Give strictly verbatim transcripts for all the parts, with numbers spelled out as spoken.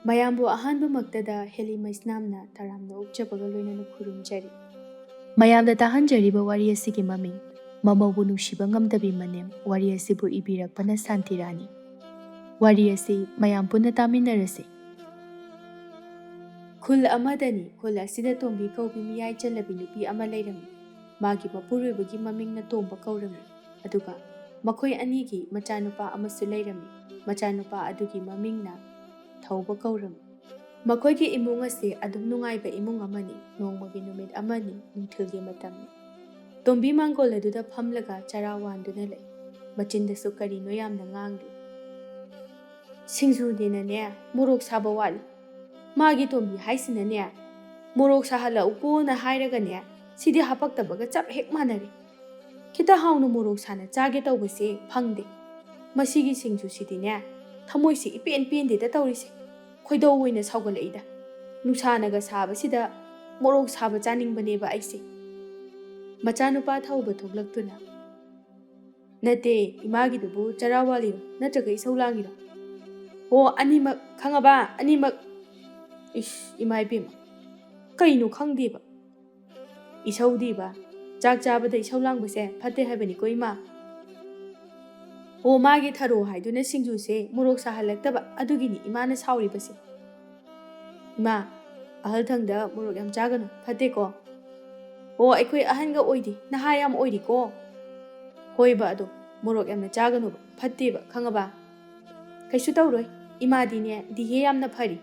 ꯃꯌꯥꯝꯕꯨ ꯑꯍꯥꯟꯕꯃꯛꯇꯗ ꯍꯦꯂꯤ ꯃꯩꯁꯅꯥꯝꯅ ꯇꯔꯥꯝꯅ ꯑꯣꯛꯆꯕꯒ ꯂꯣꯏꯅꯅ ꯈꯨꯔꯨꯝꯖꯔꯤ꯫ ꯃꯌꯥꯝꯗ ꯇꯥꯍꯟꯖꯔꯤꯕ ꯋꯥꯔꯤ ꯑꯁꯤꯒꯤ ꯃꯃꯤꯡ ꯃꯃꯧꯕꯨ ꯅꯨꯡꯁꯤꯕ ꯉꯝꯗꯕꯤ ꯃꯅꯦꯝ꯫ ꯋꯥꯔꯤ ꯑꯁꯤꯕꯨ ꯏꯕꯤꯔꯛꯄꯅ ꯁꯥꯟꯇꯤꯔꯥꯅꯤ꯫ ꯋꯥꯔꯤ ꯑꯁꯤ ꯃꯌꯥꯝ ꯄꯨꯟꯅ ꯇꯥꯃꯤꯟꯅꯔꯁꯤ꯫ ꯈꯨꯜ ꯑꯃꯗꯅꯤ꯫ ꯈꯨꯜ ꯑꯁꯤꯗ ꯇꯣꯝꯕꯤ ꯀꯧꯕꯤ ꯃꯤꯌꯥꯏ ꯆꯜꯂꯕꯤ ꯅꯨꯄꯤ ꯑꯃ ꯂꯩꯔꯝꯃꯤ꯫ ꯃꯥꯒꯤ ꯃꯄꯨꯔꯣꯏꯕꯒꯤ ꯃꯃꯤꯡꯅ ꯇꯣꯝꯕ ꯀꯧꯔꯝꯃꯤ꯫ ꯑꯗꯨꯒ ꯃꯈꯣꯏ ꯑꯅꯤꯒꯤ ꯃꯆꯥꯅꯨꯄꯥ ꯑꯃꯁꯨ ꯂꯩꯔꯝꯃꯤ꯫ ꯃꯆꯥꯅꯨꯄꯥ ꯑꯗꯨꯒꯤ ꯃꯃꯤꯡꯅ ꯊꯧꯕ ꯀꯧꯔꯝꯃꯤ꯫ ꯃꯈꯣꯏꯒꯤ ꯏꯃꯨꯡ ꯑꯁꯤ ꯑꯗꯨꯝ ꯅꯨꯡꯉꯥꯏꯕ ꯏꯃꯨꯡ ꯑꯃꯅꯤ꯫ ꯅꯣꯡꯃꯒꯤ ꯅꯨꯃꯤꯠ ꯑꯃꯅꯤ, ꯅꯨꯡꯊꯤꯜꯒꯤ ꯃꯇꯝꯅꯤ꯫ ꯇꯣꯝꯕꯤ ꯃꯥꯡꯒꯣꯜ ꯑꯗꯨꯗ ꯐꯝꯂꯒ ꯆꯔꯥ ꯋꯥꯟꯗꯨꯅ ꯂꯩ꯫ ꯃꯆꯤꯟꯗꯁꯨ ꯀꯔꯤꯅꯣ ꯌꯥꯝꯅ ꯉꯥꯡꯂꯤ꯫ "ꯁꯤꯡꯖꯨꯗꯤꯅꯅꯦ, ꯃꯣꯔꯣꯛ ꯁꯥꯕ ꯋꯥꯠꯂꯤ꯫ ꯃꯥꯒꯤ ꯇꯣꯝꯕꯤ ꯍꯥꯏꯁꯤꯅꯅꯦ, ꯃꯣꯔꯣꯛ ꯁꯥꯍꯜꯂꯛꯎꯀꯣꯅ ꯍꯥꯏꯔꯒꯅꯦ, ꯁꯤꯗꯤ ꯍꯥꯄꯛꯇꯕꯒ ꯆꯞ ꯍꯦꯛ ꯃꯥꯟꯅꯔꯦ꯫ ꯈꯤꯇ ꯍꯥꯎꯅ ꯃꯣꯔꯣꯛ ꯁꯥꯅ ꯆꯥꯒꯦ ꯇꯧꯕꯁꯦ ꯐꯪꯗꯦ꯫ ꯃꯁꯤꯒꯤ ꯁꯤꯡꯖꯨꯁꯤꯗꯤꯅꯦ, ꯊꯃꯣꯏꯁꯦ ꯏꯄꯦꯟ ꯄꯦꯟꯗꯦꯗ ꯇꯧꯔꯤꯁꯦ꯫ ꯈꯣꯏꯗꯧ ꯑꯣꯏꯅ ꯁꯥꯎꯒꯠꯂꯛꯏꯗ꯫ ꯅꯨꯡꯁꯥꯅꯒ ꯁꯥꯕꯁꯤꯗ ꯃꯣꯔꯣꯛ ꯁꯥꯕ ꯆꯥꯅꯤꯡꯕꯅꯦꯕ ꯑꯩꯁꯦ"꯫ ꯃꯆꯥꯅꯨꯄꯥ ꯊꯧꯕ ꯊꯣꯛꯂꯛꯇꯨꯅ, "ꯅꯠꯇꯦ, ꯏꯃꯥꯒꯤꯗꯨꯕꯨ ꯆꯔꯥ ꯋꯥꯠꯂꯤꯔꯣ, ꯅꯠꯇ꯭ꯔꯒ ꯏꯁꯧ ꯂꯥꯡꯉꯤꯔꯣ?" "ꯑꯣ, ꯑꯅꯤꯃꯛ, ꯈꯪꯉꯕ? ꯑꯅꯤꯃꯛ"꯫ ꯏꯁ, ꯏꯃꯥ ꯏꯕꯦꯝꯃ, ꯀꯩꯅꯣ ꯈꯪꯗꯦꯕ꯫ "ꯏꯁꯧꯗꯤꯕ? ꯆꯥꯛ ꯆꯥꯕꯗ ꯏꯁꯧ ꯂꯥꯡꯕꯁꯦ ꯐꯠꯇꯦ ꯍꯥꯏꯕꯅꯤꯀꯣ, ꯏꯃꯥ"꯫ "ꯑꯣ, ꯃꯥꯒꯤ ꯊꯔꯣ ꯍꯥꯏꯗꯨꯅ ꯁꯤꯡꯖꯨꯁꯦ ꯃꯣꯔꯣꯛ ꯁꯥꯍꯜꯂꯛꯇꯕ, ꯑꯗꯨꯒꯤꯅꯤ ꯏꯃꯥꯅ ꯁꯥꯎꯔꯤꯕꯁꯦ"꯫ "ꯏꯃꯥ, ꯑꯍꯜ ꯊꯪꯗ ꯃꯣꯔꯣꯛ ꯌꯥꯝ ꯆꯥꯒꯅꯨ, ꯐꯠꯇꯦꯀꯣ"꯫ "ꯑꯣ, ꯑꯩꯈꯣꯏ ꯑꯍꯟꯒ ꯑꯣꯏꯗꯦ, ꯅꯍꯥ ꯌꯥꯝ ꯑꯣꯏꯔꯤꯀꯣ"꯫ "ꯍꯣꯏꯕ, ꯑꯗꯣ ꯃꯣꯔꯣꯛ ꯌꯥꯝꯅ ꯆꯥꯒꯅꯨꯕ, ꯐꯠꯇꯦꯕ, ꯈꯪꯉꯕ?" "ꯀꯩꯁꯨ ꯇꯧꯔꯣꯏ, ꯏꯃꯥꯗꯤꯅꯦ ꯗꯤꯍꯦ ꯌꯥꯝꯅ ꯐꯔꯤ"꯫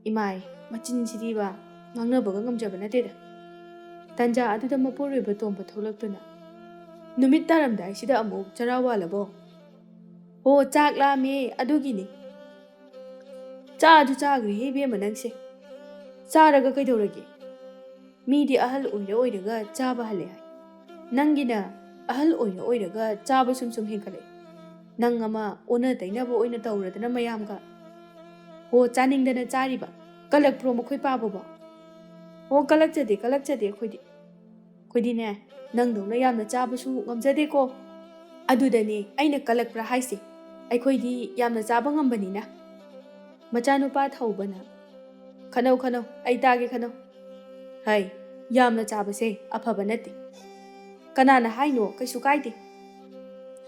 ꯏꯃꯥꯏ, ꯃꯆꯤꯟꯁꯤꯗꯤꯕ, ꯉꯥꯡꯅꯕꯒ ꯉꯝꯖꯕ ꯅꯠꯇꯦꯗ꯫ ꯇꯟꯖꯥ ꯑꯗꯨꯗ ꯃꯄꯨꯔꯣꯏꯕ ꯇꯣꯝꯕ ꯊꯣꯛꯂꯛꯇꯨꯅ, "ꯅꯨꯃꯤꯠ ꯇꯥꯔꯝꯗꯥꯏꯁꯤꯗ ꯑꯃꯨꯛ ꯆꯔꯥ ꯋꯥꯠꯂꯕꯣ?" "ꯑꯣ, ꯆꯥꯛ ꯂꯥꯝꯃꯦ, ꯑꯗꯨꯒꯤꯅꯤ"꯫ "ꯆꯥꯗꯨ ꯆꯥꯈ꯭ꯔꯦꯍꯦ ꯏꯕꯦꯝꯃ ꯅꯪꯁꯦ꯫ ꯆꯥꯔꯒ ꯀꯩꯗꯧꯔꯒꯦ? ꯃꯤꯗꯤ ꯑꯍꯜ ꯑꯣꯏꯔ ꯑꯣꯏꯔꯒ ꯆꯥꯕ ꯍꯜꯂꯦ ꯍꯥꯏ꯫ ꯅꯪꯒꯤꯅ ꯑꯍꯜ ꯑꯣꯏꯔ ꯑꯣꯏꯔꯒ ꯆꯥꯕ ꯁꯨꯝ ꯁꯨꯝ ꯍꯦꯟꯒꯠꯂꯛꯑꯦ꯫ ꯅꯪ ꯑꯃ ꯑꯣꯟꯅ ꯇꯩꯅꯕ ꯑꯣꯏꯅ ꯇꯧꯔꯗꯅ ꯃꯌꯥꯝꯒ꯫ ꯍꯣ, ꯆꯥꯅꯤꯡꯗꯅ ꯆꯥꯔꯤꯕ꯫ ꯀꯜꯂꯛꯄ꯭ꯔꯣ ꯃꯈꯣꯏ ꯄꯥꯕꯕꯣ?" "ꯑꯣ, ꯀꯜꯂꯛꯆꯗꯦ, ꯀꯜꯂꯛꯆꯗꯦ ꯑꯩꯈꯣꯏꯗꯤ꯫ ꯑꯩꯈꯣꯏꯗꯤꯅꯦ, ꯅꯪꯗꯧꯅ ꯌꯥꯝꯅ ꯆꯥꯕꯁꯨ ꯉꯝꯖꯗꯦꯀꯣ꯫ ꯑꯗꯨꯗꯅꯦ ꯑꯩꯅ ꯀꯜꯂꯛꯄ꯭ꯔꯥ ꯍꯥꯏꯁꯦ꯫ ꯑꯩꯈꯣꯏꯗꯤ ꯌꯥꯝꯅ ꯆꯥꯕ ꯉꯝꯕꯅꯤꯅ"꯫ ꯃꯆꯥꯅꯨꯄꯥ ꯊꯧꯕꯅ, "ꯈꯟꯅꯧ, ꯈꯟꯅꯧ, ꯑꯩ ꯇꯥꯒꯦ, ꯈꯟꯅꯧ꯫ ꯍꯩ, ꯌꯥꯝꯅ ꯆꯥꯕꯁꯦ ꯑꯐꯕ ꯅꯠꯇꯦ꯫ ꯀꯅꯥꯅ ꯍꯥꯏꯅꯣ? ꯀꯩꯁꯨ ꯀꯥꯏꯗꯦ꯫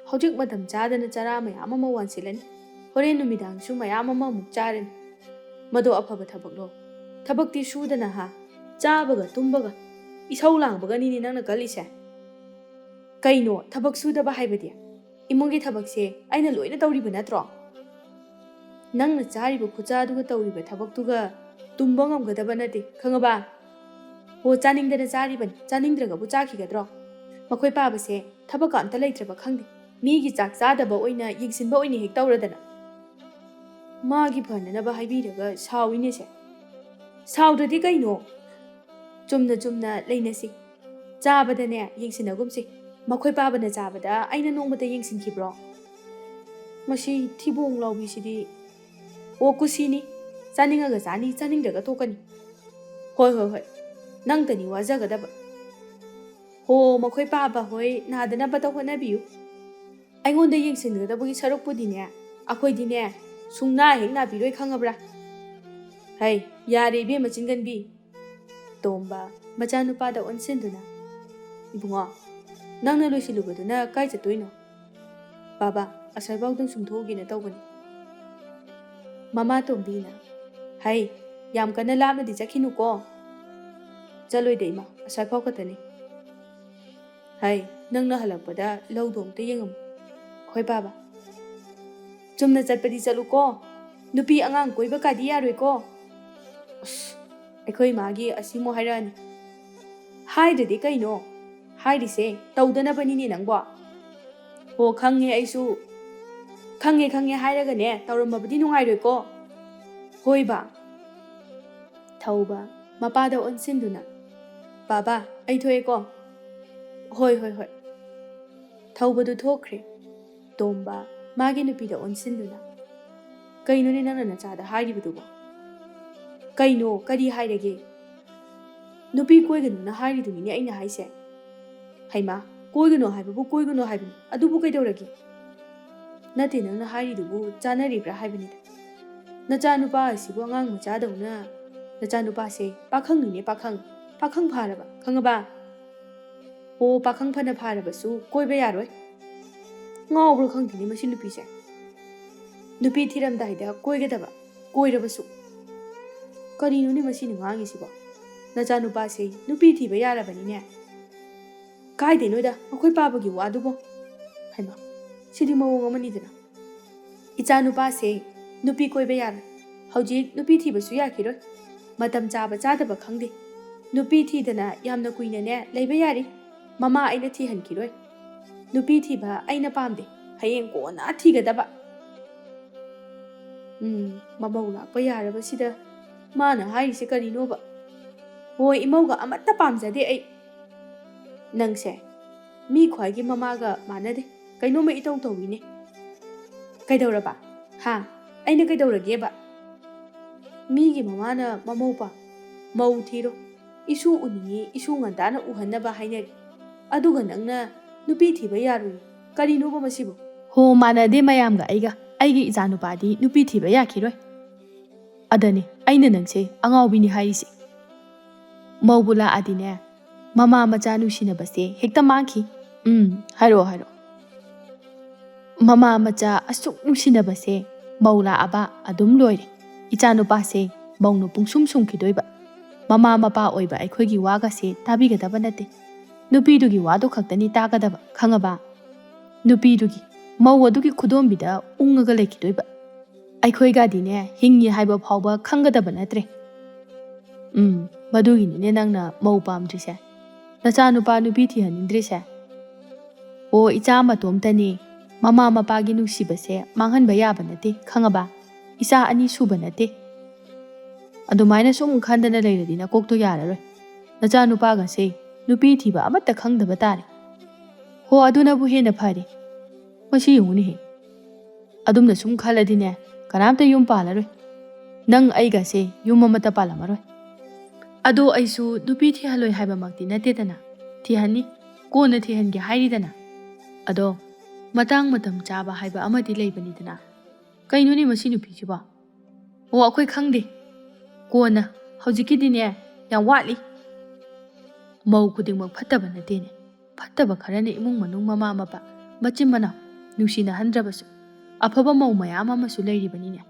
ꯍꯧꯖꯤꯛ ꯃꯇꯝ ꯆꯥꯗꯅ ꯆꯔꯥ ꯃꯌꯥꯝ ꯑꯃ ꯋꯥꯟꯁꯤꯜꯂꯅꯤ꯫ ꯍꯣꯔꯦꯟ ꯅꯨꯃꯤꯗꯥꯡꯁꯨ ꯃꯌꯥꯝ ꯑꯃ ꯑꯃꯨꯛ ꯆꯥꯔꯅꯤ꯫ ꯃꯗꯣ ꯑꯐꯕ ꯊꯕꯛꯂꯣ? ꯊꯕꯛꯇꯤ ꯁꯨꯗꯅ ꯍꯥ, ꯆꯥꯕꯒ ꯇꯨꯝꯕꯒ, ꯏꯁꯧ ꯂꯥꯡꯕꯒꯅꯤꯅꯦ ꯅꯪꯅ ꯀꯜꯂꯤꯁꯦ꯫ ꯀꯩꯅꯣ ꯊꯕꯛ ꯁꯨꯗꯕ ꯍꯥꯏꯕꯗꯤ? ꯏꯃꯨꯡꯒꯤ ꯊꯕꯛꯁꯦ ꯑꯩꯅ ꯂꯣꯏꯅ ꯇꯧꯔꯤꯕ ꯅꯠꯇ꯭ꯔꯣ? ꯅꯪꯅ ꯆꯥꯔꯤꯕ ꯈꯨꯠꯆꯥꯗꯨꯒ ꯇꯧꯔꯤꯕ ꯊꯕꯛꯇꯨꯒ ꯇꯨꯝꯕ ꯉꯝꯒꯗꯕ ꯅꯠꯇꯦ, ꯈꯪꯉꯕ? ꯍꯣ, ꯆꯥꯅꯤꯡꯗꯅ ꯆꯥꯔꯤꯕꯅꯤ, ꯆꯥꯅꯤꯡꯗ꯭ꯔꯒꯕꯨ ꯆꯥꯈꯤꯒꯗ꯭ꯔꯣ? ꯃꯈꯣꯏ ꯄꯥꯕꯁꯦ ꯊꯕꯛꯀ ꯑꯝꯇ ꯂꯩꯇ꯭ꯔꯕ ꯈꯪꯗꯦ꯫ ꯃꯤꯒꯤ ꯆꯥꯛ ꯆꯥꯗꯕ ꯑꯣꯏꯅ ꯌꯦꯡꯁꯤꯟꯕ ꯑꯣꯏꯅ ꯍꯦꯛ ꯇꯧꯔꯗꯅ꯫ ꯃꯥꯒꯤ ꯐꯅꯅꯕ ꯍꯥꯏꯕꯤꯔꯒ ꯁꯥꯎꯏꯅꯦꯁꯦ꯫ ꯁꯥꯎꯗ꯭ꯔꯗꯤ ꯀꯩꯅꯣ? ꯆꯨꯝꯅ ꯆꯨꯝꯅ ꯂꯩꯅꯁꯤ꯫ ꯆꯥꯕꯗꯅꯦ ꯌꯦꯡꯁꯤꯟꯅꯒꯨꯝꯁꯤ꯫ ꯃꯈꯣꯏ ꯄꯥꯕꯅ ꯆꯥꯕꯗ ꯑꯩꯅ ꯅꯣꯡꯃꯇ ꯌꯦꯡꯁꯤꯟꯈꯤꯕ꯭ꯔꯣ? ꯃꯁꯤ ꯊꯤꯕꯣꯡ ꯂꯥꯎꯕꯤꯁꯤꯗꯤ꯫ ꯑꯣ, ꯀꯨꯁꯤꯅꯤ꯫ ꯆꯥꯅꯤꯡꯉꯒ ꯆꯥꯅꯤ, ꯆꯥꯅꯤꯡꯗ꯭ꯔꯒ ꯇꯣꯛꯀꯅꯤ꯫ ꯍꯣꯏ, ꯍꯣꯏ, ꯍꯣꯏ꯫ ꯅꯪꯇꯅꯤ ꯋꯥꯖꯒꯗꯕ꯫ ꯍꯣ, ꯃꯈꯣꯏ ꯄꯥꯕ ꯍꯣꯏ ꯅꯥꯗꯅꯕꯇ ꯍꯣꯠꯅꯕꯤꯌꯨ꯫ ꯑꯩꯉꯣꯟꯗ ꯌꯦꯡꯁꯤꯟꯒꯗꯕꯒꯤ ꯁꯔꯨꯛꯄꯨꯗꯤꯅꯦ, ꯑꯩꯈꯣꯏꯗꯤꯅꯦ, ꯁꯨꯡꯅꯥ ꯍꯦꯛ ꯅꯥꯕꯤꯔꯣꯏ, ꯈꯪꯉꯕ꯭ꯔꯥ? ꯍꯩ, ꯌꯥꯔꯦ ꯏꯕꯦꯝꯃ ꯆꯤꯟꯒꯟꯕꯤ꯫ ꯇꯣꯝꯕ, ꯃꯆꯥꯅꯨꯄꯥꯗ ꯑꯣꯟꯁꯤꯟꯗꯨꯅ, "ꯏꯕꯨꯡꯉꯣ, ꯅꯪꯅ ꯂꯣꯏꯁꯤꯜꯂꯨꯕꯗꯨꯅ ꯀꯥꯏ ꯆꯠꯇꯣꯏꯅꯣ?" "ꯕꯥꯕꯥ, ꯑꯁ꯭ꯋꯥꯏꯐꯥꯎꯗꯪ ꯁꯨꯝ ꯊꯣꯛꯎꯒꯦꯅ ꯇꯧꯕꯅꯤ꯫" ꯃꯃꯥ ꯇꯣꯝꯕꯤꯅ, "ꯍꯩ, ꯌꯥꯝ ꯀꯟꯅ ꯂꯥꯞꯅꯗꯤ ꯆꯠꯈꯤꯅꯨꯀꯣ꯫" "ꯆꯠꯂꯣꯏꯗ ꯏꯃꯥ, ꯑꯁ꯭ꯋꯥꯏꯐꯥꯎ ꯈꯛꯇꯅꯤ꯫" "ꯍꯩ, ꯅꯪꯅ ꯍꯜꯂꯛꯄꯗ ꯂꯧꯗꯣ ꯑꯝꯇ ꯌꯦꯡꯉꯝꯃꯨ꯫" "ꯍꯣꯏ ꯕꯥꯕꯥ꯫" "ꯆꯨꯝꯅ ꯆꯠꯄꯗꯤ ꯆꯠꯂꯨꯀꯣ꯫ ꯅꯨꯄꯤ ꯑꯉꯥꯡ ꯀꯣꯏꯕ ꯀꯥꯗꯤ ꯌꯥꯔꯣꯏꯀꯣ꯫" ꯑꯁ, ꯑꯩꯈꯣꯏ ꯏꯃꯥꯒꯤ ꯑꯁꯤꯃꯨꯛ ꯍꯥꯏꯔꯛꯑꯅꯤ꯫ ꯍꯥꯏꯗ꯭ꯔꯗꯤ ꯀꯩꯅꯣ? ꯍꯥꯏꯔꯤꯁꯦ ꯇꯧꯗꯅꯕꯅꯤꯅꯦ ꯅꯪꯕꯣ꯫ "ꯑꯣ, ꯈꯪꯉꯦ ꯑꯩꯁꯨ꯫ ꯈꯪꯉꯦ, ꯈꯪꯉꯦ ꯍꯥꯏꯔꯒꯅꯦ, ꯇꯧꯔꯝꯃꯕꯗꯤ ꯅꯨꯡꯉꯥꯏꯔꯣꯏꯀꯣ꯫" "ꯍꯣꯏꯕ꯫" ꯊꯧꯕ, ꯃꯄꯥꯗ ꯑꯣꯟꯁꯤꯟꯗꯨꯅ, "ꯕꯥꯕꯥ, ꯑꯩ ꯊꯣꯛꯑꯦꯀꯣ꯫" "ꯍꯣꯏ, ꯍꯣꯏ, ꯍꯣꯏ꯫" ꯊꯧꯕꯗꯨ ꯊꯣꯛꯈ꯭ꯔꯦ꯫ ꯇꯣꯝꯕ, ꯃꯥꯒꯤ ꯅꯨꯄꯤꯗ ꯑꯣꯟꯁꯤꯟꯗꯨꯅ, "ꯀꯩꯅꯣꯅꯦ ꯅꯪꯅ ꯅꯆꯥꯗ ꯍꯥꯏꯔꯤꯕꯗꯨꯕꯣ?" "ꯀꯩꯅꯣ? ꯀꯔꯤ ꯍꯥꯏꯔꯒꯦ?" "ꯅꯨꯄꯤ ꯀꯣꯏꯒꯅꯨꯅ ꯍꯥꯏꯔꯤꯗꯨꯅꯤꯅꯦ ꯑꯩꯅ ꯍꯥꯏꯁꯦ꯫" "ꯍꯩꯃꯥ, ꯀꯣꯏꯒꯅꯨ ꯍꯥꯏꯕꯕꯨ ꯀꯣꯏꯒꯅꯨ ꯍꯥꯏꯕꯅꯤ, ꯑꯗꯨꯕꯨ ꯀꯩꯗꯧꯔꯒꯦ?" "ꯅꯠꯇꯦ, ꯅꯪꯅ ꯍꯥꯏꯔꯤꯗꯨꯕꯨ ꯆꯥꯅꯔꯤꯕ꯭ꯔꯥ ꯍꯥꯏꯕꯅꯤꯗ꯫" ꯅꯆꯥꯅꯨꯄꯥ ꯑꯁꯤꯕꯨ ꯑꯉꯥꯡ ꯃꯆꯥꯗꯧꯅ꯫ ꯅꯆꯥꯅꯨꯄꯥꯁꯦ ꯄꯥꯈꯪꯅꯤꯅꯦ, ꯄꯥꯈꯪ꯫ ꯄꯥꯈꯪ ꯐꯥꯔꯕ, ꯈꯪꯉꯕ? ꯑꯣ, ꯄꯥꯈꯪ ꯐꯅ ꯐꯥꯔꯕꯁꯨ ꯀꯣꯏꯕ ꯌꯥꯔꯣꯏ꯫ ꯉꯥꯎꯕ꯭ꯔꯣ ꯈꯪꯗꯦꯅꯦ ꯃꯁꯤ ꯅꯨꯄꯤꯁꯦ꯫ ꯅꯨꯄꯤ ꯊꯤꯔꯝꯗꯥꯏꯗ ꯀꯣꯏꯒꯗꯕ, ꯀꯣꯏꯔꯕꯁꯨ꯫ ꯀꯔꯤꯅꯣꯅꯦ ꯃꯁꯤꯅ ꯉꯥꯡꯉꯤꯁꯤꯕꯣ? ꯅꯆꯥꯅꯨꯄꯥꯁꯦ ꯅꯨꯄꯤ ꯊꯤꯕ ꯌꯥꯔꯕꯅꯤꯅꯦ꯫ ꯀꯥꯏꯗꯩꯅꯣꯗ ꯑꯩꯈꯣꯏ ꯄꯥꯕꯒꯤ ꯋꯥꯗꯨꯕꯣ? ꯍꯩꯃꯥ, ꯁꯤꯗꯤ ꯃꯑꯣꯡ ꯑꯃꯅꯤꯗꯅ꯫ ꯏꯆꯥꯅꯨꯄꯥꯁꯦ ꯅꯨꯄꯤ ꯀꯣꯏꯕ ꯌꯥꯔꯣꯏ꯫ ꯍꯧꯖꯤꯛ ꯅꯨꯄꯤ ꯊꯤꯕꯁꯨ ꯌꯥꯈꯤꯔꯣꯏ꯫ ꯃꯇꯝ ꯆꯥꯕ ꯆꯥꯗꯕ ꯈꯪꯗꯦ꯫ ꯅꯨꯄꯤ ꯊꯤꯗꯅ ꯌꯥꯝꯅ ꯀꯨꯏꯅꯅꯦ ꯂꯩꯕ ꯌꯥꯔꯤ꯫ ꯃꯃꯥ ꯑꯩꯅ ꯊꯤꯍꯟꯈꯤꯔꯣꯏ꯫ ꯅꯨꯄꯤ ꯊꯤꯕ ꯑꯩꯅ ꯄꯥꯝꯗꯦ꯫ ꯍꯌꯦꯡ ꯀꯣꯟꯅ ꯊꯤꯒꯗꯕ꯫ ꯎꯝ, ꯃꯃꯧ ꯂꯥꯛꯄ ꯌꯥꯔꯕꯁꯤꯗ ꯃꯥꯅ ꯍꯥꯏꯔꯤꯁꯦ ꯀꯔꯤꯅꯣꯕ? ꯍꯣꯏ, ꯏꯃꯧꯒ ꯑꯃꯠꯇ ꯄꯥꯝꯖꯗꯦ ꯑꯩ꯫ ꯅꯪꯁꯦ ꯃꯤ ꯈ꯭ꯋꯥꯏꯒꯤ ꯃꯃꯥꯒ ꯃꯥꯟꯅꯗꯦ꯫ ꯀꯩꯅꯣꯝꯃ ꯏꯇꯧ ꯇꯧꯏꯅꯦ꯫ ꯀꯩꯗꯧꯔꯕ? ꯍꯥ? ꯑꯩꯅ ꯀꯩꯗꯧꯔꯒꯦꯕ? ꯃꯤꯒꯤ ꯃꯃꯥꯅ ꯃꯃꯧ ꯄꯥꯝ-, ꯃꯧ ꯊꯤꯔꯣ꯫ ꯏꯁꯨ ꯎꯅꯤꯡꯉꯤ, ꯏꯁꯨ ꯉꯟꯇꯥꯅ ꯎꯍꯟꯅꯕ ꯍꯥꯏꯅꯔꯤ꯫ ꯑꯗꯨꯒ ꯅꯪꯅ ꯅꯨꯄꯤ ꯊꯤꯕ ꯌꯥꯔꯣꯏ꯫ ꯀꯔꯤꯅꯣꯕ ꯃꯁꯤꯕꯨ? ꯍꯣ, ꯃꯥꯟꯅꯗꯦ ꯃꯌꯥꯝꯒ ꯑꯩꯒ꯫ ꯑꯩꯒꯤ ꯏꯆꯥꯅꯨꯄꯥꯗꯤ ꯅꯨꯄꯤ ꯊꯤꯕ ꯌꯥꯈꯤꯔꯣꯏ꯫ ꯑꯗꯅꯤ ꯑꯩꯅ ꯅꯪꯁꯦ ꯑꯉꯥꯎꯕꯤꯅꯤ ꯍꯥꯏꯔꯤꯁꯦ꯫ ꯃꯧꯕꯨ ꯂꯥꯛꯑꯗꯤꯅꯦ, ꯃꯃꯥ ꯃꯆꯥ ꯅꯨꯡꯁꯤꯅꯕꯁꯦ ꯍꯦꯛꯇ ꯃꯥꯡꯈꯤ꯫ ꯎꯝ, ꯍꯥꯏꯔꯛꯑꯣ, ꯍꯥꯏꯔꯛꯑꯣ꯫ ꯃꯃꯥ ꯃꯆꯥ ꯑꯁꯨꯛ ꯅꯨꯡꯁꯤꯅꯕꯁꯦ ꯃꯧ ꯂꯥꯛꯑꯕ ꯑꯗꯨꯝ ꯂꯣꯏꯔꯦ꯫ ꯏꯆꯥꯅꯨꯄꯥꯁꯦ ꯃꯧꯅ ꯄꯨꯡꯁꯨꯝ ꯁꯨꯝꯈꯤꯗꯣꯏꯕ꯫ ꯃꯃꯥ ꯃꯄꯥ ꯑꯣꯏꯕ ꯑꯩꯈꯣꯏꯒꯤ ꯋꯥꯒꯁꯦ ꯇꯥꯕꯤꯒꯗꯕ ꯅꯠꯇꯦ꯫ ꯅꯨꯄꯤꯗꯨꯒꯤ ꯋꯥꯗꯣ ꯈꯛꯇꯅꯤ ꯇꯥꯒꯗꯕ, ꯈꯪꯉꯕ? ꯅꯨꯄꯤꯗꯨꯒꯤ, ꯃꯧ ꯑꯗꯨꯒꯤ ꯈꯨꯗꯣꯝꯕꯤꯗ ꯎꯪꯉꯒ ꯂꯩꯈꯤꯗꯣꯏꯕ꯫ ꯑꯩꯈꯣꯏꯒꯗꯤꯅꯦ ꯍꯤꯡꯉꯤ ꯍꯥꯏꯕ ꯐꯥꯎꯕ ꯈꯪꯒꯗꯕ ꯅꯠꯇ꯭ꯔꯦ꯫ ꯎꯝ, ꯃꯗꯨꯒꯤꯅꯤꯅꯦ ꯅꯪꯅ ꯃꯧ ꯄꯥꯝꯗ꯭ꯔꯤꯁꯦ꯫ ꯅꯆꯥꯅꯨꯄꯥ ꯅꯨꯄꯤ ꯊꯤꯍꯟꯅꯤꯡꯗ꯭ꯔꯤꯁꯦ꯫ ꯑꯣ, ꯏꯆꯥ ꯃꯇꯣꯝꯇꯅꯤ꯫ ꯃꯃꯥ ꯃꯄꯥꯒꯤ ꯅꯨꯡꯁꯤꯕꯁꯦ ꯃꯥꯡꯍꯟꯕ ꯌꯥꯕ ꯅꯠꯇꯦ, ꯈꯪꯉꯕ? ꯏꯆꯥ ꯑꯅꯤ ꯁꯨꯕ ꯅꯠꯇꯦ꯫ ꯑꯗꯨꯃꯥꯏꯅ ꯁꯨꯝ ꯈꯟꯗꯅ ꯂꯩꯔꯗꯤ ꯅꯀꯣꯛꯇꯣ ꯌꯥꯔꯔꯣꯏ꯫ ꯅꯆꯥꯅꯨꯄꯥꯒꯁꯦ ꯅꯨꯄꯤ ꯊꯤꯕ ꯑꯃꯠꯇ ꯈꯪꯗꯕ ꯇꯥꯔꯦ꯫ ꯍꯣ, ꯑꯗꯨꯅꯕꯨ ꯍꯦꯟꯅ ꯐꯔꯦ꯫ ꯃꯁꯤ ꯌꯦꯡꯉꯨꯅꯦꯍꯦ꯫ ꯑꯗꯨꯝꯅ ꯁꯨꯝ ꯈꯜꯂꯗꯤꯅꯦ, ꯀꯅꯥꯝꯇ ꯌꯨꯝ ꯄꯥꯜꯂꯔꯣꯏ꯫ ꯅꯪ ꯑꯩꯒꯁꯦ ꯌꯨꯝ ꯑꯃꯠꯇ ꯄꯥꯜꯂꯝꯃꯔꯣꯏ꯫ ꯑꯗꯣ ꯑꯩꯁꯨ ꯅꯨꯄꯤ ꯊꯤꯍꯜꯂꯣꯏ ꯍꯥꯏꯕꯃꯛꯇꯤ ꯅꯠꯇꯦꯗꯅ꯫ ꯊꯤꯍꯟꯅꯤ꯫ ꯀꯣꯟꯅ ꯊꯤꯍꯟꯒꯦ ꯍꯥꯏꯔꯤꯗꯅ꯫ ꯑꯗꯣ ꯃꯇꯥꯡ ꯃꯇꯝ ꯆꯥꯕ ꯍꯥꯏꯕ ꯑꯃꯗꯤ ꯂꯩꯕꯅꯤꯗꯅ꯫ ꯀꯩꯅꯣꯅꯦ ꯃꯁꯤ ꯅꯨꯄꯤꯁꯤꯕꯣ? ꯑꯣ, ꯑꯩꯈꯣꯏ ꯈꯪꯗꯦ꯫ ꯀꯣꯟꯅ, ꯍꯧꯖꯤꯛꯀꯤꯗꯤꯅꯦ, ꯌꯥꯝ ꯋꯥꯠꯂꯤ꯫ ꯃꯧ ꯈꯨꯗꯤꯡꯃꯛ ꯐꯠꯇꯕ ꯅꯠꯇꯦꯅꯦ꯫ ꯐꯠꯇꯕ ꯈꯔꯅ ꯏꯃꯨꯡ ꯃꯅꯨꯡ, ꯃꯃꯥ ꯃꯄꯥ, ꯃꯆꯤꯟ ꯃꯅꯥꯎ ꯅꯨꯡꯁꯤꯅꯍꯟꯗ꯭ꯔꯕꯁꯨ ꯑꯐꯕ ꯃꯧ ꯃꯌꯥꯝ ꯑꯃꯁꯨ ꯂꯩꯔꯤꯕꯅꯤꯅꯦ꯫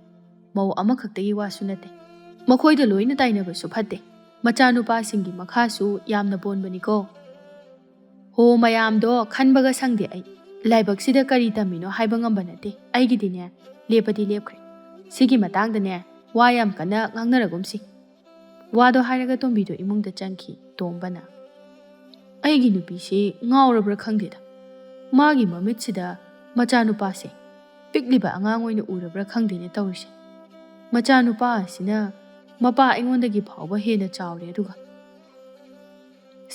ꯃꯧ ꯑꯃꯈꯛꯇꯒꯤ ꯋꯥꯁꯨ ꯅꯠꯇꯦ꯫ ꯃꯈꯣꯏꯗ ꯂꯣꯏꯅ ꯇꯥꯏꯅꯕꯁꯨ ꯐꯠꯇꯦ꯫ ꯃꯆꯥꯅꯨꯄꯥꯁꯤꯡꯒꯤ ꯃꯈꯥꯁꯨ ꯌꯥꯝꯅ ꯄꯣꯟꯕꯅꯤꯀꯣ꯫ ꯍꯣ, ꯃꯌꯥꯝꯗꯣ ꯈꯟꯕꯒ ꯁꯪꯗꯦ ꯑꯩ꯫ ꯂꯥꯏꯕꯛꯁꯤꯗ ꯀꯔꯤ ꯇꯝꯃꯤꯅꯣ ꯍꯥꯏꯕ ꯉꯝꯕ ꯅꯠꯇꯦ꯫ ꯑꯩꯒꯤꯗꯤꯅꯦ, ꯂꯦꯞꯄꯗꯤ ꯂꯦꯞꯈ꯭ꯔꯦ꯫ ꯁꯤꯒꯤ ꯃꯇꯥꯡꯗꯅꯦ, ꯋꯥ ꯌꯥꯝ ꯀꯟꯅ ꯉꯥꯡꯅꯔꯒꯨꯝꯁꯤ꯫ ꯋꯥꯗꯣ ꯍꯥꯏꯔꯒ ꯇꯣꯝꯕꯤꯗꯣ ꯏꯃꯨꯡꯗ ꯆꯪꯈꯤ꯫ ꯇꯣꯝꯕꯅ, "ꯑꯩꯒꯤ ꯅꯨꯄꯤꯁꯤ ꯉꯥꯎꯔꯕ꯭ꯔꯥ ꯈꯪꯗꯦꯗ꯫ ꯃꯥꯒꯤ ꯃꯃꯤꯠꯁꯤꯗ ꯃꯆꯥꯅꯨꯄꯥꯁꯦ ꯄꯤꯛꯂꯤꯕ ꯑꯉꯥꯡ ꯑꯣꯏꯅ ꯎꯔꯕ꯭ꯔꯥ ꯈꯪꯗꯦꯅꯦ ꯇꯧꯔꯤꯁꯦ꯫ ꯃꯆꯥꯅꯨꯄꯥ ꯑꯁꯤꯅ ꯃꯄꯥ ꯑꯩꯉꯣꯟꯗꯒꯤ ꯐꯥꯎꯕ ꯍꯦꯟꯅ ꯆꯥꯎꯔꯦ꯫ ꯑꯗꯨꯒ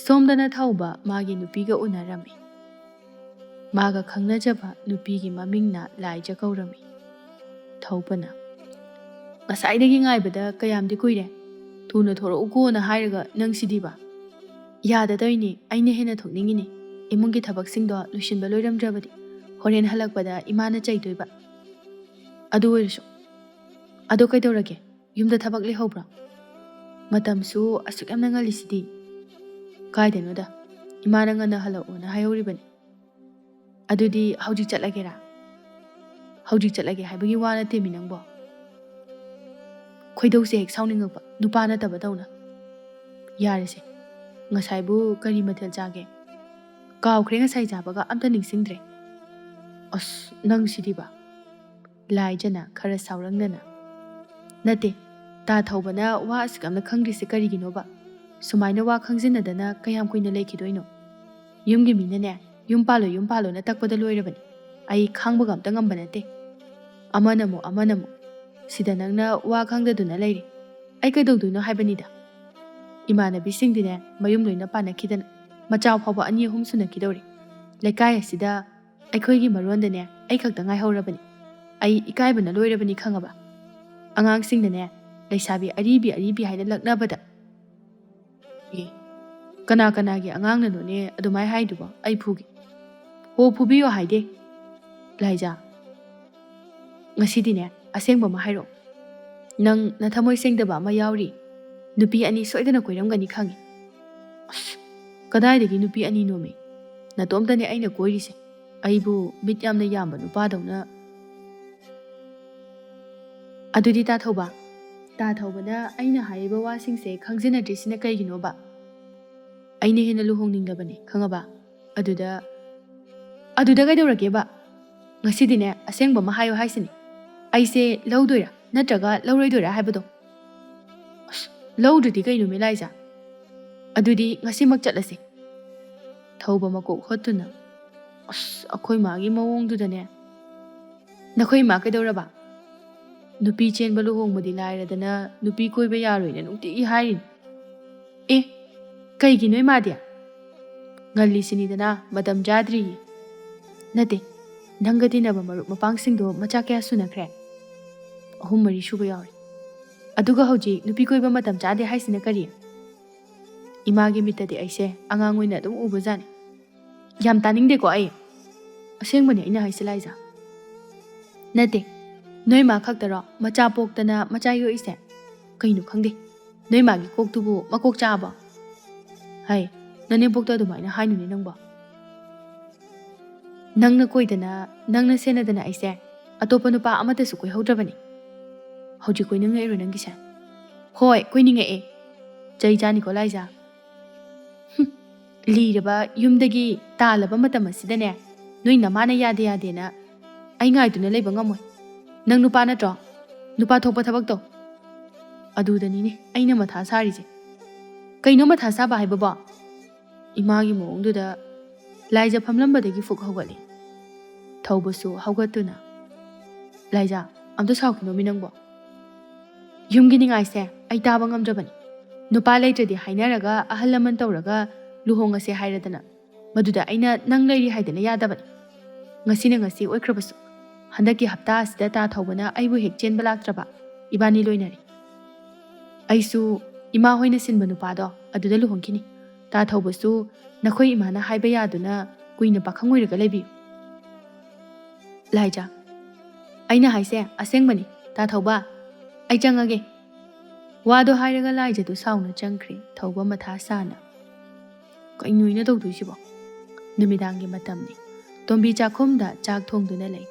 ꯁꯣꯝꯗꯅ ꯊꯧꯕ ꯃꯥꯒꯤ ꯅꯨꯄꯤꯒ ꯎꯅꯔꯝꯃꯤ꯫ ꯃꯥꯒ ꯈꯪꯅꯖꯕ ꯅꯨꯄꯤꯒꯤ ꯃꯃꯤꯡꯅ ꯂꯥꯏꯖ ꯀꯧꯔꯝꯃꯤ꯫" ꯊꯧꯕꯅ, "ꯉꯁꯥꯏꯗꯒꯤ ꯉꯥꯏꯕꯗ ꯀꯌꯥꯝꯗꯤ ꯀꯨꯏꯔꯦ꯫ ꯊꯨꯅ ꯊꯣꯔꯛꯎꯀꯣꯅ ꯍꯥꯏꯔꯒ ꯅꯪꯁꯤꯗꯤꯕ?" "ꯌꯥꯗꯗꯣꯏꯅꯦ, ꯑꯩꯅ ꯍꯦꯟꯅ ꯊꯣꯛꯅꯤꯡꯉꯤꯅꯦ꯫ ꯏꯃꯨꯡꯒꯤ ꯊꯕꯛꯁꯤꯡꯗꯣ ꯂꯣꯏꯁꯤꯟꯕ ꯂꯣꯏꯔꯝꯗ꯭ꯔꯕꯗꯤ ꯍꯣꯔꯦꯟ ꯍꯜꯂꯛꯄꯗ ꯏꯃꯥꯅ ꯆꯩꯗꯣꯏꯕ꯫ ꯑꯗꯨ ꯑꯣꯏꯔꯁꯨ꯫ ꯑꯗꯣ ꯀꯩꯗꯧꯔꯒꯦ? ꯌꯨꯝꯗ ꯊꯕꯛ ꯂꯩꯍꯧꯕ꯭ꯔꯣ? ꯃꯇꯝꯁꯨ ꯑꯁꯨꯛ ꯌꯥꯝꯅ ꯉꯜꯂꯤꯁꯤꯗꯤ?" "ꯀꯥꯏꯗꯅꯣꯗ, ꯏꯃꯥꯅ ꯉꯟꯅ ꯍꯜꯂꯛꯑꯣꯅ ꯍꯥꯏꯍꯧꯔꯤꯕꯅꯤ꯫" "ꯑꯗꯨꯗꯤ ꯍꯧꯖꯤꯛ ꯆꯠꯂꯒꯦꯔꯥ?" "ꯍꯧꯖꯤꯛ ꯆꯠꯂꯒꯦ ꯍꯥꯏꯕꯒꯤ ꯋꯥ ꯅꯠꯇꯦꯃꯤ ꯅꯪꯕꯣ꯫ ꯈꯣꯏꯗꯧꯁꯦ ꯍꯦꯛ ꯁꯥꯎꯅꯤꯡꯉꯛꯄ, ꯅꯨꯄꯥ ꯅꯠꯇꯕꯗꯧꯅ꯫ ꯌꯥꯔꯦꯁꯦ, ꯉꯁꯥꯏꯕꯨ ꯀꯔꯤ ꯃꯊꯦꯜ ꯆꯥꯒꯦ? ꯀꯥꯎꯈ꯭ꯔꯦ, ꯉꯁꯥꯏ ꯆꯥꯕꯒ ꯑꯝꯇ ꯅꯤꯡꯁꯤꯡꯗ꯭ꯔꯦ꯫ ꯑꯁ, ꯅꯪꯁꯤꯗꯤꯕ꯫" ꯂꯥꯏꯖꯅ ꯈꯔ ꯁꯥꯎꯔꯪꯅꯅ, "ꯅꯠꯇꯦ, ꯇꯥ ꯊꯧꯕꯅ ꯋꯥ ꯑꯁꯨꯛ ꯌꯥꯝꯅ ꯈꯪꯗ꯭ꯔꯤꯁꯦ ꯀꯔꯤꯒꯤꯅꯣꯕ? ꯁꯨꯃꯥꯏꯅ ꯋꯥ ꯈꯪꯖꯤꯟꯅꯗꯅ ꯀꯌꯥꯝ ꯀꯨꯏꯅ ꯂꯩꯈꯤꯗꯣꯏꯅꯣ? ꯌꯨꯝꯒꯤ ꯃꯤꯅꯅꯦ, 'ꯌꯨꯝ ꯄꯥꯜꯂꯣ, ꯌꯨꯝ ꯄꯥꯜꯂꯣꯅ' ꯇꯛꯄꯗ ꯂꯣꯏꯔꯕꯅꯤ꯫ ꯑꯩ ꯈꯥꯡꯕꯒ ꯑꯝꯇ ꯉꯝꯕ ꯅꯠꯇꯦ꯫ ꯑꯃꯅ ꯑꯃꯨꯛ, ꯑꯃꯅ ꯑꯃꯨꯛ꯫ ꯁꯤꯗ ꯅꯪꯅ ꯋꯥ ꯈꯪꯗꯗꯨꯅ ꯂꯩꯔꯤ꯫ ꯑꯩ ꯀꯩꯗꯧꯗꯣꯏꯅꯣ ꯍꯥꯏꯕꯅꯤꯗ꯫ ꯏꯃꯥꯟꯅꯕꯤꯁꯤꯡꯗꯤꯅꯦ, ꯃꯌꯨꯝ ꯂꯣꯏꯅ ꯄꯥꯟꯅꯈꯤꯗꯅ ꯃꯆꯥ ꯐꯥꯎꯕ ꯑꯅꯤ ꯑꯍꯨꯝ ꯁꯨꯅꯈꯤꯗꯧꯔꯦ꯫ ꯂꯩꯀꯥꯏ ꯑꯁꯤꯗ ꯑꯩꯈꯣꯏꯒꯤ ꯃꯔꯣꯟꯗꯅꯦ, ꯑꯩ ꯈꯛꯇ ꯉꯥꯏꯍꯧꯔꯕꯅꯤ꯫ ꯑꯩ ꯏꯀꯥꯏꯕꯅ ꯂꯣꯏꯔꯕꯅꯤ ꯈꯪꯉꯕ? ꯑꯉꯥꯡꯁꯤꯡꯅꯅꯦ, ꯂꯩꯁꯥꯕꯤ ꯑꯔꯤꯕꯤ ꯑꯔꯤꯕꯤ ꯍꯥꯏꯅ ꯂꯛꯅꯕꯗ꯫ ꯑꯦ, ꯀꯅꯥ ꯀꯅꯥꯒꯤ ꯑꯉꯥꯡꯅꯅꯣꯅꯦ ꯑꯗꯨꯃꯥꯏ ꯍꯥꯏꯗꯨꯕꯣ? ꯑꯩ ꯐꯨꯒꯦ꯫ ꯍꯣ, ꯐꯨꯕꯤꯌꯣ ꯍꯥꯏꯗꯦ꯫ ꯂꯥꯏꯖꯥ, ꯉꯁꯤꯗꯤꯅꯦ, ꯑꯁꯦꯡꯕ ꯑꯃ ꯍꯥꯏꯔꯛꯑꯣ꯫ "ꯅꯪ ꯅꯊꯃꯣꯏ ꯁꯦꯡꯗꯕ ꯑꯃ ꯌꯥꯎꯔꯤ꯫ ꯅꯨꯄꯤ ꯑꯅꯤ ꯁꯣꯏꯗꯅ ꯀꯣꯏꯔꯝꯒꯅꯤ ꯈꯪꯉꯤ꯫" "ꯑꯁ, ꯀꯗꯥꯏꯗꯒꯤ ꯅꯨꯄꯤ ꯑꯅꯤꯅꯣꯃꯤ? ꯅꯇꯣꯝꯇꯅꯦ ꯑꯩꯅ ꯀꯣꯏꯔꯤꯁꯦ꯫ ꯑꯩꯕꯨ ꯃꯤꯠ ꯌꯥꯝꯅ ꯌꯥꯝꯕ ꯅꯨꯄꯥꯗꯧꯅ꯫" "ꯑꯗꯨꯗꯤ ꯇꯥ ꯊꯧꯕ, ꯇꯥ ꯊꯧꯕꯅ ꯑꯩꯅ ꯍꯥꯏꯔꯤꯕ ꯋꯥꯁꯤꯡꯁꯦ ꯈꯪꯖꯟꯅꯗ꯭ꯔꯤꯁꯤꯅ ꯀꯩꯒꯤꯅꯣꯕ? ꯑꯩꯅ ꯍꯦꯟꯅ ꯂꯨꯍꯣꯡꯅꯤꯡꯂꯕꯅꯤ, ꯈꯪꯉꯕ? ꯑꯗꯨꯗ, ꯑꯗꯨꯗ ꯀꯩꯗꯧꯔꯒꯦꯕ? ꯉꯁꯤꯗꯤꯅꯦ, ꯑꯁꯦꯡꯕ ꯑꯃ ꯍꯥꯏꯌꯣ ꯍꯥꯏꯁꯤꯅꯤ꯫ ꯑꯩꯁꯦ ꯂꯧꯗꯣꯏꯔꯥ ꯅꯠꯇ꯭ꯔꯒ ꯂꯧꯔꯣꯏꯗꯣꯏꯔꯥ ꯍꯥꯏꯕꯗꯣ?" "ꯑꯁ, ꯂꯧꯗ꯭ꯔꯗꯤ ꯀꯩꯅꯣ, ꯃꯤꯂꯥꯏꯖꯥ? ꯑꯗꯨꯗꯤ ꯉꯁꯤꯃꯛ ꯆꯠꯂꯁꯤ꯫" ꯊꯧꯕ ꯃꯀꯣꯛ ꯍꯣꯠꯇꯨꯅ, "ꯑꯁ, ꯑꯩꯈꯣꯏ ꯃꯥꯒꯤ ꯃꯑꯣꯡꯗꯨꯗꯅꯦ꯫" "ꯅꯈꯣꯏ ꯏꯃꯥ ꯀꯩꯗꯧꯔꯕ? ꯅꯨꯄꯤ ꯆꯦꯟꯕ ꯂꯨꯍꯣꯡꯕꯗꯤ ꯂꯥꯏꯔꯗꯅ ꯅꯨꯄꯤ ꯀꯣꯏꯕ ꯌꯥꯔꯣꯏꯅ ꯅꯨꯡꯇꯤꯒꯤ ꯍꯥꯏꯔꯤꯅꯤ꯫" "ꯑꯦ, ꯀꯩꯒꯤꯅꯣ ꯏꯃꯥꯗꯤ?" "ꯉꯜꯂꯤꯁꯤꯅꯤꯗꯅ, ꯃꯇꯝ ꯆꯥꯗ꯭ꯔꯤꯌꯦ꯫" "ꯅꯠꯇꯦ, ꯅꯪꯒ ꯇꯤꯟꯅꯕ ꯃꯔꯨꯞ ꯃꯄꯥꯡꯁꯤꯡꯗꯣ ꯃꯆꯥ ꯀꯌꯥ ꯁꯨꯅꯈ꯭ꯔꯦ?" "ꯑꯍꯨꯝ ꯃꯔꯤ ꯁꯨꯕ ꯌꯥꯎꯔꯦ꯫" "ꯑꯗꯨꯒ ꯍꯧꯖꯤꯛ ꯅꯨꯄꯤ ꯀꯣꯏꯕ ꯃꯇꯝ ꯆꯥꯗꯦ ꯍꯥꯏꯁꯤꯅ ꯀꯔꯤ?" "ꯏꯃꯥꯒꯤ ꯃꯤꯠꯇꯗꯤ ꯑꯩꯁꯦ ꯑꯉꯥꯡ ꯑꯣꯏꯅ ꯑꯗꯨꯝ ꯎꯕꯖꯥꯠꯅꯤ꯫" "ꯌꯥꯝ ꯇꯥꯅꯤꯡꯗꯦꯀꯣ ꯑꯩ꯫ ꯑꯁꯦꯡꯕꯅꯦ ꯑꯩꯅ ꯍꯥꯏꯁꯦ, ꯂꯥꯏꯖꯥ꯫" "ꯅꯠꯇꯦ, ꯅꯣꯏ ꯃꯥ ꯈꯛꯇꯔꯣ ꯃꯆꯥ ꯄꯣꯛꯇꯅ ꯃꯆꯥ ꯌꯣꯛꯏꯁꯦ? ꯀꯩꯅꯣ ꯈꯪꯗꯦ, ꯅꯣꯏ ꯃꯥꯒꯤ ꯀꯣꯛꯇꯨꯕꯨ ꯃꯀꯣꯛ ꯆꯥꯛꯑꯕꯣ?" "ꯍꯩ, ꯅꯅꯦꯝꯄꯣꯛꯇ ꯑꯗꯨꯃꯥꯏꯅ ꯍꯥꯏꯅꯨꯅꯦ ꯅꯪꯕꯣ꯫ ꯅꯪꯅ ꯀꯣꯏꯗꯅ, ꯅꯪꯅ ꯁꯦꯟꯅꯗꯅ ꯑꯩꯁꯦ ꯑꯇꯣꯞꯄ ꯅꯨꯄꯥ ꯑꯃꯠꯇꯁꯨ ꯀꯣꯏꯍꯧꯗ꯭ꯔꯕꯅꯤ꯫ ꯍꯧꯖꯤꯛ ꯀꯣꯏꯅꯤꯡꯉꯛꯏꯔꯣ ꯅꯪꯒꯤꯁꯦ?" "ꯍꯣꯏ, ꯀꯣꯏꯅꯤꯡꯉꯛꯑꯦ꯫" "ꯆꯩ ꯆꯥꯅꯤꯀꯣ, ꯂꯥꯏꯖꯥ꯫ ꯍꯨꯝ, ꯂꯤꯔꯕ ꯌꯨꯝꯗꯒꯤ ꯇꯥꯜꯂꯕ ꯃꯇꯝ ꯑꯁꯤꯗꯅꯦ, ꯅꯣꯏ ꯅꯃꯥꯅ ꯌꯥꯗꯦ ꯌꯥꯗꯦꯅ ꯑꯩ ꯉꯥꯏꯗꯨꯅ ꯂꯩꯕ ꯉꯝꯃꯣꯏ꯫ ꯅꯪ ꯅꯨꯄꯥ ꯅꯠꯇ꯭ꯔꯣ? ꯅꯨꯄꯥ ꯊꯣꯛꯄ ꯊꯕꯛ ꯇꯧ꯫" "ꯑꯗꯨꯗꯅꯤꯅꯦ ꯑꯩꯅ ꯃꯊꯥ ꯁꯥꯔꯤꯁꯦ꯫" "ꯀꯩꯅꯣ ꯃꯊꯥ ꯁꯥꯕ ꯍꯥꯏꯕꯕꯣ?" ꯏꯃꯥꯒꯤ ꯃꯑꯣꯡꯗꯨꯗ ꯂꯥꯏꯖꯥ ꯐꯝꯂꯝꯕꯗꯒꯤ ꯐꯨꯛ ꯍꯧꯒꯠꯂꯤ꯫ ꯊꯧꯕꯁꯨ ꯍꯧꯒꯠꯇꯨꯅ, "ꯂꯥꯏꯖꯥ, ꯑꯝꯇ ꯁꯥꯎꯈꯤꯅꯣꯃꯤ ꯅꯪꯕꯣ꯫ ꯌꯨꯝꯒꯤ ꯅꯤꯡꯉꯥꯏꯁꯦ ꯑꯩ ꯇꯥꯕ ꯉꯝꯗ꯭ꯔꯕꯅꯤ꯫ ꯅꯨꯄꯥ ꯂꯩꯇ꯭ꯔꯗꯤ ꯍꯥꯏꯅꯔꯒ ꯑꯍꯜ ꯂꯃꯟ ꯇꯧꯔꯒ ꯂꯨꯍꯣꯡꯉꯁꯦ ꯍꯥꯏꯔꯗꯅ, ꯃꯗꯨꯗ ꯑꯩꯅ ꯅꯪ ꯂꯩꯔꯤ ꯍꯥꯏꯗꯅ ꯌꯥꯗꯕꯅꯤ꯫ ꯉꯁꯤꯅ ꯉꯁꯤ ꯑꯣꯏꯈ꯭ꯔꯕꯁꯨ, ꯍꯟꯗꯛꯀꯤ ꯍꯞꯇꯥ ꯑꯁꯤꯗ ꯇꯥ ꯊꯧꯕꯅ ꯑꯩꯕꯨ ꯍꯦꯛ ꯆꯦꯟꯕ ꯂꯥꯛꯇ꯭ꯔꯕ, ꯏꯕꯥꯅꯤ ꯂꯣꯏꯅꯔꯦ꯫ ꯑꯩꯁꯨ ꯏꯃꯥ ꯍꯣꯏꯅ ꯁꯤꯟꯕ ꯅꯨꯄꯥꯗꯣ ꯑꯗꯨꯗ ꯂꯨꯍꯣꯡꯈꯤꯅꯤ꯫ ꯇꯥ ꯊꯧꯕꯁꯨ ꯅꯈꯣꯏ ꯏꯃꯥꯅ ꯍꯥꯏꯕ ꯌꯥꯗꯨꯅ ꯀꯨꯏꯅ ꯄꯥꯈꯪ ꯑꯣꯏꯔꯒ ꯂꯩꯕꯤꯌꯨ꯫" "ꯂꯥꯏꯖꯥ, ꯑꯩꯅ ꯍꯥꯏꯁꯦ ꯑꯁꯦꯡꯕꯅꯤ, ꯇꯥ ꯊꯧꯕ꯫ "ꯑꯩ ꯆꯪꯉꯒꯦ꯫" ꯋꯥꯗꯣ ꯍꯥꯏꯔꯒ ꯂꯥꯏꯖꯗꯨ ꯁꯥꯎꯅ ꯆꯪꯈ꯭ꯔꯦ, ꯊꯧꯕ ꯃꯊꯥ ꯁꯥꯅ꯫ "ꯀꯩꯅꯣ ꯑꯩꯅ ꯇꯧꯗꯣꯏꯁꯤꯕꯣ?" ꯅꯨꯃꯤꯗꯥꯡꯒꯤ ꯃꯇꯝꯅꯤ꯫ ꯇꯣꯝꯕꯤ ꯆꯥꯛꯈꯨꯝꯗ ꯆꯥꯛ ꯊꯣꯡꯗꯨꯅ ꯂꯩ꯫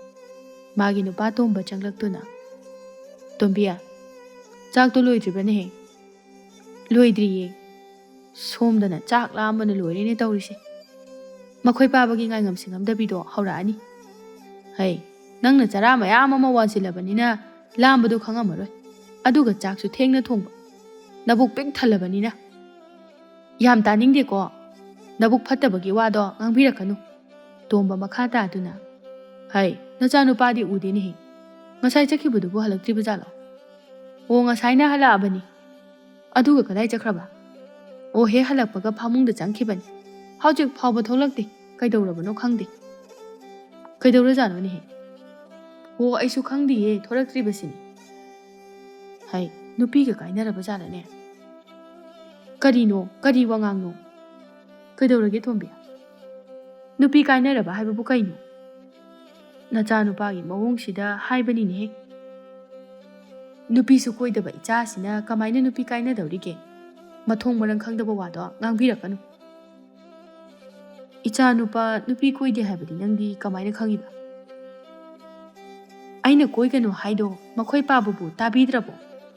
ꯃꯥꯒꯤ ꯅꯨꯄꯥ ꯇꯣꯝꯕ ꯆꯪꯂꯛꯇꯨꯅ, "ꯇꯣꯝꯕꯤ, ꯆꯥꯛꯇꯣ ꯂꯣꯏꯗ꯭ꯔꯤꯕꯅꯦꯍꯦ?" "ꯂꯣꯏꯗ꯭ꯔꯤꯌꯦ꯫ ꯁꯣꯝꯗꯅ ꯆꯥꯛ ꯂꯥꯝꯕꯅ ꯂꯣꯏꯔꯦꯅꯦ ꯇꯧꯔꯤꯁꯦ꯫ ꯃꯈꯣꯏ ꯄꯥꯕꯒꯤ ꯉꯥꯏꯉꯝ ꯁꯤꯡꯉꯝꯗꯕꯤꯗꯣ ꯍꯧꯔꯛꯑꯅꯤ꯫ ꯍꯩ, ꯅꯪꯅ ꯆꯔꯥ ꯃꯌꯥꯝ ꯑꯃ ꯋꯥꯟꯁꯤꯜꯂꯕꯅꯤꯅ ꯂꯥꯝꯕꯗꯣ ꯈꯪꯉꯝꯃꯔꯣꯏ꯫ ꯑꯗꯨꯒ ꯆꯥꯛꯁꯨ ꯊꯦꯡꯅ ꯊꯣꯡꯕ꯫ ꯅꯕꯨꯛ ꯄꯤꯛ ꯊꯜꯂꯕꯅꯤꯅ꯫" "ꯌꯥꯝ ꯇꯥꯅꯤꯡꯗꯦꯀꯣ꯫ ꯅꯕꯨꯛ ꯐꯠꯇꯕꯒꯤ ꯋꯥꯗꯣ ꯉꯥꯡꯕꯤꯔꯛꯀꯅꯨ꯫" ꯇꯣꯝꯕ ꯃꯈꯥ ꯇꯥꯗꯨꯅ, "ꯍꯩ, ꯅꯆꯥꯅꯨꯄꯥꯗꯤ ꯎꯗꯦꯅꯦꯍꯦ꯫ ꯉꯁꯥꯏ ꯆꯠꯈꯤꯕꯗꯨꯕꯨ ꯍꯜꯂꯛꯇ꯭ꯔꯤꯕ ꯖꯥꯠꯂꯣ?" "ꯑꯣ, ꯉꯁꯥꯏꯅ ꯍꯜꯂꯛꯑꯕꯅꯤ꯫" "ꯑꯗꯨꯒ ꯀꯗꯥꯏ ꯆꯠꯈ꯭ꯔꯕ?" "ꯑꯣ, ꯍꯦꯛ ꯍꯜꯂꯛꯄꯒ ꯐꯃꯨꯡꯗ ꯆꯪꯈꯤꯕꯅꯤ꯫ ꯍꯧꯖꯤꯛ ꯐꯥꯎꯕ ꯊꯣꯛꯂꯛꯇꯦ꯫ ꯀꯩꯗꯧꯔꯕꯅꯣ ꯈꯪꯗꯦ꯫ ꯀꯩꯗꯧꯔꯖꯥꯠꯅꯣꯅꯦꯍꯦ?" "ꯑꯣ, ꯑꯩꯁꯨ ꯈꯪꯗꯤꯌꯦ, ꯊꯣꯔꯛꯇ꯭ꯔꯤꯕꯁꯤꯅꯤ꯫" "ꯍꯩ, ꯅꯨꯄꯤꯒ ꯀꯥꯏꯅꯔꯕ ꯖꯥꯠꯂꯅꯦ?" "ꯀꯔꯤꯅꯣ? ꯀꯔꯤ ꯋꯥꯉꯥꯡꯅꯣ? ꯀꯩꯗꯧꯔꯒꯦ ꯇꯣꯝꯕꯤ? ꯅꯨꯄꯤ ꯀꯥꯏꯅꯔꯕ ꯍꯥꯏꯕꯕꯨ ꯀꯩꯅꯣ?" "ꯅꯆꯥꯅꯨꯄꯥꯒꯤ ꯃꯑꯣꯡꯁꯤꯗ ꯍꯥꯏꯕꯅꯤꯅꯦꯍꯦ꯫ ꯅꯨꯄꯤꯁꯨ ꯀꯣꯏꯗꯕ ꯏꯆꯥꯁꯤꯅ ꯀꯃꯥꯏꯅ ꯅꯨꯄꯤ ꯀꯥꯏꯅꯗꯧꯔꯤꯒꯦ? ꯃꯊꯣꯡ ꯃꯔꯝ ꯈꯪꯗꯕ ꯋꯥꯗꯣ ꯉꯥꯡꯕꯤꯔꯛꯀꯅꯨ꯫" "ꯏꯆꯥꯅꯨꯄꯥ ꯅꯨꯄꯤ ꯀꯣꯏꯗꯦ ꯍꯥꯏꯕꯗꯤ ꯅꯪꯗꯤ ꯀꯃꯥꯏꯅ ꯈꯪꯉꯤꯕ?" "ꯑꯩꯅ ꯀꯣꯏꯒꯅꯨ ꯍꯥꯏꯗꯣ ꯃꯈꯣꯏ ꯄꯥꯕꯕꯨ ꯇꯥꯕꯤꯗ꯭ꯔꯕꯣ?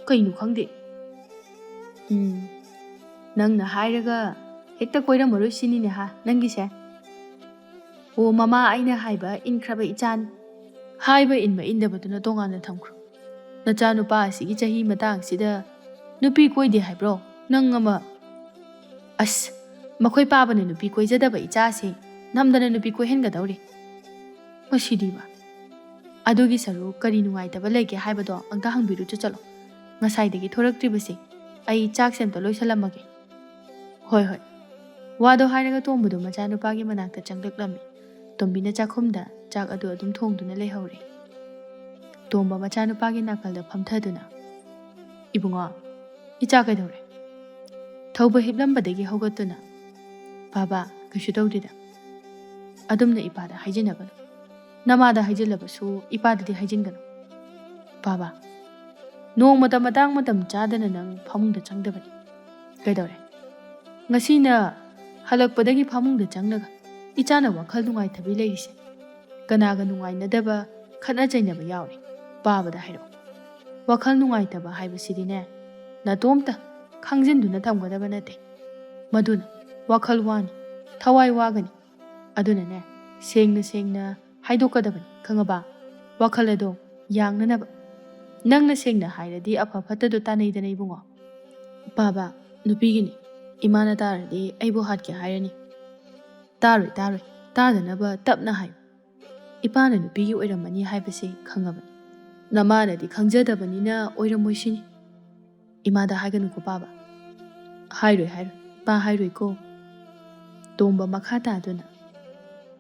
ꯀꯩꯅꯣ ꯈꯪꯗꯦ꯫" "ꯎꯝ, ꯅꯪꯅ ꯍꯥꯏꯔꯒ ꯍꯦꯛꯇ ꯀꯣꯏꯔꯝꯃꯔꯣꯏ ꯁꯤꯅꯤꯅꯦ ꯍꯥ ꯅꯪꯒꯤꯁꯦ?" "ꯑꯣ ꯃꯃꯥ, ꯑꯩꯅ ꯍꯥꯏꯕ ꯏꯟꯈ꯭ꯔꯕ ꯏꯆꯥꯅꯤ꯫" "ꯍꯥꯏꯕ ꯏꯟꯕ ꯏꯟꯗꯕꯗꯨꯅ ꯇꯣꯉꯥꯟꯅ ꯊꯝꯈ꯭ꯔꯣ꯫ ꯅꯆꯥꯅꯨꯄꯥ ꯑꯁꯤꯒꯤ ꯆꯍꯤ ꯃꯇꯥꯡꯁꯤꯗ ꯅꯨꯄꯤ ꯀꯣꯏꯗꯦ ꯍꯥꯏꯕ꯭ꯔꯣ? ꯅꯪ ꯑꯃ, ꯑꯁ, ꯃꯈꯣꯏ ꯄꯥꯕꯅ ꯅꯨꯄꯤ ꯀꯣꯏꯖꯗꯕ ꯏꯆꯥꯁꯦ ꯅꯝꯗꯅ ꯅꯨꯄꯤ ꯀꯣꯏꯍꯟꯒꯗꯧꯔꯤ꯫ ꯃꯁꯤꯗꯤꯕ꯫ ꯑꯗꯨꯒꯤ ꯁꯔꯨꯛ ꯀꯔꯤ ꯅꯨꯡꯉꯥꯏꯇꯕ ꯂꯩꯒꯦ ꯍꯥꯏꯕꯗꯣ ꯑꯝꯇ ꯍꯪꯕꯤꯔꯨꯆꯣ ꯆꯠꯂꯣ꯫ ꯉꯁꯥꯏꯗꯒꯤ ꯊꯣꯔꯛꯇ꯭ꯔꯤꯕꯁꯦ꯫ ꯑꯩ ꯆꯥꯛꯁꯦ ꯑꯝꯇ ꯂꯣꯏꯁꯜꯂꯝꯃꯒꯦ꯫" "ꯍꯣꯏ, ꯍꯣꯏ꯫" ꯋꯥꯗꯣ ꯍꯥꯏꯔꯒ ꯇꯣꯝꯕꯗꯣ ꯃꯆꯥꯅꯨꯄꯥꯒꯤ ꯃꯅꯥꯛꯇ ꯆꯪꯂꯛꯂꯝꯃꯤ꯫ ꯇꯣꯝꯕꯤꯅ ꯆꯥꯛꯈꯨꯝꯗ ꯆꯥꯛ ꯑꯗꯨ ꯑꯗꯨꯝ ꯊꯣꯡꯗꯨꯅ ꯂꯩꯍꯧꯔꯦ꯫ ꯇꯣꯝꯕ ꯃꯆꯥꯅꯨꯄꯥꯒꯤ ꯅꯥꯀꯜꯗ ꯐꯝꯊꯗꯨꯅ, "ꯏꯕꯨꯡꯉꯣ, ꯏꯆꯥ ꯀꯩꯗꯧꯔꯦ?" ꯊꯧꯕ ꯍꯤꯞꯂꯝꯕꯗꯒꯤ ꯍꯧꯒꯠꯇꯨꯅ, "ꯕꯥꯕꯥ, ꯀꯩꯁꯨ ꯇꯧꯗꯦꯗ꯫ ꯑꯗꯨꯝꯅ ꯏꯄꯥꯗ ꯍꯥꯏꯖꯤꯟꯅꯒꯅꯨ꯫ ꯅꯃꯥꯗ ꯍꯥꯏꯖꯤꯜꯂꯕꯁꯨ ꯏꯄꯥꯗꯗꯤ ꯍꯥꯏꯖꯤꯟꯒꯅꯨ꯫ ꯕꯥꯕꯥ, ꯅꯣꯡꯃꯇ ꯃꯇꯥꯡ ꯃꯇꯝ ꯆꯥꯗꯅ ꯅꯪ ꯐꯃꯨꯡꯗ ꯆꯪꯗꯕꯅꯤ꯫ ꯀꯩꯗꯧꯔꯦ? ꯉꯁꯤꯅ ꯍꯜꯂꯛꯄꯗꯒꯤ ꯐꯃꯨꯡꯗ ꯆꯪꯂꯒ ꯏꯆꯥꯅ ꯋꯥꯈꯜ ꯅꯨꯡꯉꯥꯏꯇꯕꯤ ꯂꯩꯔꯤꯁꯦ ꯀꯅꯥꯒ ꯅꯨꯡꯉꯥꯏꯅꯗꯕ, ꯈꯠꯅ ꯆꯩꯅꯕ ꯌꯥꯎꯔꯦ? ꯄꯥꯕꯗ ꯍꯥꯏꯔꯛꯑꯣ꯫ ꯋꯥꯈꯜ ꯅꯨꯡꯉꯥꯏꯇꯕ ꯍꯥꯏꯕꯁꯤꯗꯤꯅꯦ, ꯅꯇꯣꯝꯇ ꯈꯪꯖꯤꯟꯗꯨꯅ ꯊꯝꯒꯗꯕ ꯅꯠꯇꯦ꯫ ꯃꯗꯨꯅ ꯋꯥꯈꯜ ꯋꯥꯅꯤ, ꯊꯋꯥꯏ ꯋꯥꯒꯅꯤ꯫ ꯑꯗꯨꯅꯅꯦ, ꯁꯦꯡꯅ ꯁꯦꯡꯅ ꯍꯥꯏꯗꯣꯛꯀꯗꯕꯅꯤ, ꯈꯪꯉꯕ? ꯋꯥꯈꯜ ꯑꯗꯣ ꯌꯥꯡꯅꯅꯕ꯫ ꯅꯪꯅ ꯁꯦꯡꯅ ꯍꯥꯏꯔꯗꯤ ꯑꯐ ꯐꯠꯇꯗꯣ ꯇꯥꯅꯩꯗꯅ, ꯏꯕꯨꯡꯉꯣ꯫ ꯄꯥꯕ, ꯅꯨꯄꯤꯒꯤꯅꯤ꯫ ꯏꯃꯥꯅ ꯇꯥꯔꯗꯤ ꯑꯩꯕꯨ ꯍꯥꯠꯀꯦ ꯍꯥꯏꯔꯅꯤ꯫ ꯇꯥꯔꯣꯏ, ꯇꯥꯔꯣꯏ꯫ ꯇꯥꯗꯅꯕ ꯇꯞꯅ ꯍꯥꯏꯌꯨ꯫ ꯏꯄꯥꯅ ꯅꯨꯄꯤꯒꯤ ꯑꯣꯏꯔꯝꯃꯅꯤ ꯍꯥꯏꯕꯁꯦ ꯈꯪꯉꯕꯅꯤ꯫ ꯅꯃꯥꯅꯗꯤ ꯈꯪꯖꯗꯕꯅꯤꯅ ꯑꯣꯏꯔꯝꯃꯣꯏ ꯁꯤꯅꯤ꯫ ꯏꯃꯥꯗ ꯍꯥꯏꯒꯅꯨꯀꯣ, ꯄꯥꯕ꯫ ꯍꯥꯏꯔꯣꯏ, ꯍꯥꯏꯔꯣꯏ꯫ ꯄꯥ ꯍꯥꯏꯔꯣꯏꯀꯣ꯫ ꯇꯣꯝꯕ ꯃꯈꯥ ꯇꯥꯗꯨꯅ,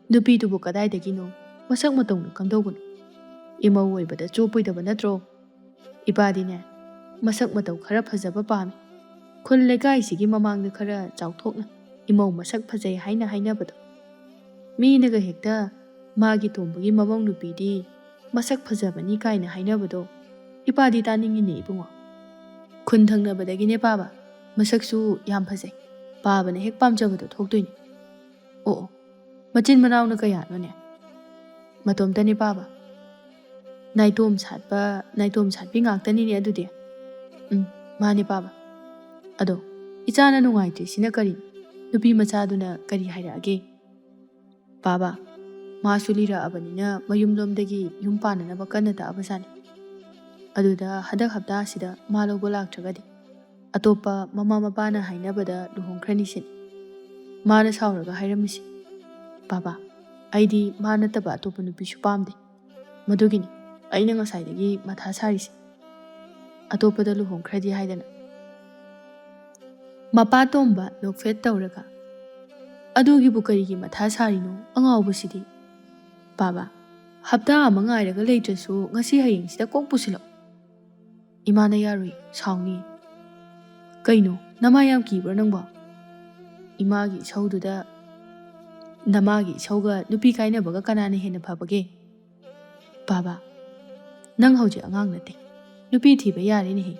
ꯅꯨꯄꯤꯗꯨꯕꯨ ꯀꯗꯥꯏꯗꯒꯤꯅꯣ? ꯃꯁꯛ ꯃꯇꯧꯅ ꯀꯝꯗꯧꯕꯅꯣ? ꯏꯃꯧ ꯑꯣꯏꯕꯗ ꯆꯣꯞꯄꯣꯏꯗꯕ ꯅꯠꯇ꯭ꯔꯣ? ꯏꯄꯥꯗꯤꯅꯦ, ꯃꯁꯛ ꯃꯇꯧ ꯈꯔ ꯐꯖꯕ ꯄꯥꯝꯃꯤ꯫ ꯈꯨꯜ ꯂꯩꯀꯥꯏꯁꯤꯒꯤ ꯃꯃꯥꯡꯗ ꯈꯔ ꯆꯥꯎꯊꯣꯛꯅ ꯏꯃꯧ ꯃꯁꯛ ꯐꯖꯩ ꯍꯥꯏꯅ ꯍꯥꯏꯅꯕꯗꯣ꯫ ꯃꯤꯅꯒ ꯍꯦꯛꯇ ꯃꯥꯒꯤ ꯇꯣꯝꯕꯒꯤ ꯃꯃꯧ ꯅꯨꯄꯤꯗꯤ ꯃꯁꯛ ꯐꯖꯕꯅꯤ ꯀꯥꯏꯅ ꯍꯥꯏꯅꯕꯗꯣ ꯏꯄꯥꯗꯤ ꯇꯥꯅꯤꯡꯉꯤꯅꯦ, ꯏꯕꯨꯡꯉꯣ꯫ ꯈꯨꯟ ꯊꯪꯅꯕꯗꯒꯤꯅꯦ, ꯄꯥꯕ꯫ ꯃꯁꯛꯁꯨ ꯌꯥꯝ ꯐꯖꯩ꯫ ꯄꯥꯕꯅ ꯍꯦꯛ ꯄꯥꯝꯖꯕꯗꯣ ꯊꯣꯛꯇꯣꯏꯅꯤ꯫ ꯑꯣ, ꯑꯣ, ꯃꯆꯤꯟ ꯃꯅꯥꯎꯅ ꯀꯌꯥꯅꯣꯅꯦ? ꯃꯇꯣꯝꯇꯅꯦ, ꯄꯥꯕ꯫ ꯅꯥꯏꯇꯣꯝ ꯁꯥꯠꯄ, ꯅꯥꯏꯇꯣꯝ ꯁꯥꯠꯄꯤ ꯉꯥꯛꯇꯅꯤꯅꯦ ꯑꯗꯨꯗꯤ꯫ ꯎꯝ, ꯃꯥꯅꯦ, ꯄꯥꯕ꯫ ꯑꯗꯣ ꯏꯆꯥꯅ ꯅꯨꯡꯉꯥꯏꯇ꯭ꯔꯤꯁꯤꯅ ꯀꯔꯤ? ꯅꯨꯄꯤ ꯃꯆꯥꯗꯨꯅ ꯀꯔꯤ ꯍꯥꯏꯔꯛꯑꯒꯦ? ꯄꯥꯕ, ꯃꯥꯁꯨ ꯂꯤꯔꯛꯑꯕꯅꯤꯅ ꯃꯌꯨꯝꯂꯣꯝꯗꯒꯤ ꯌꯨꯝ ꯄꯥꯟꯅꯅꯕ ꯀꯟꯅ ꯇꯛꯑꯕꯖꯥꯠꯅꯤ꯫ ꯑꯗꯨꯗ ꯍꯟꯗꯛ ꯍꯞꯇꯥꯁꯤꯗ ꯃꯥ ꯂꯧꯕ ꯂꯥꯛꯇ꯭ꯔꯒꯗꯤ ꯑꯇꯣꯞꯄ ꯃꯃꯥ ꯃꯄꯥꯅ ꯍꯥꯏꯅꯕꯗ ꯂꯨꯍꯣꯡꯈ꯭ꯔꯅꯤ ꯁꯤꯅꯤ꯫ ꯃꯥꯅ ꯁꯥꯎꯔꯒ ꯍꯥꯏꯔꯝꯃꯤꯁꯤ꯫ ꯄꯥꯕ, ꯑꯩꯗꯤ ꯃꯥ ꯅꯠꯇꯕ ꯑꯇꯣꯞꯄ ꯅꯨꯄꯤꯁꯨ ꯄꯥꯝꯗꯦ꯫ ꯃꯗꯨꯒꯤꯅꯤ ꯑꯩꯅ ꯉꯁꯥꯏꯗꯒꯤ ꯃꯊꯥ ꯁꯥꯔꯤꯁꯦ꯫ ꯑꯇꯣꯞꯄꯗ ꯂꯨꯍꯣꯡꯈ꯭ꯔꯗꯤ ꯍꯥꯏꯗꯅ꯫ ꯃꯄꯥ ꯇꯣꯝꯕ ꯅꯣꯛꯐꯦꯠ ꯇꯧꯔꯒ, "ꯑꯗꯨꯒꯤꯕꯨ ꯀꯔꯤꯒꯤ ꯃꯊꯥ ꯁꯥꯔꯤꯅꯣ, ꯑꯉꯥꯎꯕꯁꯤꯗꯤ?" ꯄꯥꯕ, ꯍꯞꯇꯥ ꯑꯃ ꯉꯥꯏꯔꯒ ꯂꯩꯇ꯭ꯔꯁꯨ ꯉꯁꯤ ꯍꯌꯦꯡꯁꯤꯗ ꯀꯣꯛ ꯄꯨꯁꯤꯜꯂꯛꯑꯣ꯫ ꯏꯃꯥꯅ ꯌꯥꯔꯣꯏ, ꯁꯥꯎꯅꯤ꯫ ꯀꯩꯅꯣ, ꯅꯃꯥ ꯌꯥꯝ ꯀꯤꯕ꯭ꯔꯣ ꯅꯪꯕꯣ? ꯏꯃꯥꯒꯤ ꯏꯁꯧꯗꯨꯗ, ꯅꯃꯥꯒꯤ ꯏꯁꯧꯒ ꯅꯨꯄꯤ ꯀꯥꯏꯅꯕꯒ ꯀꯅꯥꯅ ꯍꯦꯟꯅ ꯐꯕꯒꯦ? ꯄꯥꯕ, ꯅꯪ ꯍꯧꯖꯤꯛ ꯑꯉꯥꯡ ꯅꯠꯇꯦ꯫ ꯅꯨꯄꯤ ꯊꯤꯕ ꯌꯥꯔꯦꯅꯦꯍꯦ꯫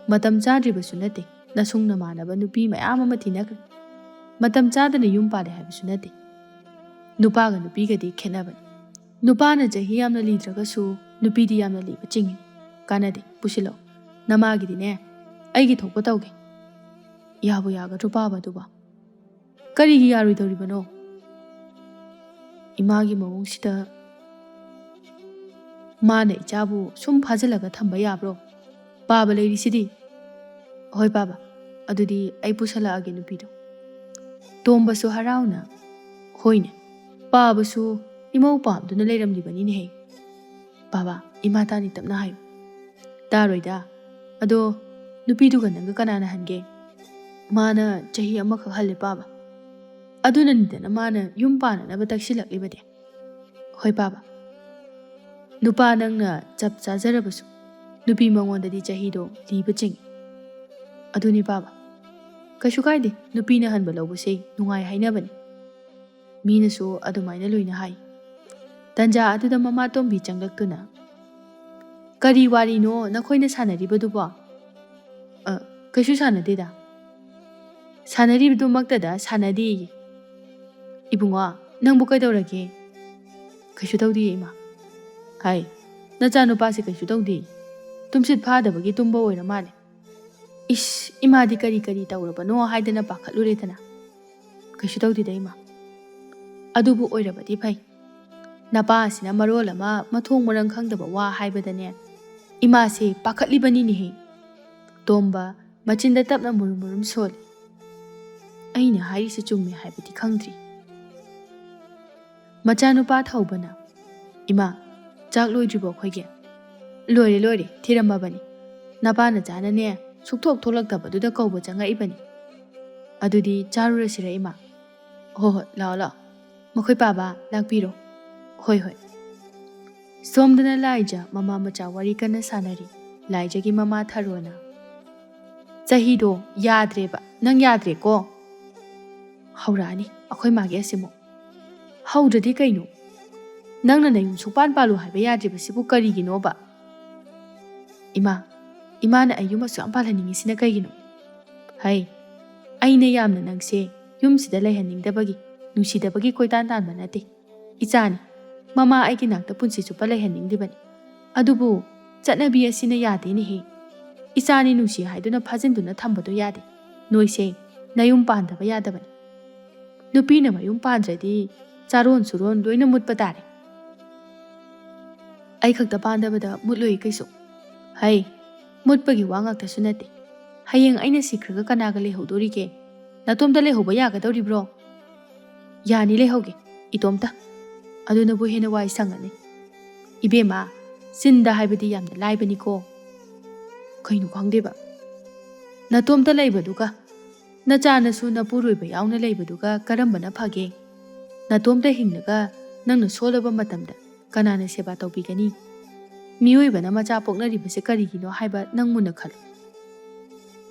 ꯃꯇꯝ ꯆꯥꯗ꯭ꯔꯤꯕꯁꯨ ꯅꯠꯇꯦ, ꯅꯁꯨꯡ ꯅꯃꯥꯟꯅꯕ ꯅꯨꯄꯤ ꯃꯌꯥꯝ ꯑꯃ ꯊꯤꯅꯈ꯭ꯔꯦ꯫ ꯃꯇꯝ ꯆꯥꯗꯅ ꯌꯨꯝ ꯄꯥꯜꯂꯦ ꯍꯥꯏꯕꯁꯨ ꯅꯠꯇꯦ꯫ ꯅꯨꯄꯥꯒ ꯅꯨꯄꯤꯒꯗꯤ ꯈꯦꯠꯅꯕꯅꯤ꯫ ꯅꯨꯄꯥꯅ ꯆꯍꯤ ꯌꯥꯝꯅ ꯂꯤꯗ꯭ꯔꯒꯁꯨ ꯅꯨꯄꯤꯗꯤ ꯌꯥꯝꯅ ꯂꯤꯕ ꯆꯤꯡꯉꯤ꯫ ꯀꯥꯟꯅꯗꯦ, ꯄꯨꯁꯤꯜꯂꯛꯑꯣ꯫ ꯅꯃꯥꯒꯤꯗꯤꯅꯦ, ꯑꯩꯒꯤ ꯊꯣꯛꯄ ꯇꯧꯒꯦ꯫ ꯌꯥꯕꯨ ꯌꯥꯒꯗ꯭ꯔꯣ ꯄꯥꯕ ꯑꯗꯨꯕꯣ? ꯀꯔꯤꯒꯤ ꯌꯥꯔꯣꯏꯗꯧꯔꯤꯕꯅꯣ? ꯏꯃꯥꯒꯤ ꯃꯑꯣꯡꯁꯤꯗ ꯃꯥꯅ ꯏꯆꯥꯕꯨ ꯁꯨꯝ ꯐꯥꯖꯤꯜꯂꯒ ꯊꯝꯕ ꯌꯥꯕ꯭ꯔꯣ? ꯄꯥꯕ ꯂꯩꯔꯤꯁꯤꯗꯤ꯫ ꯍꯣꯏ ꯄꯥꯕ, ꯑꯗꯨꯗꯤ ꯑꯩ ꯄꯨꯁꯜꯂꯛꯑꯒꯦ ꯅꯨꯄꯤꯗꯣ꯫ ꯇꯣꯝꯕꯁꯨ ꯍꯔꯥꯎꯅ, ꯍꯣꯏꯅꯦ, ꯄꯥꯕꯁꯨ ꯏꯃꯧ ꯄꯥꯝꯗꯨꯅ ꯂꯩꯔꯝꯂꯤꯕꯅꯤꯅꯦꯍꯦ꯫ ꯄꯥꯕ, ꯏꯃꯥ ꯇꯥꯅꯤ, ꯇꯞꯅ ꯍꯥꯏꯌꯨ꯫ ꯇꯥꯔꯣꯏꯗ꯫ ꯑꯗꯣ ꯅꯨꯄꯤꯗꯨꯒ ꯅꯪꯒ ꯀꯅꯥꯅ ꯍꯟꯒꯦ? ꯃꯥꯅ ꯆꯍꯤ ꯑꯃꯈꯛ ꯍꯜꯂꯦ ꯄꯥꯕ꯫ ꯑꯗꯨꯅꯅꯤꯗꯅ ꯃꯥꯅ ꯌꯨꯝ ꯄꯥꯟꯅꯅꯕ ꯇꯛꯁꯤꯜꯂꯛꯂꯤꯕꯗꯤ꯫ ꯍꯣꯏ ꯄꯥꯕ꯫ ꯅꯨꯄꯥ ꯅꯪꯅ ꯆꯞ ꯆꯥꯖꯔꯕꯁꯨ ꯅꯨꯄꯤ ꯃꯉꯣꯟꯗꯗꯤ ꯆꯍꯤꯗꯣ ꯂꯤꯕ ꯆꯤꯡꯏ꯫ ꯑꯗꯨꯅꯤ ꯄꯥꯕ꯫ ꯀꯩꯁꯨ ꯀꯥꯏꯗꯦ, ꯅꯨꯄꯤꯅ ꯍꯟꯕ ꯂꯧꯕꯁꯦ ꯅꯨꯡꯉꯥꯏ ꯍꯥꯏꯅꯕꯅꯤ꯫ ꯃꯤꯅꯁꯨ ꯑꯗꯨꯃꯥꯏꯅ ꯂꯣꯏꯅ ꯍꯥꯏ꯫ ꯇꯟꯖꯥ ꯑꯗꯨꯗ ꯃꯃꯥ ꯇꯣꯝꯕꯤ ꯆꯪꯂꯛꯇꯨꯅ, "ꯀꯔꯤ ꯋꯥꯔꯤꯅꯣ ꯅꯈꯣꯏꯅ ꯁꯥꯟꯅꯔꯤꯕꯗꯨꯕꯣ?" "ꯑ, ꯀꯩꯁꯨ ꯁꯥꯟꯅꯗꯦꯗ꯫" "ꯁꯥꯟꯅꯔꯤꯕꯗꯨꯃꯛꯇꯗ ꯁꯥꯟꯅꯗꯦꯌꯦ꯫" "ꯏꯕꯨꯡꯉꯣ, ꯅꯪꯕꯨ ꯀꯩꯗꯧꯔꯒꯦ?" "ꯀꯩꯁꯨ ꯇꯧꯗꯤꯌꯦ ꯏꯃꯥ꯫" "ꯍꯥꯏ, ꯅꯆꯥꯅꯨꯄꯥꯁꯦ ꯀꯩꯁꯨ ꯇꯧꯗꯦ꯫ ꯇꯨꯝꯁꯤꯠ ꯐꯥꯗꯕꯒꯤ ꯇꯨꯝꯕ ꯑꯣꯏꯔ ꯃꯥꯜꯂꯦ꯫" "ꯏꯁ, ꯏꯃꯥꯗꯤ ꯀꯔꯤ ꯀꯔꯤ ꯇꯧꯔꯕꯅꯣ ꯍꯥꯏꯗꯅ ꯄꯥꯈꯠꯂꯨꯔꯦꯗꯅ꯫" "ꯀꯩꯁꯨ ꯇꯧꯗꯦꯗ ꯏꯃꯥ꯫ ꯑꯗꯨꯕꯨ ꯑꯣꯏꯔꯕꯗꯤ ꯐꯩ꯫ ꯅꯄꯥ ꯑꯁꯤꯅ ꯃꯔꯣꯜ ꯑꯃ ꯃꯊꯣꯡ ꯃꯔꯝ ꯈꯪꯗꯕ ꯋꯥ ꯍꯥꯏꯕꯗꯅꯦ ꯏꯃꯥꯁꯦ ꯄꯥꯈꯠꯂꯤꯕꯅꯤꯅꯦꯍꯦ꯫" ꯇꯣꯝꯕ ꯃꯆꯤꯟꯗ ꯇꯞꯅ ꯃꯨꯔꯨꯝ ꯃꯨꯔꯨꯝ ꯁꯣꯜꯂꯤ꯫ "ꯑꯩꯅ ꯍꯥꯏꯔꯤꯁꯦ ꯆꯨꯝꯃꯦ ꯍꯥꯏꯕꯗꯤ ꯈꯪꯗ꯭ꯔꯤ꯫" ꯃꯆꯥꯅꯨꯄꯥ ꯊꯧꯕꯅ, "ꯏꯃꯥ, ꯆꯥꯛ ꯂꯣꯏꯗ꯭ꯔꯤꯕꯣ ꯑꯩꯈꯣꯏꯒꯤ?" "ꯂꯣꯏꯔꯦ, ꯂꯣꯏꯔꯦ, ꯊꯤꯔꯝꯃꯕꯅꯤ꯫ ꯅꯄꯥ ꯅꯆꯥꯅꯅꯦ ꯁꯨꯛꯊꯣꯛ ꯊꯣꯛꯂꯛꯇꯕꯗꯨꯗ ꯀꯧꯕ ꯆꯪꯉꯛꯏꯕꯅꯤ꯫" "ꯑꯗꯨꯗꯤ ꯆꯥꯔꯨꯔꯁꯤꯔ ꯏꯃꯥ?" "ꯍꯣ ꯍꯣꯏ, ꯂꯥꯛꯑꯣ ꯂꯥꯛꯑꯣ꯫ ꯃꯈꯣꯏ ꯄꯥꯕ ꯂꯥꯛꯄꯤꯔꯣ꯫" "ꯍꯣꯏ ꯍꯣꯏ꯫" ꯁꯣꯝꯗꯅ ꯂꯥꯏꯖ ꯃꯃꯥ ꯃꯆꯥ ꯋꯥꯔꯤ ꯀꯟꯅ ꯁꯥꯟꯅꯔꯤ꯫ ꯂꯥꯏꯖꯒꯤ ꯃꯃꯥ ꯊꯔꯣꯅ, "ꯆꯍꯤꯗꯣ ꯌꯥꯗ꯭ꯔꯦꯕ, ꯅꯪ ꯌꯥꯗ꯭ꯔꯦꯀꯣ꯫" "ꯍꯧꯔꯛꯑꯅꯤ ꯑꯩꯈꯣꯏ ꯃꯥꯒꯤ ꯑꯁꯤꯃꯨꯛ꯫" "ꯍꯧꯗ꯭ꯔꯗꯤ ꯀꯩꯅꯣ? ꯅꯪꯅ ꯅꯌꯨꯝ ꯁꯨꯛꯄꯥꯟ ꯄꯥꯜꯂꯨ ꯍꯥꯏꯕ ꯌꯥꯗ꯭ꯔꯤꯕꯁꯤꯕꯨ ꯀꯔꯤꯒꯤꯅꯣꯕ?" "ꯏꯃꯥ, ꯏꯃꯥꯅ ꯑꯩ ꯌꯨꯝ ꯑꯁꯨꯛ ꯌꯥꯝ ꯄꯥꯜꯍꯟꯅꯤꯡꯉꯤꯁꯤꯅ ꯀꯩꯒꯤꯅꯣ?" "ꯍꯩ, ꯑꯩꯅ ꯌꯥꯝꯅ ꯅꯪꯁꯦ ꯌꯨꯝꯁꯤꯗ ꯂꯩꯍꯟꯅꯤꯡꯗꯕꯒꯤ, ꯅꯨꯡꯁꯤꯗꯕꯒꯤ ꯀꯣꯏꯇꯥꯟ ꯇꯥꯟꯕ ꯅꯠꯇꯦ꯫ ꯏꯆꯥꯅꯤ꯫ ꯃꯃꯥ ꯑꯩꯒꯤ ꯅꯥꯛꯇ ꯄꯨꯟꯁꯤ ꯆꯨꯞꯄ ꯂꯩꯍꯟꯅꯤꯡꯂꯤꯕꯅꯤ꯫ ꯑꯗꯨꯕꯨ ꯆꯠꯅꯕꯤ ꯑꯁꯤꯅ ꯌꯥꯗꯦꯅꯦꯍꯦ꯫ ꯏꯆꯥꯅꯤ ꯅꯨꯡꯁꯤ ꯍꯥꯏꯗꯨꯅ ꯐꯥꯖꯤꯟꯗꯨꯅ ꯊꯝꯕꯗꯣ ꯌꯥꯗꯦ꯫ ꯅꯣꯏꯁꯦ ꯅꯌꯨꯝ ꯄꯥꯟꯗꯕ ꯌꯥꯗꯕꯅꯤ꯫ ꯅꯨꯄꯤꯅ ꯃꯌꯨꯝ ꯄꯥꯟꯗ꯭ꯔꯗꯤ ꯆꯥꯔꯣꯟ ꯁꯨꯔꯣꯟ ꯂꯣꯏꯅ ꯃꯨꯠꯄ ꯇꯥꯔꯦ꯫ ꯑꯩ ꯈꯛꯇ ꯄꯥꯟꯗꯕꯗ ꯃꯨꯠꯂꯣꯏ ꯀꯩꯁꯨ꯫ ꯍꯩ, ꯃꯨꯠꯄꯒꯤ ꯋꯥ ꯉꯥꯛꯇꯁꯨ ꯅꯠꯇꯦ꯫ ꯍꯌꯦꯡ ꯑꯩꯅ ꯁꯤꯈ꯭ꯔꯒ ꯀꯅꯥꯒ ꯂꯩꯍꯧꯗꯣꯔꯤꯒꯦ? ꯅꯇꯣꯝꯇ ꯂꯩꯍꯧꯕ ꯌꯥꯒꯗꯧꯔꯤꯕ꯭ꯔꯣ?" "ꯌꯥꯅꯤ, ꯂꯩꯍꯧꯒꯦ, ꯏꯇꯣꯝꯇ꯫ ꯑꯗꯨꯅꯕꯨ ꯍꯦꯟꯅ ꯋꯥꯏ ꯁꯪꯉꯅꯤ꯫" "ꯏꯕꯦꯝꯃ, ꯆꯤꯟꯗ ꯍꯥꯏꯕꯗꯤ ꯌꯥꯝꯅ ꯂꯥꯏꯕꯅꯤꯀꯣ꯫" "ꯀꯩꯅꯣ ꯈꯪꯗꯦꯕ?" "ꯅꯇꯣꯝꯇ ꯂꯩꯕꯗꯨꯒ ꯅꯆꯥ ꯅꯁꯨ ꯅꯄꯨꯔꯣꯏꯕ ꯌꯥꯎꯅ ꯂꯩꯕꯗꯨꯒ ꯀꯔꯝꯕꯅ ꯐꯒꯦ? ꯅꯇꯣꯝꯇ ꯍꯤꯡꯂꯒ ꯅꯪꯅ ꯁꯣꯜꯂꯕ ꯃꯇꯝꯗ ꯀꯅꯥꯅ ꯁꯦꯕꯥ ꯇꯧꯕꯤꯒꯅꯤ? ꯃꯤꯑꯣꯏꯕꯅ ꯃꯆꯥ ꯄꯣꯛꯅꯔꯤꯕꯁꯦ ꯀꯔꯤꯒꯤꯅꯣ ꯍꯥꯏꯕ ꯅꯪ ꯃꯨꯟꯅ ꯈꯜꯂꯨ꯫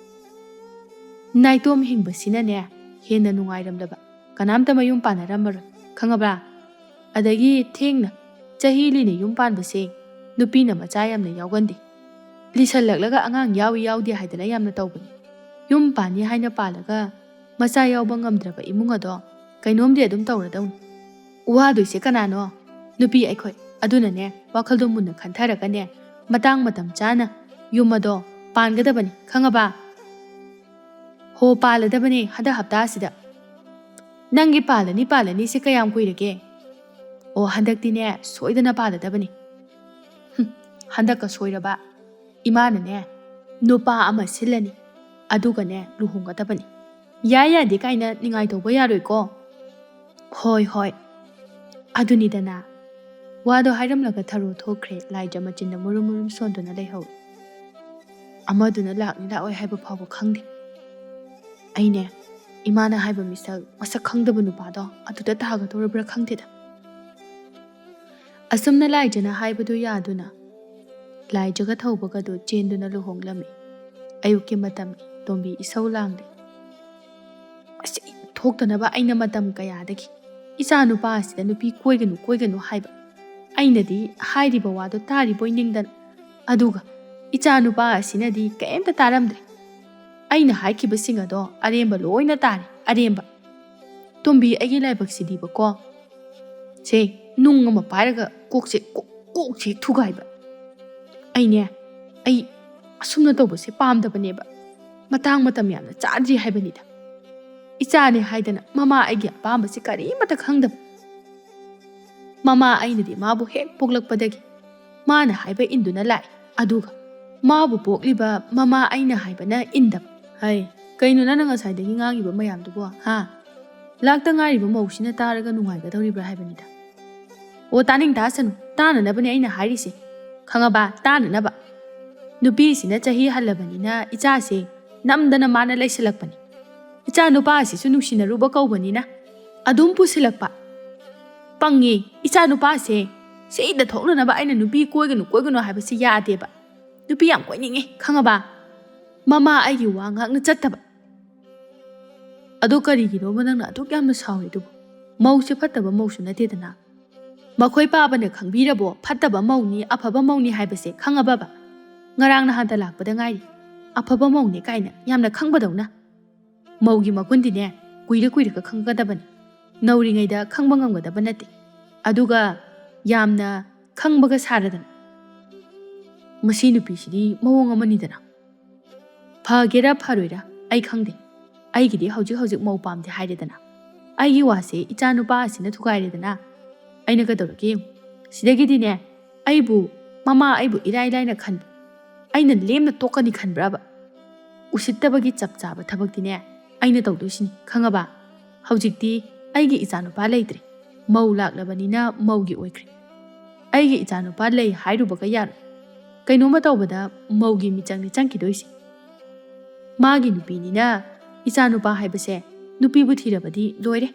ꯅꯥꯏꯇꯣꯝ ꯍꯤꯡꯕꯁꯤꯅꯅꯦ ꯍꯦꯟꯅ ꯅꯨꯡꯉꯥꯏꯔꯝꯂꯕ꯫ ꯀꯅꯥꯝꯇ ꯃꯌꯨꯝ ꯄꯥꯟꯅꯔꯝꯃꯔꯣꯏ, ꯈꯪꯉꯕ꯭ꯔꯥ? ꯑꯗꯒꯤ ꯊꯦꯡꯅ ꯆꯍꯤ ꯂꯤꯅ ꯌꯨꯝ ꯄꯥꯟꯕꯁꯦ ꯅꯨꯄꯤꯅ ꯃꯆꯥ ꯌꯥꯝꯅ ꯌꯥꯎꯒꯟꯗꯦ꯫ ꯂꯤꯁꯜꯂꯛꯂꯒ ꯑꯉꯥꯡ ꯌꯥꯎꯏ ꯌꯥꯎꯗꯦ ꯍꯥꯏꯗꯅ ꯌꯥꯝꯅ ꯇꯧꯕꯅꯤ꯫ ꯌꯨꯝ ꯄꯥꯟꯅꯤ ꯍꯥꯏꯅ ꯄꯥꯜꯂꯒ ꯃꯆꯥ ꯌꯥꯎꯕ ꯉꯝꯗ꯭ꯔꯕ ꯏꯃꯨꯡ ꯑꯗꯣ ꯀꯩꯅꯣꯝꯗꯤ ꯑꯗꯨꯝ ꯇꯧꯔꯗꯧꯅꯤ꯫ ꯋꯥꯗꯣꯏꯁꯦ ꯀꯅꯥꯅꯣ? ꯅꯨꯄꯤ ꯑꯩꯈꯣꯏ꯫ ꯑꯗꯨꯅꯅꯦ, ꯋꯥꯈꯜꯗꯣ ꯃꯨꯟꯅ ꯈꯟꯊꯔꯒꯅꯦ, ꯃꯇꯥꯡ ꯃꯇꯝ ꯆꯥꯅ ꯌꯨꯝ ꯑꯗꯣ ꯄꯥꯟꯒꯗꯕꯅꯤ, ꯈꯪꯉꯕ?" "ꯍꯣ, ꯄꯥꯜꯂꯗꯕꯅꯦ ꯍꯟꯗꯛ ꯍꯞꯇꯥꯁꯤꯗ꯫" "ꯅꯪꯒꯤ ꯄꯥꯜꯂꯅꯤ ꯄꯥꯜꯂꯅꯤꯁꯦ ꯀꯌꯥꯝ ꯀꯨꯏꯔꯒꯦ?" "ꯑꯣ, ꯍꯟꯗꯛꯇꯤꯅꯦ ꯁꯣꯏꯗꯅ ꯄꯥꯜꯂꯗꯕꯅꯤ꯫" "ꯍꯨꯝ, ꯍꯟꯗꯛꯀ ꯁꯣꯏꯔꯕ? ꯏꯃꯥꯅꯅꯦ ꯅꯨꯄꯥ ꯑꯃ ꯁꯤꯜꯂꯅꯤ, ꯑꯗꯨꯒꯅꯦ ꯂꯨꯍꯣꯡꯒꯗꯕꯅꯤ꯫" "ꯌꯥꯏ ꯌꯥꯗꯦ ꯀꯥꯏꯅ ꯅꯤꯡꯉꯥꯏ ꯇꯧꯕ ꯌꯥꯔꯣꯏꯀꯣ꯫" "ꯍꯣꯏ ꯍꯣꯏ, ꯑꯗꯨꯅꯤꯗꯅ꯫" ꯋꯥꯗꯣ ꯍꯥꯏꯔꯝꯂꯒ ꯊꯔꯣ ꯊꯣꯛꯈ꯭ꯔꯦ꯫ ꯂꯥꯏꯖ ꯃꯆꯤꯟꯗ ꯃꯨꯔꯨꯝ ꯃꯨꯔꯨꯝ ꯁꯣꯟꯗꯨꯅ ꯂꯩꯍꯧꯏ꯫ ꯑꯃꯗꯨꯅ ꯂꯥꯛꯅꯤ ꯂꯥꯛꯑꯣꯏ ꯍꯥꯏꯕ ꯐꯥꯎꯕ ꯈꯪꯗꯦ꯫ ꯑꯩꯅꯦ, ꯏꯃꯥꯅ ꯍꯥꯏꯕ ꯃꯤꯁꯛ ꯃꯁꯛ ꯈꯪꯗꯕ ꯅꯨꯄꯥꯗꯣ ꯑꯗꯨꯗ ꯇꯥꯒꯗꯧꯔꯕ꯭ꯔꯥ ꯈꯪꯗꯦꯗ꯫ ꯑꯁꯨꯝꯅ ꯂꯥꯏꯖꯅ ꯍꯥꯏꯕꯗꯨ ꯌꯥꯗꯨꯅ ꯂꯥꯏꯖꯒ ꯊꯧꯕꯒꯗꯨ ꯆꯦꯟꯗꯨꯅ ꯂꯨꯍꯣꯡꯂꯝꯃꯤ꯫ ꯑꯌꯨꯛꯀꯤ ꯃꯇꯝ, ꯇꯣꯝꯕꯤ ꯏꯁꯧ ꯂꯥꯡꯂꯦ꯫ ꯑꯁꯤ ꯊꯣꯛꯇꯅꯕ ꯑꯩꯅ ꯃꯇꯝ ꯀꯌꯥꯗꯒꯤ ꯏꯆꯥ ꯅꯨꯄꯥ ꯑꯁꯤꯗ ꯅꯨꯄꯤ ꯀꯣꯏꯒꯅꯨ, ꯀꯣꯏꯒꯅꯨ ꯍꯥꯏꯕ꯫ ꯑꯩꯅꯗꯤ ꯍꯥꯏꯔꯤꯕ ꯋꯥꯗꯣ ꯇꯥꯔꯤꯕꯣꯏ ꯅꯤꯡꯗꯅ꯫ ꯑꯗꯨꯒ ꯏꯆꯥ ꯅꯨꯄꯥ ꯑꯁꯤꯅꯗꯤ ꯀꯩꯝꯇ ꯇꯥꯔꯝꯗ꯭ꯔꯦ꯫ ꯑꯩꯅ ꯍꯥꯏꯈꯤꯕꯁꯤꯡ ꯑꯗꯣ ꯑꯔꯦꯝꯕ ꯂꯣꯏꯅ ꯇꯥꯔꯦ, ꯑꯔꯦꯝꯕ꯫ ꯇꯣꯝꯕꯤ, ꯑꯩꯒꯤ ꯂꯥꯏꯕꯛꯁꯤꯗꯤꯕꯀꯣ, ꯁꯦ, ꯅꯨꯡ ꯑꯃ ꯄꯥꯏꯔꯒ ꯀꯣꯛꯁꯦ, ꯀꯣꯛ, ꯀꯣꯛꯁꯦ ꯊꯨꯒꯥꯏꯕ꯫ ꯑꯩꯅꯦ, ꯑꯩ ꯑꯁꯨꯝꯅ ꯇꯧꯕꯁꯦ ꯄꯥꯝꯗꯕꯅꯦꯕ꯫ ꯃꯇꯥꯡ ꯃꯇꯝ ꯌꯥꯝꯅ ꯆꯥꯗ꯭ꯔꯤ ꯍꯥꯏꯕꯅꯤꯗ꯫ ꯏꯆꯥꯅꯦ ꯍꯥꯏꯗꯅ ꯃꯃꯥ ꯑꯩꯒꯤ ꯑꯄꯥꯝꯕꯁꯦ ꯀꯔꯤꯃꯠꯇ ꯈꯪꯗꯕ꯫ ꯃꯃꯥ ꯑꯩꯅꯗꯤ ꯃꯥꯕꯨ ꯍꯦꯛ ꯄꯣꯛꯂꯛꯄꯗꯒꯤ ꯃꯥꯅ ꯍꯥꯏꯕ ꯏꯟꯗꯨꯅ ꯂꯥꯛꯏ꯫ ꯑꯗꯨꯒ ꯃꯥꯕꯨ ꯄꯣꯛꯂꯤꯕ ꯃꯃꯥ ꯑꯩꯅ ꯍꯥꯏꯕꯅ ꯏꯟꯗꯕ꯫ ꯍꯩ, ꯀꯩꯅꯣ ꯅꯪꯅ ꯉꯁꯥꯏꯗꯒꯤ ꯉꯥꯡꯉꯤꯕ ꯃꯌꯥꯝꯗꯨꯕꯣ, ꯍꯥ? ꯂꯥꯛꯇ ꯉꯥꯏꯔꯤꯕ ꯃꯧꯁꯤꯅ ꯇꯥꯔꯒ ꯅꯨꯡꯉꯥꯏꯒꯗꯧꯔꯤꯕ꯭ꯔꯥ ꯍꯥꯏꯕꯅꯤꯗ꯫ ꯑꯣ, ꯇꯥꯅꯤꯡ ꯇꯥꯁꯅꯨ, ꯇꯥꯅꯅꯕꯅꯦ ꯑꯩꯅ ꯍꯥꯏꯔꯤꯁꯦ꯫ ꯈꯪꯉꯕ? ꯇꯥꯅꯅꯕ꯫ ꯅꯨꯄꯤꯁꯤꯅ ꯆꯍꯤ ꯍꯜꯂꯕꯅꯤꯅ ꯏꯆꯥꯁꯦ ꯅꯝꯗꯅ ꯃꯥꯅ ꯂꯩꯁꯜꯂꯛꯄꯅꯤ꯫ ꯏꯆꯥ ꯅꯨꯄꯥ ꯑꯁꯤꯁꯨ ꯅꯨꯡꯁꯤꯅꯔꯨꯕ ꯀꯧꯕꯅꯤꯅ ꯑꯗꯨꯝ ꯄꯨꯁꯤꯜꯂꯛꯄ꯫ ꯄꯪꯉꯤ, ꯏꯆꯥ ꯅꯨꯄꯥꯁꯦ ꯁꯤꯗ ꯊꯣꯛꯅꯅꯕ ꯑꯩꯅ ꯅꯨꯄꯤ ꯀꯣꯏꯒꯅꯨ, ꯀꯣꯏꯒꯅꯨ ꯍꯥꯏꯕꯁꯤ ꯌꯥꯗꯦꯕ꯫ ꯅꯨꯄꯤ ꯌꯥꯝ ꯀꯣꯏꯅꯤꯡꯉꯤ, ꯈꯪꯉꯕ? ꯃꯃꯥ ꯑꯩꯒꯤ ꯋꯥ ꯉꯥꯛꯅ ꯆꯠꯇꯕ꯫ ꯑꯗꯣ ꯀꯔꯤꯒꯤꯅꯣꯕ ꯅꯪꯅ ꯑꯗꯨꯛ ꯌꯥꯝꯅ ꯁꯥꯎꯔꯤꯗꯨꯕꯨ? ꯃꯧꯁꯦ ꯐꯠꯇꯕ ꯃꯧꯁꯨ ꯅꯠꯇꯦꯗꯅ꯫ ꯃꯈꯣꯏ ꯄꯥꯕꯅ ꯈꯪꯕꯤꯔꯕꯣ? ꯐꯠꯇꯕ ꯃꯧꯅꯤ, ꯑꯐꯕ ꯃꯧꯅꯤ ꯍꯥꯏꯕꯁꯦ ꯈꯪꯉꯕꯕ? ꯉꯔꯥꯡ ꯅꯍꯥꯟꯇ ꯂꯥꯛꯄꯗ ꯉꯥꯏꯔꯤ꯫ ꯑꯐꯕ ꯃꯧꯅꯦ ꯀꯥꯏꯅ ꯌꯥꯝꯅ ꯈꯪꯕꯗꯧꯅ꯫ ꯃꯧꯒꯤ ꯃꯒꯨꯟꯗꯤꯅꯦ, ꯀꯨꯏꯔ ꯀꯨꯏꯔꯒ ꯈꯪꯒꯗꯕꯅꯤ꯫ ꯅꯧꯔꯤꯉꯩꯗ ꯈꯪꯕ ꯉꯝꯒꯗꯕ ꯅꯠꯇꯦ꯫ ꯑꯗꯨꯒ ꯌꯥꯝꯅ ꯈꯪꯕꯒ ꯁꯥꯔꯗꯅ꯫ ꯃꯁꯤ ꯅꯨꯄꯤꯁꯤꯗꯤ ꯃꯑꯣꯡ ꯑꯃꯅꯤꯗꯅ꯫ ꯐꯒꯦꯔꯥ ꯐꯔꯣꯏꯔꯥ ꯑꯩ ꯈꯪꯗꯦ꯫ ꯑꯩꯒꯤꯗꯤ ꯍꯧꯖꯤꯛ ꯍꯧꯖꯤꯛ ꯃꯧ ꯄꯥꯝꯗꯦ ꯍꯥꯏꯔꯦꯗꯅ꯫ ꯑꯩꯒꯤ ꯋꯥꯁꯦ ꯏꯆꯥ ꯅꯨꯄꯥ ꯑꯁꯤꯅ ꯊꯨꯒꯥꯏꯔꯦꯗꯅ꯫ ꯑꯩꯅ ꯀꯩꯗꯧꯔꯒꯦ ꯌꯦꯡꯉꯨ꯫ ꯁꯤꯗꯒꯤꯗꯤꯅꯦ, ꯑꯩꯕꯨ, ꯃꯃꯥ ꯑꯩꯕꯨ ꯏꯔꯥꯏ ꯂꯥꯏꯅ ꯈꯟꯕ, ꯑꯩꯅ ꯂꯦꯝꯅ ꯇꯣꯛꯀꯅꯤ ꯈꯟꯕ꯭ꯔꯕ? ꯎꯁꯤꯠꯇꯕꯒꯤ ꯆꯞ ꯆꯥꯕ ꯊꯕꯛꯇꯤꯅꯦ ꯑꯩꯅ ꯇꯧꯗꯣꯏꯁꯤꯅꯤ, ꯈꯪꯉꯕ? ꯍꯧꯖꯤꯛꯇꯤ ꯑꯩꯒꯤ ꯏꯆꯥꯅꯨꯄꯥ ꯂꯩꯇ꯭ꯔꯦ꯫ ꯃꯧ ꯂꯥꯛꯂꯕꯅꯤꯅ ꯃꯧꯒꯤ ꯑꯣꯏꯈ꯭ꯔꯦ꯫ ꯑꯩꯒꯤ ꯏꯆꯥꯅꯨꯄꯥ ꯂꯩ ꯍꯥꯏꯔꯨꯕꯒ ꯌꯥꯔꯣꯏ꯫ ꯀꯩꯅꯣꯝꯃ ꯇꯧꯕꯗ ꯃꯧꯒꯤ ꯃꯤꯆꯪꯅꯤ ꯆꯪꯈꯤꯗꯣꯏꯁꯦ꯫ ꯃꯥꯒꯤ ꯅꯨꯄꯤꯅꯤꯅ ꯏꯆꯥꯅꯨꯄꯥ ꯍꯥꯏꯕꯁꯦ ꯅꯨꯄꯤꯕꯨ ꯊꯤꯔꯕꯗꯤ ꯂꯣꯏꯔꯦ꯫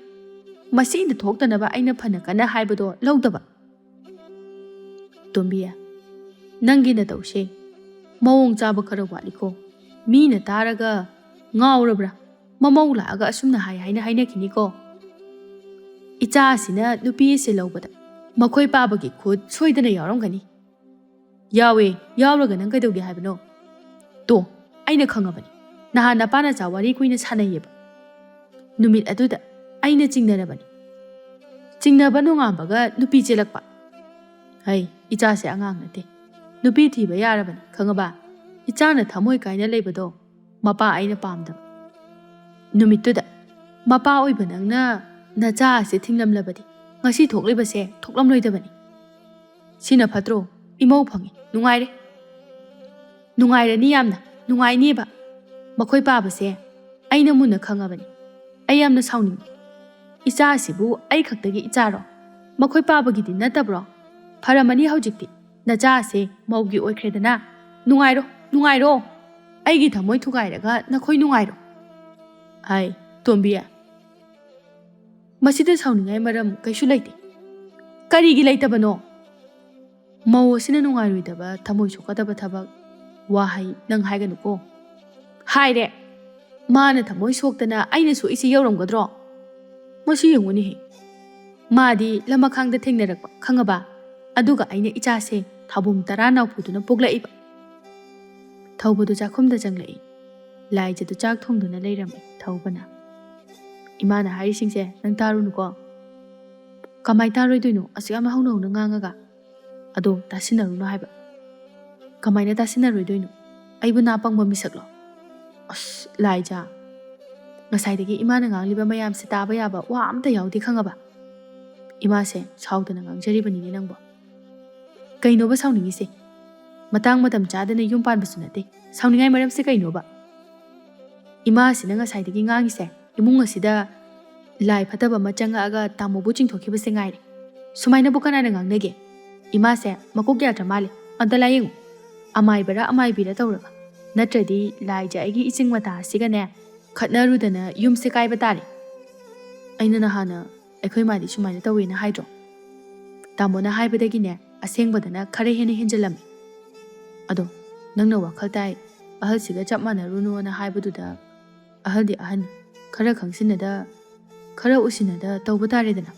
ꯃꯁꯤꯗ ꯊꯣꯛꯇꯅꯕ ꯑꯩꯅ ꯐꯅ ꯀꯟꯅ ꯍꯥꯏꯕꯗꯣ ꯂꯧꯗꯕ꯫ ꯇꯣꯝꯕꯤ, ꯅꯪꯒꯤ ꯅꯇꯧꯁꯦ ꯃꯑꯣꯡ ꯆꯥꯕ ꯈꯔ ꯋꯥꯠꯂꯤꯀꯣ꯫ ꯃꯤꯅ ꯇꯥꯔꯒ ꯉꯥꯎꯔꯕ꯭ꯔꯥ? ꯃꯃꯧ ꯂꯥꯛꯑꯒ ꯑꯁꯨꯝꯅ ꯍꯥꯏ ꯍꯥꯏꯅ ꯍꯥꯏꯅꯈꯤꯅꯤꯀꯣ꯫ ꯏꯆꯥ ꯑꯁꯤꯅ ꯅꯨꯄꯤ ꯑꯁꯤ ꯂꯧꯕꯗ ꯃꯈꯣꯏ ꯄꯥꯕꯒꯤ ꯈꯨꯠ ꯁꯣꯏꯗꯅ ꯌꯥꯎꯔꯝꯒꯅꯤ꯫ ꯌꯥꯎꯋꯦ, ꯌꯥꯎꯔꯒ ꯅꯪ ꯀꯩꯗꯧꯒꯦ ꯍꯥꯏꯕꯅꯣ? ꯇꯣ, ꯑꯩꯅ ꯈꯪꯉꯕꯅꯤ꯫ ꯅꯍꯥꯟ ꯅꯄꯥ ꯅꯆꯥ ꯋꯥꯔꯤ ꯀꯨꯏꯅ ꯁꯥꯟꯅꯩꯌꯦꯕ꯫ ꯅꯨꯃꯤꯠ ꯑꯗꯨꯗ ꯑꯩꯅ ꯆꯤꯡꯅꯔꯕꯅꯤ꯫ ꯆꯤꯡꯅꯕ ꯅꯣꯡꯉꯥꯟꯕꯒ ꯅꯨꯄꯤ ꯆꯦꯜꯂꯛꯄ꯫ ꯍꯩ, ꯏꯆꯥꯁꯦ ꯑꯉꯥꯡ ꯅꯠꯇꯦ꯫ ꯅꯨꯄꯤ ꯊꯤꯕ ꯌꯥꯔꯕꯅꯤ, ꯈꯪꯉꯕ? ꯏꯆꯥꯅ ꯊꯃꯣꯏ ꯀꯥꯏꯅ ꯂꯩꯕꯗꯣ ꯃꯄꯥ ꯑꯩꯅ ꯄꯥꯝꯗꯕ꯫ ꯅꯨꯃꯤꯠꯇꯨꯗ ꯃꯄꯥ ꯑꯣꯏꯕ ꯅꯪꯅ ꯅꯆꯥ ꯑꯁꯦ ꯊꯤꯡꯂꯝꯂꯕꯗꯤ ꯉꯁꯤ ꯊꯣꯛꯂꯤꯕꯁꯦ ꯊꯣꯛꯂꯝꯂꯣꯏꯗꯕꯅꯤ꯫ ꯁꯤꯅ ꯐꯠꯇ꯭ꯔꯣ? ꯏꯃꯧ ꯐꯪꯉꯤ, ꯅꯨꯡꯉꯥꯏꯔꯦ꯫ ꯅꯨꯡꯉꯥꯏꯔꯅꯤ, ꯌꯥꯝꯅ ꯅꯨꯡꯉꯥꯏꯅꯤꯕ꯫ ꯃꯈꯣꯏ ꯄꯥꯕꯁꯦ ꯑꯩꯅ ꯃꯨꯟꯅ ꯈꯪꯉꯕꯅꯤ꯫ ꯑꯩ ꯌꯥꯝꯅ ꯁꯥꯎꯅꯤꯡꯉꯤ꯫ ꯏꯆꯥ ꯑꯁꯤꯕꯨ ꯑꯩ ꯈꯛꯇꯒꯤ ꯏꯆꯥꯔꯣ? ꯃꯈꯣꯏ ꯄꯥꯕꯒꯤꯗꯤ ꯅꯠꯇꯕ꯭ꯔꯣ? ꯐꯔꯝꯃꯅꯤ ꯍꯧꯖꯤꯛꯇꯤ꯫ ꯅꯆꯥ ꯑꯁꯦ ꯃꯧꯒꯤ ꯑꯣꯏꯈ꯭ꯔꯦꯗꯅ꯫ ꯅꯨꯡꯉꯥꯏꯔꯣ, ꯅꯨꯡꯉꯥꯏꯔꯣ꯫ ꯑꯩꯒꯤ ꯊꯃꯣꯏ ꯊꯨꯒꯥꯏꯔꯒ ꯅꯈꯣꯏ ꯅꯨꯡꯉꯥꯏꯔꯣ꯫ ꯑꯩ, ꯇꯣꯝꯕꯤ, ꯃꯁꯤꯗ ꯁꯥꯎꯅꯤꯡꯉꯥꯏ ꯃꯔꯝ ꯀꯩꯁꯨ ꯂꯩꯇꯦ꯫ ꯀꯔꯤꯒꯤ ꯂꯩꯇꯕꯅꯣ? ꯃꯧ ꯑꯁꯤꯅ ꯅꯨꯡꯉꯥꯏꯔꯣꯏꯗꯕ, ꯊꯃꯣꯏ ꯁꯣꯛꯀꯗꯕ ꯊꯕꯛ, ꯋꯥꯍꯩ ꯅꯪ ꯍꯥꯏꯒꯅꯨꯀꯣ꯫ ꯍꯥꯏꯔꯦ꯫ ꯃꯥꯅ ꯊꯃꯣꯏ ꯁꯣꯛꯇꯅ ꯑꯩꯅ ꯁꯣꯛꯏꯁꯦ ꯌꯧꯔꯝꯒꯗ꯭ꯔꯣ? ꯃꯁꯤ ꯌꯦꯡꯉꯨꯅꯦꯍꯦ꯫ ꯃꯥꯗꯤ ꯂꯃꯈꯥꯡꯗ ꯊꯦꯡꯅꯔꯛꯄ, ꯈꯪꯉꯕ? ꯑꯗꯨꯒ ꯑꯩꯅ ꯏꯆꯥꯁꯦ ꯊꯥꯕꯨꯝ ꯇꯔꯥ ꯅꯥꯎꯐꯨꯗꯨꯅ ꯄꯣꯛꯂꯛꯏꯕ꯫ ꯊꯧꯕꯗꯨ ꯆꯥꯛꯈꯨꯝꯗ ꯆꯪꯂꯛꯏ꯫ ꯂꯥꯏꯖꯗꯨ ꯆꯥꯛ ꯊꯣꯡꯗꯨꯅ ꯂꯩꯔꯝꯃꯤ ꯊꯧꯕꯅ꯫ "ꯏꯃꯥꯅ ꯍꯥꯏꯔꯤꯁꯤꯡꯁꯦ ꯅꯪ ꯇꯥꯔꯨꯅꯨꯀꯣ꯫" "ꯀꯃꯥꯏ ꯇꯥꯔꯣꯏꯗꯣꯏꯅꯣ? ꯑꯁꯨꯛ ꯌꯥꯝꯅ ꯍꯧꯅ ꯍꯧꯅ ꯉꯥꯡꯉꯒ?" "ꯑꯗꯣ ꯇꯥꯁꯤꯟꯅꯔꯨꯅꯨ ꯍꯥꯏꯕ꯫" "ꯀꯃꯥꯏꯅ ꯇꯥꯁꯤꯟꯅꯔꯣꯏꯗꯣꯏꯅꯣ? ꯑꯩꯕꯨ ꯅꯥ ꯄꯪꯕ ꯃꯤꯁꯛꯂꯣ?" "ꯑꯁ, ꯂꯥꯏꯖꯥ, ꯉꯁꯥꯏꯗꯒꯤ ꯏꯃꯥꯅ ꯉꯥꯡꯂꯤꯕ ꯃꯌꯥꯝꯁꯦ ꯇꯥꯕ ꯌꯥꯕ ꯋꯥ ꯑꯝꯇ ꯌꯥꯎꯗꯦ, ꯈꯪꯉꯕ? ꯏꯃꯥꯁꯦ ꯁꯥꯎꯗꯅ ꯉꯥꯡꯖꯔꯤꯕꯅꯤꯅꯦ ꯅꯪꯕꯣ꯫" "ꯀꯩꯅꯣꯕ ꯁꯥꯎꯅꯤꯡꯉꯤꯁꯦ? ꯃꯇꯥꯡ ꯃꯇꯝ ꯆꯥꯗꯅ ꯌꯨꯝ ꯄꯥꯟꯕꯁꯨ ꯅꯠꯇꯦ꯫ ꯁꯥꯎꯅꯤꯡꯉꯥꯏ ꯃꯔꯝꯁꯦ ꯀꯩꯅꯣꯕ?" "ꯏꯃꯥꯁꯤꯅ ꯉꯁꯥꯏꯗꯒꯤ ꯉꯥꯡꯉꯤꯁꯦ, ꯏꯃꯨꯡ ꯑꯁꯤꯗ ꯂꯥꯏ ꯐꯠꯇꯕ ꯑꯃ ꯆꯪꯉꯛꯑꯒ ꯇꯥꯃꯣꯕꯨ ꯆꯤꯡꯊꯣꯛꯈꯤꯕꯁꯦ ꯉꯥꯏꯔꯦ꯫ ꯁꯨꯃꯥꯏꯅꯕꯨ ꯀꯅꯥꯅ ꯉꯥꯡꯅꯒꯦ? ꯏꯃꯥꯁꯦ ꯃꯀꯣꯛ ꯌꯥꯗ꯭ꯔ ꯃꯥꯜꯂꯦ꯫ ꯑꯝꯇ ꯂꯥꯏꯌꯦꯡꯉꯨ꯫ ꯑꯃꯥꯏꯕꯔ ꯑꯃꯥꯏꯕꯤꯔ ꯇꯧꯔꯒ꯫ ꯅꯠꯇ꯭ꯔꯗꯤ ꯂꯥꯏꯖ ꯑꯩꯒꯤ ꯏꯆꯤꯡ ꯃꯇꯥ ꯑꯁꯤꯒꯅꯦ ꯈꯠꯅꯔꯨꯗꯅ ꯌꯨꯝꯁꯦ ꯀꯥꯏꯕ ꯇꯥꯔꯦ꯫ ꯑꯩꯅ ꯅꯍꯥꯟꯅ ꯑꯩꯈꯣꯏ ꯃꯥꯗꯤ ꯁꯨꯃꯥꯏꯅ ꯇꯧꯋꯦꯅ ꯍꯥꯏꯗ꯭ꯔꯣ? ꯇꯥꯃꯣꯅ ꯍꯥꯏꯕꯗꯒꯤꯅꯦ ꯑꯁꯦꯡꯕꯗꯅ ꯈꯔ ꯍꯦꯟꯅ ꯍꯦꯟꯖꯜꯂꯝꯃꯦ꯫ ꯑꯗꯣ ꯅꯪꯅ ꯋꯥꯈꯜ ꯇꯥꯏ, ꯑꯍꯜꯁꯤꯒ ꯆꯞ ꯃꯥꯟꯅꯔꯨꯅꯣꯅ ꯍꯥꯏꯕꯗꯨꯗ ꯑꯍꯜꯗꯤ ꯑꯍꯟꯅꯤ, ꯈꯔ ꯈꯪꯁꯤꯟꯅꯗ, ꯈꯔ ꯎꯁꯤꯟꯅꯗ ꯇꯧꯕ ꯇꯥꯔꯦꯗꯅ꯫"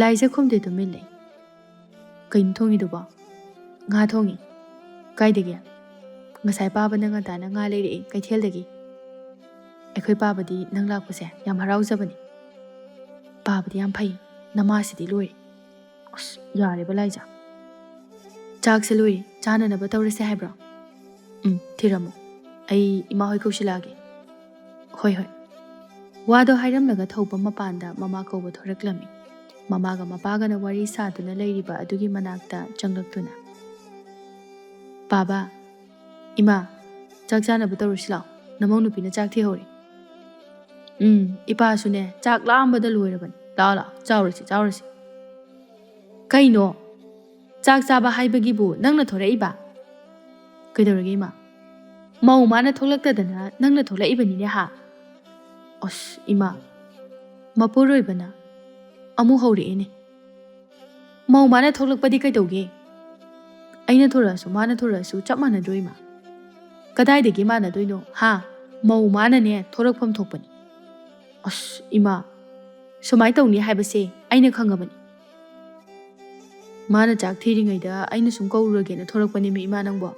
ꯂꯥꯏꯖ ꯈꯨꯝꯗꯦ, ꯇꯨꯃꯤꯟ ꯂꯩ꯫ "ꯀꯩꯅꯣ ꯊꯣꯡꯉꯤꯗꯨꯕꯣ?" ꯉꯥ ꯊꯣꯡꯉꯤ꯫ "ꯀꯥꯏꯗꯒꯤ?" "ꯉꯁꯥꯏ ꯄꯥꯕꯅ ꯉꯟꯇꯥꯅ ꯉꯥ ꯂꯩꯔꯛꯑꯦ ꯀꯩꯊꯦꯜꯗꯒꯤ꯫ ꯑꯩꯈꯣꯏ ꯄꯥꯕꯗꯤ ꯅꯪ ꯂꯥꯛꯄꯁꯦ ꯌꯥꯝ ꯍꯔꯥꯎꯖꯕꯅꯤ꯫ ꯄꯥꯕꯗꯤ ꯌꯥꯝ ꯐꯩ, ꯅꯃꯥꯁꯤꯗꯤ ꯂꯣꯏꯔꯦ꯫" "ꯑꯁ, ꯌꯥꯔꯦꯕ ꯂꯥꯏꯖꯥ꯫ ꯆꯥꯛꯁꯦ ꯂꯣꯏꯔꯦ, ꯆꯥꯅꯅꯕ ꯇꯧꯔꯁꯦ ꯍꯥꯏꯕ꯭ꯔꯣ?" "ꯎꯝ, ꯊꯤꯔꯝꯃꯣ꯫ ꯑꯩ ꯏꯃꯥ ꯍꯣꯏ ꯀꯧꯁꯤꯜꯂꯛꯑꯒꯦ꯫" "ꯍꯣꯏ, ꯍꯣꯏ꯫" ꯋꯥꯗꯣ ꯍꯥꯏꯔꯝꯂꯒ ꯊꯧꯕ ꯃꯄꯥꯟꯗ ꯃꯃꯥ ꯀꯧꯕ ꯊꯣꯔꯛꯂꯝꯃꯤ꯫ ꯃꯃꯥꯒ ꯃꯄꯥꯒꯅ ꯋꯥꯔꯤ ꯁꯥꯗꯨꯅ ꯂꯩꯔꯤꯕ ꯑꯗꯨꯒꯤ ꯃꯅꯥꯛꯇ ꯆꯪꯂꯛꯇꯨꯅ, "ꯄꯥꯕ, ꯏꯃꯥ, ꯆꯥꯛ ꯆꯥꯅꯕ ꯇꯧꯔꯁꯤ ꯂꯥꯛꯑꯣ꯫ ꯅꯃꯧ ꯅꯨꯄꯤꯅ ꯆꯥꯛ ꯊꯤꯍꯧꯔꯦ꯫" "ꯎꯝ, ꯏꯄꯥꯁꯨꯅꯦ ꯆꯥꯛ ꯂꯥꯝꯕꯗ ꯂꯣꯏꯔꯕꯅꯤ꯫ ꯂꯥꯛꯑꯣ, ꯂꯥꯛꯑꯣ, ꯆꯥꯎꯔꯁꯤ, ꯆꯥꯎꯔꯁꯤ꯫" "ꯀꯩꯅꯣ? ꯆꯥꯛ ꯆꯥꯕ ꯍꯥꯏꯕꯒꯤꯕꯨ ꯅꯪꯅ ꯊꯣꯔꯛꯏꯕ?" "ꯀꯩꯗꯧꯔꯒꯦ, ꯏꯃꯥ?" "ꯃꯧ ꯃꯥꯅ ꯊꯣꯛꯂꯛꯇꯗꯅ ꯅꯪꯅ ꯊꯣꯛꯂꯛꯏꯕꯅꯤꯅꯦ ꯍꯥ?" "ꯑꯁ, ꯏꯃꯥ, ꯃꯄꯨꯔꯣꯏꯕꯅ ꯑꯃꯨꯛ ꯍꯧꯔꯛꯑꯦꯅꯦ꯫ ꯃꯧ ꯃꯥꯅ ꯊꯣꯛꯂꯛꯄꯗꯤ ꯀꯩꯗꯧꯒꯦ? ꯑꯩꯅ ꯊꯣꯔꯛꯑꯁꯨ ꯃꯥꯅ ꯊꯣꯔꯛꯑꯁꯨ ꯆꯞ ꯃꯥꯟꯅꯗ꯭ꯔꯣ, ꯏꯃꯥ? ꯀꯗꯥꯏꯗꯒꯤ ꯃꯥꯟꯅꯗꯣꯏꯅꯣ ꯍꯥ? ꯃꯧ ꯃꯥꯅꯅꯦ ꯊꯣꯔꯛꯐꯝ ꯊꯣꯛꯄꯅꯤ꯫" "ꯑꯁ, ꯏꯃꯥ, ꯁꯨꯃꯥꯏꯅ ꯇꯧꯅꯤ ꯍꯥꯏꯕꯁꯦ ꯑꯩꯅ ꯈꯪꯉꯕꯅꯤ꯫ ꯃꯥꯅ ꯆꯥꯛ ꯊꯤꯔꯤꯉꯩꯗ ꯑꯩꯅ ꯁꯨꯝ ꯀꯧꯔꯨꯔꯒꯦꯅ ꯊꯣꯔꯛꯄꯅꯦꯃꯤ, ꯏꯃꯥ ꯅꯪꯕꯣ꯫"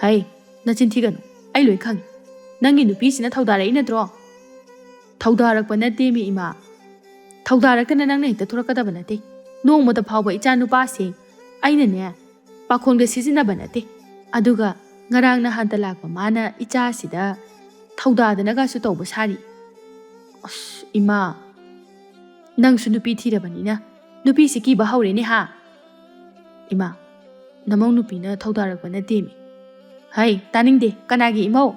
"ꯍꯩ, ꯅꯆꯤꯟ ꯊꯤꯒꯅꯨ, ꯑꯩ ꯂꯣꯏ ꯈꯪꯉꯤ꯫ ꯅꯪꯒꯤ ꯅꯨꯄꯤꯁꯤꯅ ꯊꯧꯗꯥꯔꯛꯏ ꯅꯠꯇ꯭ꯔꯣ?" "ꯊꯧꯗꯥꯔꯛꯄ ꯅꯠꯇꯦꯃꯤ, ꯏꯃꯥ꯫ ꯊꯧꯗꯥꯔꯛꯇꯅ ꯅꯪꯅ ꯍꯦꯛꯇ ꯊꯣꯔꯛꯀꯗꯕ ꯅꯠꯇꯦ꯫ ꯅꯣꯡꯃꯇ ꯐꯥꯎꯕ ꯏꯆꯥ ꯅꯨꯄꯥꯁꯦ ꯑꯩꯅꯅꯦ ꯄꯥꯈꯣꯟꯒ ꯁꯤꯖꯤꯟꯅꯕ ꯅꯠꯇꯦ꯫ ꯑꯗꯨꯒ ꯉꯔꯥꯡ ꯅꯍꯥꯟꯇ ꯂꯥꯛꯄ ꯃꯥꯅ ꯏꯆꯥꯁꯤꯗ ꯊꯧꯗꯥꯗꯅꯒꯁꯨ ꯇꯧꯕ ꯁꯥꯔꯤ꯫ ꯑꯁ, ꯏꯃꯥ, ꯅꯪꯁꯨ ꯅꯨꯄꯤ ꯊꯤꯔꯕꯅꯤꯅ ꯅꯨꯄꯤꯁꯤ ꯀꯤꯕ ꯍꯧꯔꯦꯅꯦ ꯍꯥ?" "ꯏꯃꯥ, ꯅꯃꯧ ꯅꯨꯄꯤꯅ ꯊꯧꯗꯥꯔꯛꯄ ꯅꯠꯇꯦꯃꯤ꯫" "ꯍꯩ, ꯇꯥꯅꯤꯡꯗꯦ, ꯀꯅꯥꯒꯤ ꯏꯃꯧ?"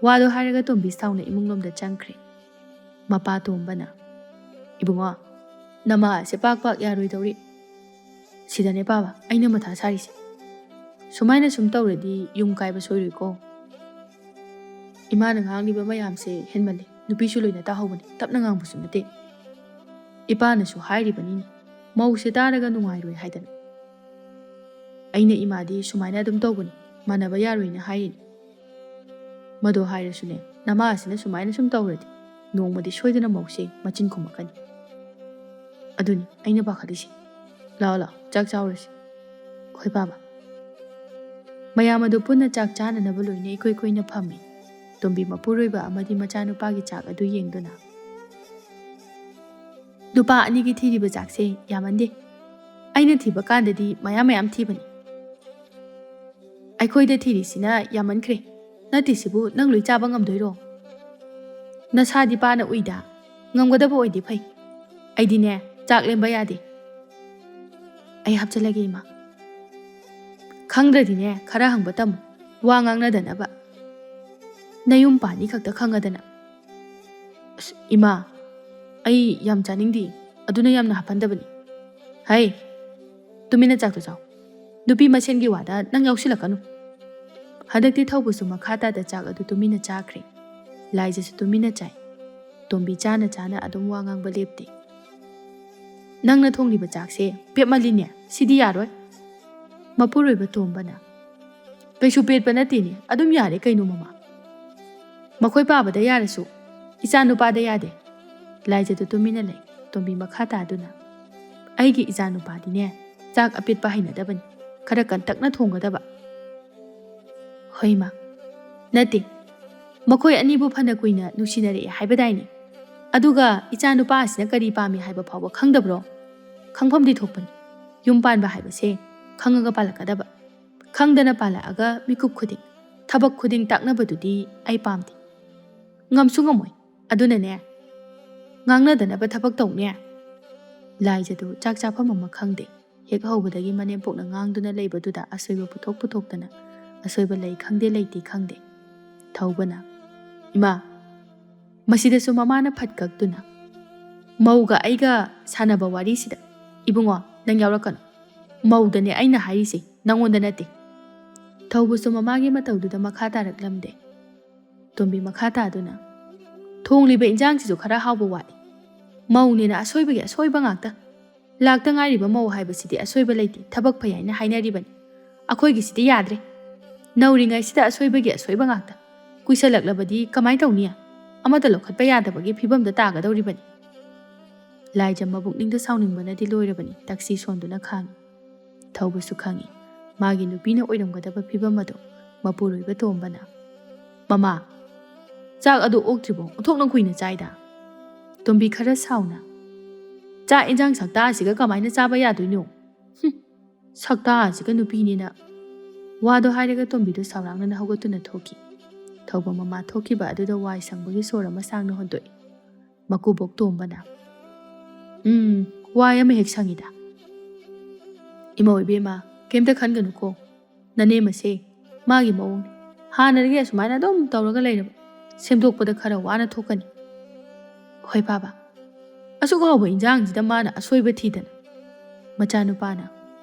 ꯋꯥꯗꯣ ꯍꯥꯏꯔꯒ ꯇꯣꯝꯕꯤ ꯁꯥꯎꯅ ꯏꯃꯨꯡꯂꯣꯝꯗ ꯆꯪꯈ꯭ꯔꯦ꯫ ꯃꯄꯥ ꯇꯣꯝꯕꯅ, "ꯏꯕꯨꯡꯉꯣ, ꯅꯃꯥ ꯑꯁꯦ ꯄꯥꯛ ꯄꯥꯛ ꯌꯥꯔꯣꯏꯗꯧꯔꯤ꯫ ꯁꯤꯗꯅꯦ ꯄꯥꯕ ꯑꯩꯅ ꯃꯊꯥ ꯁꯥꯔꯤꯁꯦ꯫ ꯁꯨꯃꯥꯏꯅ ꯁꯨꯝ ꯇꯧꯔꯗꯤ ꯌꯨꯝ ꯀꯥꯏꯕ ꯁꯣꯏꯔꯣꯏꯀꯣ꯫ ꯏꯃꯥꯅ ꯉꯥꯡꯂꯤꯕ ꯃꯌꯥꯝꯁꯦ ꯍꯦꯟꯃꯜꯂꯦ꯫ ꯅꯨꯄꯤꯁꯨ ꯂꯣꯏꯅ ꯇꯥꯍꯧꯕꯅꯤ, ꯇꯞꯅ ꯉꯥꯡꯕꯁꯨ ꯅꯠꯇꯦ꯫ ꯏꯄꯥꯅꯁꯨ ꯍꯥꯏꯔꯤꯕꯅꯤꯅꯦ, ꯃꯧꯁꯦ ꯇꯥꯔꯒ ꯅꯨꯡꯉꯥꯏꯔꯣꯏ ꯍꯥꯏꯗꯅ꯫ ꯑꯩꯅ ꯏꯃꯥꯗꯤ ꯁꯨꯃꯥꯏꯅ ꯑꯗꯨꯝ ꯇꯧꯕꯅꯤ, ꯃꯥꯟꯅꯕ ꯌꯥꯔꯣꯏꯅ ꯍꯥꯏꯔꯤꯅꯤ꯫ ꯃꯗꯨ ꯍꯥꯏꯔꯁꯨꯅꯦ, ꯅꯃꯥ ꯑꯁꯤꯅ ꯁꯨꯃꯥꯏꯅ ꯁꯨꯝ ꯇꯧꯔꯗꯤ ꯅꯣꯡꯃꯗꯤ ꯁꯣꯏꯗꯅ ꯃꯧꯁꯦ ꯃꯆꯤꯟ ꯈꯨꯝꯃꯛꯀꯅꯤ꯫ ꯑꯗꯨꯅꯤ ꯑꯩꯅ ꯄꯥꯈꯠꯂꯤꯁꯦ꯫ ꯂꯥꯛꯑꯣ, ꯂꯥꯛꯑꯣ, ꯆꯥꯛ ꯆꯥꯎꯔꯁꯤ꯫" ꯈꯣꯏ ꯄꯥꯕ꯫ ꯃꯌꯥꯝ ꯑꯗꯨ ꯄꯨꯟꯅ ꯆꯥꯛ ꯆꯥꯅꯅꯕ ꯂꯣꯏꯅ ꯏꯀꯨꯏ ꯀꯨꯏꯅ ꯐꯝꯃꯤ꯫ ꯇꯣꯝꯕꯤ ꯃꯄꯨꯔꯣꯏꯕ ꯑꯃꯗꯤ ꯃꯆꯥꯅꯨꯄꯥꯒꯤ ꯆꯥꯛ ꯑꯗꯨ ꯌꯦꯡꯗꯨꯅ꯫ "ꯅꯨꯄꯥ ꯑꯅꯤꯒꯤ ꯊꯤꯔꯤꯕ ꯆꯥꯛꯁꯦ ꯌꯥꯝꯃꯟꯗꯦ꯫ ꯑꯩꯅ ꯊꯤꯕ ꯀꯥꯟꯗꯗꯤ ꯃꯌꯥꯝ ꯃꯌꯥꯝ ꯊꯤꯕꯅꯤ꯫ ꯑꯩꯈꯣꯏꯗ ꯊꯤꯔꯤꯁꯤꯅ ꯌꯥꯝꯃꯟꯈ꯭ꯔꯦ꯫ ꯅꯠꯇ꯭ꯔꯤꯁꯤꯕꯨ ꯅꯪ ꯂꯣꯏ ꯆꯥꯕ ꯉꯝꯗꯣꯏꯔꯣ? ꯅꯁꯥꯗꯤ ꯄꯥꯅ ꯎꯏꯗ, ꯉꯝꯒꯗꯕ ꯑꯣꯏꯗꯤ ꯐꯩ꯫ ꯑꯩꯗꯤꯅꯦ, ꯆꯥꯛ ꯂꯦꯝꯕ ꯌꯥꯗꯦ꯫ ꯑꯩ ꯍꯥꯞꯆꯜꯂꯒꯦ, ꯏꯃꯥ꯫ ꯈꯪꯗ꯭ꯔꯗꯤꯅꯦ, ꯈꯔ ꯍꯪꯕ ꯇꯝꯃꯨ, ꯋꯥ ꯉꯥꯡꯅꯗꯅꯕ꯫ ꯅꯌꯨꯝ ꯄꯥꯅꯤ ꯈꯛꯇ ꯈꯪꯉꯗꯅ꯫ ꯑꯁ, ꯏꯃꯥ, ꯑꯩ ꯌꯥꯝ ꯆꯥꯅꯤꯡꯗꯦ, ꯑꯗꯨꯅ ꯌꯥꯝꯅ ꯍꯥꯞꯍꯟꯗꯕꯅꯤ꯫ ꯍꯩ, ꯇꯨꯃꯤꯟꯅ ꯆꯥꯛꯇꯣ ꯆꯥꯎ꯫ ꯅꯨꯄꯤ ꯃꯁꯦꯟꯒꯤ ꯋꯥꯗ ꯅꯪ ꯌꯥꯎꯁꯤꯜꯂꯛꯀꯅꯨ꯫" ꯍꯟꯗꯛꯇꯤ ꯊꯧꯕꯁꯨ ꯃꯈꯥ ꯇꯥꯗ ꯆꯥꯛ ꯑꯗꯨ ꯇꯨꯃꯤꯟꯅ ꯆꯥꯈ꯭ꯔꯦ꯫ ꯂꯥꯏꯖꯁꯨ ꯇꯨꯃꯤꯟꯅ ꯆꯥꯏ꯫ ꯇꯣꯝꯕꯤ ꯆꯥꯅ ꯆꯥꯅ ꯑꯗꯨꯝ ꯋꯥ ꯉꯥꯡꯕ ꯂꯦꯞꯇꯦ꯫ "ꯅꯪꯅ ꯊꯣꯡꯂꯤꯕ ꯆꯥꯛꯁꯦ ꯄꯦꯠꯃꯜꯂꯤꯅꯦ, ꯁꯤꯗꯤ ꯌꯥꯔꯣꯏ꯫ ꯃꯄꯨꯔꯣꯏꯕ ꯇꯣꯝꯕꯅ, ꯀꯩꯁꯨ ꯄꯦꯠꯄ ꯅꯠꯇꯦꯅꯦ, ꯑꯗꯨꯝ ꯌꯥꯔꯦ ꯀꯩꯅꯣ ꯃꯃꯥ꯫ ꯃꯈꯣꯏ ꯄꯥꯕꯗ ꯌꯥꯔꯁꯨ ꯏꯆꯥ ꯅꯨꯄꯥꯗ ꯌꯥꯗꯦ꯫" ꯂꯥꯏꯖꯗꯨ ꯇꯨꯃꯤꯟꯅ ꯂꯩ꯫ ꯇꯣꯝꯕꯤ ꯃꯈꯥ ꯇꯥꯗꯨꯅ, "ꯑꯩꯒꯤ ꯏꯆꯥ ꯅꯨꯄꯥꯗꯤꯅꯦ, ꯆꯥꯛ ꯑꯄꯦꯠꯄ ꯍꯩꯅꯗꯕꯅꯤ, ꯈꯔ ꯀꯟꯇꯛꯅ ꯊꯣꯡꯒꯗꯕ꯫" "ꯍꯣꯏ ꯃꯥ, ꯅꯠꯇꯦ, ꯃꯈꯣꯏ ꯑꯅꯤꯕꯨ ꯐꯅ ꯀꯨꯏꯅ ꯅꯨꯡꯁꯤꯅꯔꯛꯑꯦ ꯍꯥꯏꯕꯗꯥꯏꯅꯦ? ꯑꯗꯨꯒ ꯏꯆꯥ ꯅꯨꯄꯥ ꯑꯁꯤꯅ ꯀꯔꯤ ꯄꯥꯝꯃꯤ ꯍꯥꯏꯕ ꯐꯥꯎꯕ ꯈꯪꯗꯕ꯭ꯔꯣ? ꯈꯪꯐꯝꯗꯤ ꯊꯣꯛꯄꯅꯤ, ꯌꯨꯝ ꯄꯥꯟꯕ ꯍꯥꯏꯕꯁꯦ ꯈꯪꯉꯒ ꯄꯥꯜꯂꯛꯀꯗꯕ꯫ ꯈꯪꯗꯅ ꯄꯥꯜꯂꯛꯑꯒ ꯃꯤꯀꯨꯞ ꯈꯨꯗꯤꯡ, ꯊꯕꯛ ꯈꯨꯗꯤꯡ ꯇꯥꯛꯅꯕꯗꯨꯗꯤ ꯑꯩ ꯄꯥꯝꯗꯦ꯫ ꯉꯝꯁꯨ ꯉꯝꯃꯣꯏ꯫ ꯑꯗꯨꯅꯅꯦ, ꯉꯥꯡꯅꯗꯅꯕ ꯊꯕꯛ ꯇꯧꯅꯦ꯫" ꯂꯥꯏꯖꯗꯨ ꯆꯥꯛ ꯆꯥꯐꯝ ꯑꯃ ꯈꯪꯗꯦ꯫ ꯍꯦꯛ ꯍꯧꯕꯗꯒꯤ ꯃꯅꯦꯝꯄꯣꯛꯅ ꯉꯥꯡꯗꯨꯅ ꯂꯩꯕꯗꯨꯗ ꯑꯁꯣꯏꯕ ꯄꯨꯊꯣꯛ ꯄꯨꯊꯣꯛꯇꯅ, ꯑꯁꯣꯏꯕ ꯂꯩ ꯈꯪꯗꯦ ꯂꯩꯇꯦ ꯈꯪꯗꯦ꯫ ꯊꯧꯕꯅ, "ꯏꯃꯥ, ꯃꯁꯤꯗꯁꯨ ꯃꯃꯥꯅ ꯐꯠ ꯀꯛꯇꯨꯅ, ꯃꯧꯒ ꯑꯩꯒ ꯁꯥꯟꯅꯕ ꯋꯥꯔꯤꯁꯤꯗ ꯏꯕꯨꯡꯉꯣ ꯅꯪ ꯌꯥꯎꯔꯛꯀꯅꯨ꯫ ꯃꯧꯗꯅꯦ ꯑꯩꯅ ꯍꯥꯏꯔꯤꯁꯦ, ꯅꯪꯉꯣꯟꯗ ꯅꯠꯇꯦ꯫" ꯊꯧꯕꯁꯨ ꯃꯃꯥꯒꯤ ꯃꯇꯧꯗꯨꯗ ꯃꯈꯥ ꯇꯥꯔꯛꯂꯝꯗꯦ꯫ ꯇꯣꯝꯕꯤ ꯃꯈꯥ ꯇꯥꯗꯨꯅ, "ꯊꯣꯡꯂꯤꯕ ꯏꯟꯖꯥꯡꯁꯤꯁꯨ ꯈꯔ ꯍꯥꯎꯕ ꯋꯥꯠꯂꯤ꯫ ꯃꯧꯅꯦꯅ ꯑꯁꯣꯏꯕꯒꯤ ꯑꯁꯣꯏꯕ ꯉꯥꯛꯇ꯫ ꯂꯥꯛꯇ ꯉꯥꯏꯔꯤꯕ ꯃꯧ ꯍꯥꯏꯕꯁꯤꯗꯤ ꯑꯁꯣꯏꯕ ꯂꯩꯇꯦ, ꯊꯕꯛ ꯐꯩ ꯍꯥꯏꯅ ꯍꯥꯏꯅꯔꯤꯕꯅꯤ꯫ ꯑꯩꯈꯣꯏꯒꯤꯁꯤꯗꯤ ꯌꯥꯗ꯭ꯔꯦ꯫ ꯅꯧꯔꯤꯉꯩꯁꯤꯗ ꯑꯁꯣꯏꯕꯒꯤ ꯑꯁꯣꯏꯕ ꯉꯥꯛꯇ꯫ ꯀꯨꯏꯁꯜꯂꯛꯂꯕꯗꯤ ꯀꯃꯥꯏ ꯇꯧꯅꯤ? ꯑꯃꯠꯇ ꯂꯧꯈꯠꯄ ꯌꯥꯗꯕꯒꯤ ꯐꯤꯕꯝꯗ ꯇꯥꯒꯗꯧꯔꯤꯕꯅꯤ꯫" ꯂꯥꯏꯖ ꯃꯕꯨꯛꯅꯤꯡꯗ ꯁꯥꯎꯅꯤꯡꯕꯅꯗꯤ ꯂꯣꯏꯔꯕꯅꯤ, ꯇꯛꯁꯤ ꯁꯣꯟꯗꯨꯅ ꯈꯥꯡꯉꯤ꯫ ꯊꯧꯕꯁꯨ ꯈꯪꯏ ꯃꯥꯒꯤ ꯅꯨꯄꯤꯅ ꯑꯣꯏꯔꯝꯒꯗꯕ ꯐꯤꯕꯝ ꯑꯗꯨ ꯃꯄꯨꯔꯣꯏꯕ ꯇꯣꯝꯕꯅ, "ꯃꯃꯥ, ꯆꯥꯛ ꯑꯗꯨ ꯑꯣꯛꯇ꯭ꯔꯤꯕꯣ? ꯑꯣꯟꯊꯣꯛꯅ ꯀꯨꯏꯅ ꯆꯥꯏꯗ꯫" ꯇꯣꯝꯕꯤ ꯈꯔ ꯁꯥꯎꯅ, "ꯆꯥꯛ ꯏꯟꯖꯥꯡ ꯁꯛꯇꯥ ꯑꯁꯤꯒ ꯀꯃꯥꯏꯅ ꯆꯥꯕ ꯌꯥꯗꯣꯏꯅꯣ? ꯍꯨꯝ, ꯁꯛꯇꯥ ꯑꯁꯤꯒ ꯅꯨꯄꯤꯅꯤꯅ꯫" ꯋꯥꯗꯣ ꯍꯥꯏꯔꯒ ꯇꯣꯝꯕꯤꯗꯨ ꯁꯥꯎꯔꯥꯡꯅꯅ ꯍꯧꯒꯠꯇꯨꯅ ꯊꯣꯛꯈꯤ꯫ ꯊꯧꯕ ꯃꯃꯥ ꯊꯣꯛꯈꯤꯕ ꯑꯗꯨꯗ ꯋꯥꯏ ꯁꯪꯕꯒꯤ ꯁꯣꯔ ꯑꯃ ꯁꯥꯡꯅ ꯍꯣꯟꯗꯣꯛꯏ꯫ ꯃꯀꯨꯕꯣꯛ ꯇꯣꯝꯕꯅ, "ꯎꯝ, ꯋꯥꯏ ꯑꯃ ꯍꯦꯛ ꯁꯪꯉꯤꯗ꯫" "ꯏꯃꯧ ꯏꯕꯦꯝꯃ, ꯀꯩꯝꯇ ꯈꯟꯒꯅꯨꯀꯣ꯫ ꯅꯅꯦꯝꯃꯁꯦ ꯃꯥꯒꯤ ꯃꯑꯣꯡꯅꯤ꯫ ꯍꯥꯟꯅꯗꯒꯤ ꯑꯁꯨꯃꯥꯏꯅ ꯑꯗꯨꯝ ꯇꯧꯔꯒ ꯂꯩꯔꯕ꯫ ꯁꯦꯝꯗꯣꯛꯄꯗ ꯈꯔ ꯋꯥꯅ ꯊꯣꯛꯀꯅꯤ꯫" "ꯍꯣꯏ ꯄꯥꯕ, ꯑꯁꯨꯛ ꯍꯥꯎꯕ ꯏꯟꯖꯥꯡꯁꯤꯗ ꯃꯥꯅ ꯑꯁꯣꯏꯕ ꯊꯤꯗꯅ꯫" ꯃꯆꯥꯅꯨꯄꯥꯅ,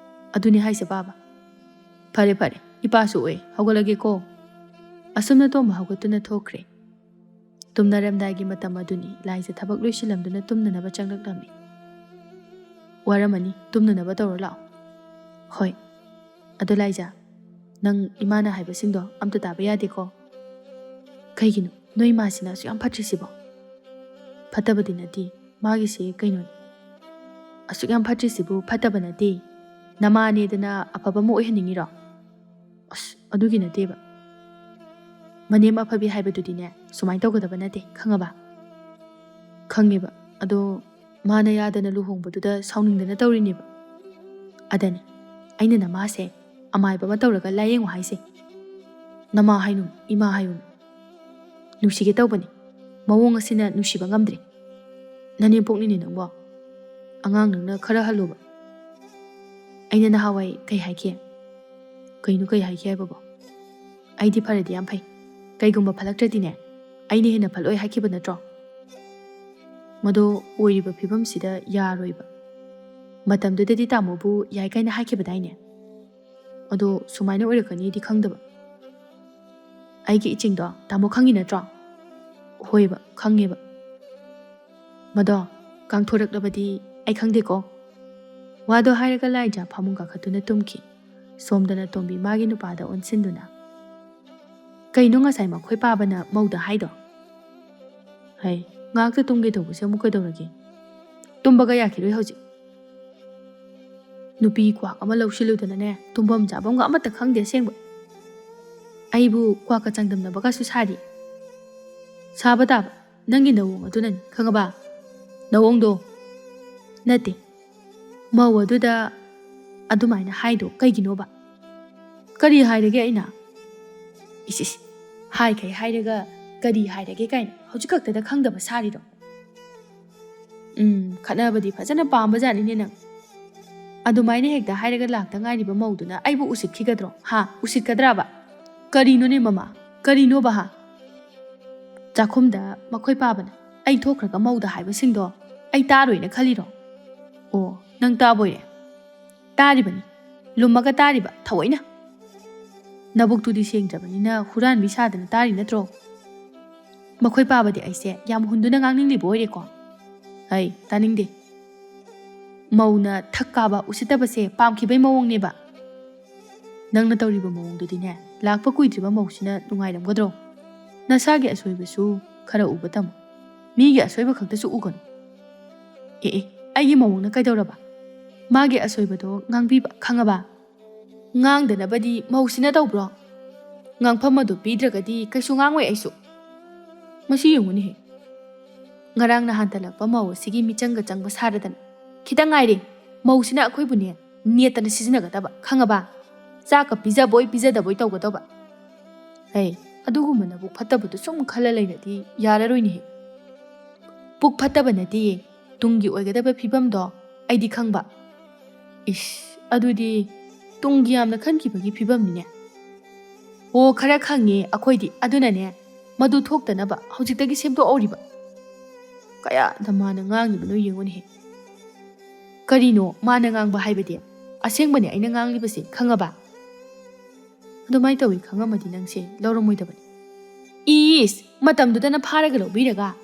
"ꯑꯗꯨꯅꯤ ꯍꯥꯏꯁꯦ ꯄꯥꯕ꯫ ꯐꯔꯦ ꯐꯔꯦ, ꯏꯄꯥꯁꯨ ꯑꯣꯏ, ꯍꯧꯒꯠꯂꯒꯦꯀꯣ꯫" ꯑꯁꯨꯝꯅ ꯇꯣꯝꯕ ꯍꯧꯒꯠꯇꯨꯅ ꯊꯣꯛꯈ꯭ꯔꯦ꯫ ꯇꯨꯝꯅꯔꯝꯗꯥꯏꯒꯤ ꯃꯇꯝ ꯑꯗꯨꯅꯤ꯫ ꯂꯥꯏꯖ ꯊꯕꯛ ꯂꯣꯏꯁꯤꯜꯂꯝꯗꯨꯅ ꯇꯨꯝꯅꯅꯕ ꯆꯪꯂꯛꯂꯝꯃꯤ꯫ "ꯋꯥꯔꯝꯃꯅꯤ, ꯇꯨꯝꯅꯅꯕ ꯇꯧꯔꯣ ꯂꯥꯛꯑꯣ꯫" "ꯍꯣꯏ꯫ ꯑꯗꯣ ꯂꯥꯏꯖ, ꯅꯪ ꯏꯃꯥꯅ ꯍꯥꯏꯕꯁꯤꯡꯗꯣ ꯑꯝꯇ ꯇꯥꯕ ꯌꯥꯗꯦꯀꯣ꯫" "ꯀꯩꯒꯤꯅꯣ ꯅꯣꯏ ꯏꯃꯥꯁꯤꯅ ꯑꯁꯨꯛ ꯌꯥꯝ ꯐꯠꯇ꯭ꯔꯤꯁꯤꯕꯣ?" "ꯐꯠꯇꯕꯗꯤ ꯅꯠꯇꯦ, ꯃꯥꯒꯤꯁꯦ ꯀꯩꯅꯣꯅꯤ꯫" "ꯑꯁꯨꯛ ꯌꯥꯝ ꯐꯠꯇ꯭ꯔꯤꯁꯤꯕꯨ ꯐꯠꯇꯕ ꯅꯠꯇꯦ, ꯅꯃꯥꯅꯦꯗꯅ ꯑꯐꯕ ꯑꯃ ꯑꯣꯏꯍꯟꯅꯤꯡꯉꯤꯔꯣ?" "ꯑꯁ, ꯑꯗꯨꯒꯤ ꯅꯠꯇꯦꯕ꯫ ꯃꯅꯦꯝ ꯑꯐꯕꯤ ꯍꯥꯏꯕꯗꯨꯗꯤꯅꯦ, ꯁꯨꯃꯥꯏꯅ ꯇꯧꯒꯗꯕ ꯅꯠꯇꯦ, ꯈꯪꯉꯕ?" "ꯈꯪꯉꯦꯕ, ꯑꯗꯣ ꯃꯥꯅ ꯌꯥꯗꯅ ꯂꯨꯍꯣꯡꯕꯗꯨꯗ ꯁꯥꯎꯅꯤꯡꯗꯅ ꯇꯧꯔꯤꯅꯦꯕ꯫ ꯑꯗꯅꯤ ꯑꯩꯅ ꯅꯃꯥꯁꯦ ꯑꯃꯥꯏꯕ ꯑꯃ ꯇꯧꯔꯒ ꯂꯥꯏꯌꯦꯡꯉꯨ ꯍꯥꯏꯁꯦ꯫ ꯅꯃꯥ ꯍꯥꯏꯅꯨ, ꯏꯃꯥ ꯍꯥꯏꯌꯨ꯫ ꯅꯨꯡꯁꯤꯒꯦ ꯇꯧꯕꯅꯤ, ꯃꯑꯣꯡ ꯑꯁꯤꯅ ꯅꯨꯡꯁꯤꯕ ꯉꯝꯗ꯭ꯔꯦ꯫ ꯅꯅꯦꯝꯄꯣꯛꯅꯤꯅꯦ ꯅꯪꯕꯣ꯫ ꯑꯉꯥꯡ ꯅꯪꯅ ꯈꯔ ꯍꯜꯂꯨꯕ꯫" "ꯑꯩꯅ ꯅꯍꯥꯟꯋꯥꯏ ꯀꯩ ꯍꯥꯏꯈꯤ?" "ꯀꯩꯅꯣ ꯀꯩ ꯍꯥꯏꯈꯤ ꯍꯥꯏꯕꯕꯣ?" "ꯑꯩꯗꯤ ꯐꯔꯗꯤ ꯌꯥꯝ ꯐꯩ, ꯀꯩꯒꯨꯝꯕ ꯐꯠꯂꯛꯇ꯭ꯔꯗꯤꯅꯦ, ꯑꯩꯅ ꯍꯦꯟꯅ ꯐꯠꯂꯣꯏ ꯍꯥꯏꯈꯤꯕ ꯅꯠꯇ꯭ꯔꯣ?" "ꯃꯗꯣ ꯑꯣꯏꯔꯤꯕ ꯐꯤꯕꯝꯁꯤꯗ ꯌꯥꯔꯣꯏꯕ꯫ ꯃꯇꯝꯗꯨꯗꯗꯤ ꯇꯥꯃꯣꯕꯨ ꯌꯥꯏ ꯀꯥꯏꯅ ꯍꯥꯏꯈꯤꯕꯗꯥꯏꯅꯦ? ꯑꯗꯣ ꯁꯨꯃꯥꯏꯅ ꯑꯣꯏꯔꯛꯀꯅꯤꯗꯤ ꯈꯪꯗꯕ꯫" "ꯑꯩꯒꯤ ꯏꯆꯤꯡꯗꯣ ꯇꯥꯃꯣ ꯈꯪꯉꯤ ꯅꯠꯇ꯭ꯔꯣ?" "ꯍꯣꯏꯕ, ꯈꯪꯉꯦꯕ꯫" "ꯃꯗꯣ ꯀꯥꯡꯊꯣꯔꯛꯂꯕꯗꯤ ꯑꯩ ꯈꯪꯗꯦꯀꯣ꯫" ꯋꯥꯗꯣ ꯍꯥꯏꯔꯒ ꯂꯥꯏꯖꯥ ꯐꯃꯨꯡ ꯀꯥꯈꯠꯇꯨꯅ ꯇꯨꯝꯈꯤ꯫ ꯁꯣꯝꯗꯅ ꯇꯣꯝꯕꯤ ꯃꯥꯒꯤ ꯅꯨꯄꯥꯗ ꯑꯣꯟꯁꯤꯟꯗꯨꯅ, "ꯀꯩꯅꯣ ꯉꯁꯥꯏ ꯃꯈꯣꯏ ꯄꯥꯕꯅ ꯃꯧꯗ ꯍꯥꯏꯗꯣ?" "ꯍꯩ, ꯉꯥꯏꯍꯥꯛꯇ ꯇꯨꯝꯒꯦ ꯇꯧꯕꯁꯦ ꯑꯃꯨꯛ ꯀꯩꯗꯧꯔꯒꯦ? ꯇꯨꯝꯕꯒ ꯌꯥꯈꯤꯔꯣꯏ ꯍꯧꯖꯤꯛ꯫" ꯅꯨꯄꯤ ꯀ꯭ꯋꯥꯛ ꯑꯃ ꯂꯧꯁꯤꯜꯂꯨꯗꯅꯅꯦ, ꯇꯨꯝꯐꯝ ꯆꯥꯐꯝꯒ ꯑꯃꯠꯇ ꯈꯪꯗꯦ ꯑꯁꯦꯡꯕ꯫ ꯑꯩꯕꯨ ꯀ꯭ꯋꯥꯛꯀ ꯆꯥꯡꯗꯝꯅꯕꯒꯁꯨ ꯁꯥꯔꯤ꯫ ꯁꯥꯕ ꯇꯥꯕ, ꯅꯪꯒꯤ ꯅꯑꯣꯡ ꯑꯗꯨꯅꯅꯤ, ꯈꯪꯉꯕ? ꯅꯑꯣꯡꯗꯣ꯫ ꯅꯠꯇꯦ, ꯃꯧ ꯑꯗꯨꯗ ꯑꯗꯨꯃꯥꯏꯅ ꯍꯥꯏꯗꯣ ꯀꯩꯒꯤꯅꯣꯕ? ꯀꯔꯤ ꯍꯥꯏꯔꯒꯦ ꯑꯩꯅ? ꯏꯁ, ꯏꯁ, ꯍꯥꯏꯈꯩ ꯍꯥꯏꯔꯒ ꯀꯔꯤ ꯍꯥꯏꯔꯒꯦ ꯀꯥꯏꯅ ꯍꯧꯖꯤꯛ ꯈꯛꯇꯗ ꯈꯪꯗꯕ ꯁꯥꯔꯤꯔꯣ? ꯎꯝ, ꯈꯠꯅꯕꯗꯤ ꯐꯖꯅ ꯄꯥꯝꯕꯖꯥꯠꯅꯤꯅꯦ ꯅꯪ꯫ ꯑꯗꯨꯃꯥꯏꯅ ꯍꯦꯛꯇ ꯍꯥꯏꯔꯒ ꯂꯥꯛꯇ ꯉꯥꯏꯔꯤꯕ ꯃꯧꯗꯨꯅ ꯑꯩꯕꯨ ꯎꯁꯤꯠꯈꯤꯒꯗ꯭ꯔꯣ? ꯍꯥ? ꯎꯁꯤꯠꯀꯗ꯭ꯔꯥꯕ? ꯀꯔꯤꯅꯣꯅꯦ ꯃꯃꯥ? ꯀꯔꯤꯅꯣꯕ ꯍꯥ? ꯆꯥꯛꯈꯨꯝꯗ ꯃꯈꯣꯏ ꯄꯥꯕꯅ ꯑꯩ ꯊꯣꯛꯈ꯭ꯔꯒ ꯃꯧꯗ ꯍꯥꯏꯕꯁꯤꯡꯗꯣ ꯑꯩ ꯇꯥꯔꯣꯏꯅ ꯈꯜꯂꯤꯔꯣ? ꯑꯣ, ꯅꯪ ꯇꯥꯕꯣꯏꯔꯦ? ꯇꯥꯔꯤꯕꯅꯤ, ꯂꯨꯝꯃꯒ ꯇꯥꯔꯤꯕ ꯊꯑꯣꯏꯅ꯫ ꯅꯕꯨꯛꯇꯨꯗꯤ ꯁꯦꯡꯗ꯭ꯔꯕꯅꯤꯅ ꯍꯨꯔꯥꯟꯕꯤ ꯁꯥꯗꯅ ꯇꯥꯔꯤ ꯅꯠꯇ꯭ꯔꯣ? ꯃꯈꯣꯏ ꯄꯥꯕꯗꯤ ꯑꯩꯁꯦ ꯌꯥꯝ ꯍꯨꯟꯗꯨꯅ ꯉꯥꯡꯅꯤꯡꯂꯤꯕ ꯑꯣꯏꯔꯦꯀꯣ? ꯑꯩ ꯇꯥꯅꯤꯡꯗꯦ꯫ ꯃꯧꯅ ꯊꯛ ꯀꯥꯕ ꯎꯁꯤꯠꯇꯕꯁꯦ ꯄꯥꯝꯈꯤꯕꯩ ꯃꯑꯣꯡꯅꯦꯕ꯫ ꯅꯪꯅ ꯇꯧꯔꯤꯕ ꯃꯑꯣꯡꯗꯨꯗꯤꯅꯦ, ꯂꯥꯛꯄ ꯀꯨꯏꯗ꯭ꯔꯤꯕ ꯃꯧꯁꯤꯅ ꯅꯨꯡꯉꯥꯏꯔꯝꯒꯗ꯭ꯔꯣ? ꯅꯁꯥꯒꯤ ꯑꯁꯣꯏꯕꯁꯨ ꯈꯔ ꯎꯕ ꯇꯝꯃꯨ꯫ ꯃꯤꯒꯤ ꯑꯁꯣꯏꯕ ꯈꯛꯇꯁꯨ ꯎꯒꯅꯨ꯫ ꯑꯦ ꯑꯦ, ꯑꯩꯒꯤ ꯃꯑꯣꯡꯅ ꯀꯩꯗꯧꯔꯕ? ꯃꯥꯒꯤ ꯑꯁꯣꯏꯕꯗꯣ ꯉꯥꯡꯕꯤꯕ, ꯈꯪꯉꯕ? ꯉꯥꯡꯗꯅꯕꯗꯤ ꯃꯧꯁꯤꯅ ꯇꯧꯕ꯭ꯔꯣ? ꯉꯥꯡꯐꯝ ꯑꯗꯨ ꯄꯤꯗ꯭ꯔꯒꯗꯤ ꯀꯩꯁꯨ ꯉꯥꯡꯉꯣꯏ ꯑꯩꯁꯨ꯫ ꯃꯁꯤ ꯌꯦꯡꯉꯨꯅꯦꯍꯦ꯫ ꯉꯔꯥꯡ ꯅꯍꯥꯟ ꯇꯜꯂꯛꯄ ꯃꯧ ꯑꯁꯤꯒꯤ ꯃꯤꯆꯪꯒ ꯆꯪꯕ ꯁꯥꯔꯗꯅ꯫ ꯈꯤꯇꯪ ꯉꯥꯏꯔꯦ꯫ ꯃꯧꯁꯤꯅ ꯑꯩꯈꯣꯏꯕꯨꯅꯦ, ꯅꯦꯠꯇꯅ ꯁꯤꯖꯤꯟꯅꯒꯗꯕ, ꯈꯪꯉꯕ? ꯆꯥꯛꯀ ꯄꯤꯖꯕꯣꯏ ꯄꯤꯖꯗꯕꯣꯏ ꯇꯧꯒꯗꯧꯕ꯫ ꯍꯩ, ꯑꯗꯨꯒꯨꯝꯕ ꯅꯕꯨꯛ ꯐꯠꯇꯕꯗꯨ ꯁꯨꯝ ꯈꯜꯂ ꯂꯩꯔꯗꯤ ꯌꯥꯔꯔꯣꯏꯅꯦꯍꯦ꯫ ꯄꯨꯛ ꯐꯠꯇꯕ ꯅꯠꯇꯦꯌꯦ, ꯇꯨꯡꯒꯤ ꯑꯣꯏꯒꯗꯕ ꯐꯤꯕꯝꯗꯣ ꯑꯩꯗꯤ ꯈꯪꯕ꯫ ꯏꯁ, ꯑꯗꯨꯗꯤ ꯇꯨꯡꯒꯤ ꯌꯥꯝꯅ ꯈꯟꯈꯤꯕꯒꯤ ꯐꯤꯕꯝꯅꯤꯅꯦ꯫ ꯑꯣ, ꯈꯔ ꯈꯪꯉꯦ ꯑꯩꯈꯣꯏꯗꯤ, ꯑꯗꯨꯅꯅꯦ ꯃꯗꯨ ꯊꯣꯛꯇꯅꯕ ꯍꯧꯖꯤꯛꯇꯒꯤ ꯁꯦꯝꯗꯣꯛꯍꯧꯔꯤꯕ꯫ ꯀꯌꯥꯗ ꯃꯥꯅ ꯉꯥꯡꯉꯤꯕꯅꯣ ꯌꯦꯡꯉꯨꯅꯦꯍꯦ꯫ ꯀꯔꯤꯅꯣ ꯃꯥꯅ ꯉꯥꯡꯕ ꯍꯥꯏꯕꯗꯤ? ꯑꯁꯦꯡꯕꯅꯦ ꯑꯩꯅ ꯉꯥꯡꯂꯤꯕꯁꯦ, ꯈꯪꯉꯕ? ꯑꯗꯨꯃꯥꯏꯅ ꯇꯧꯋꯤ ꯈꯪꯉꯝꯃꯗꯤ ꯅꯪꯁꯦ ꯂꯧꯔꯝꯃꯣꯏꯗꯕꯅꯤ꯫ ꯏꯁ, ꯃꯇꯝꯗꯨꯗꯅ ꯐꯥꯔꯒ ꯂꯧꯕꯤꯔꯒ?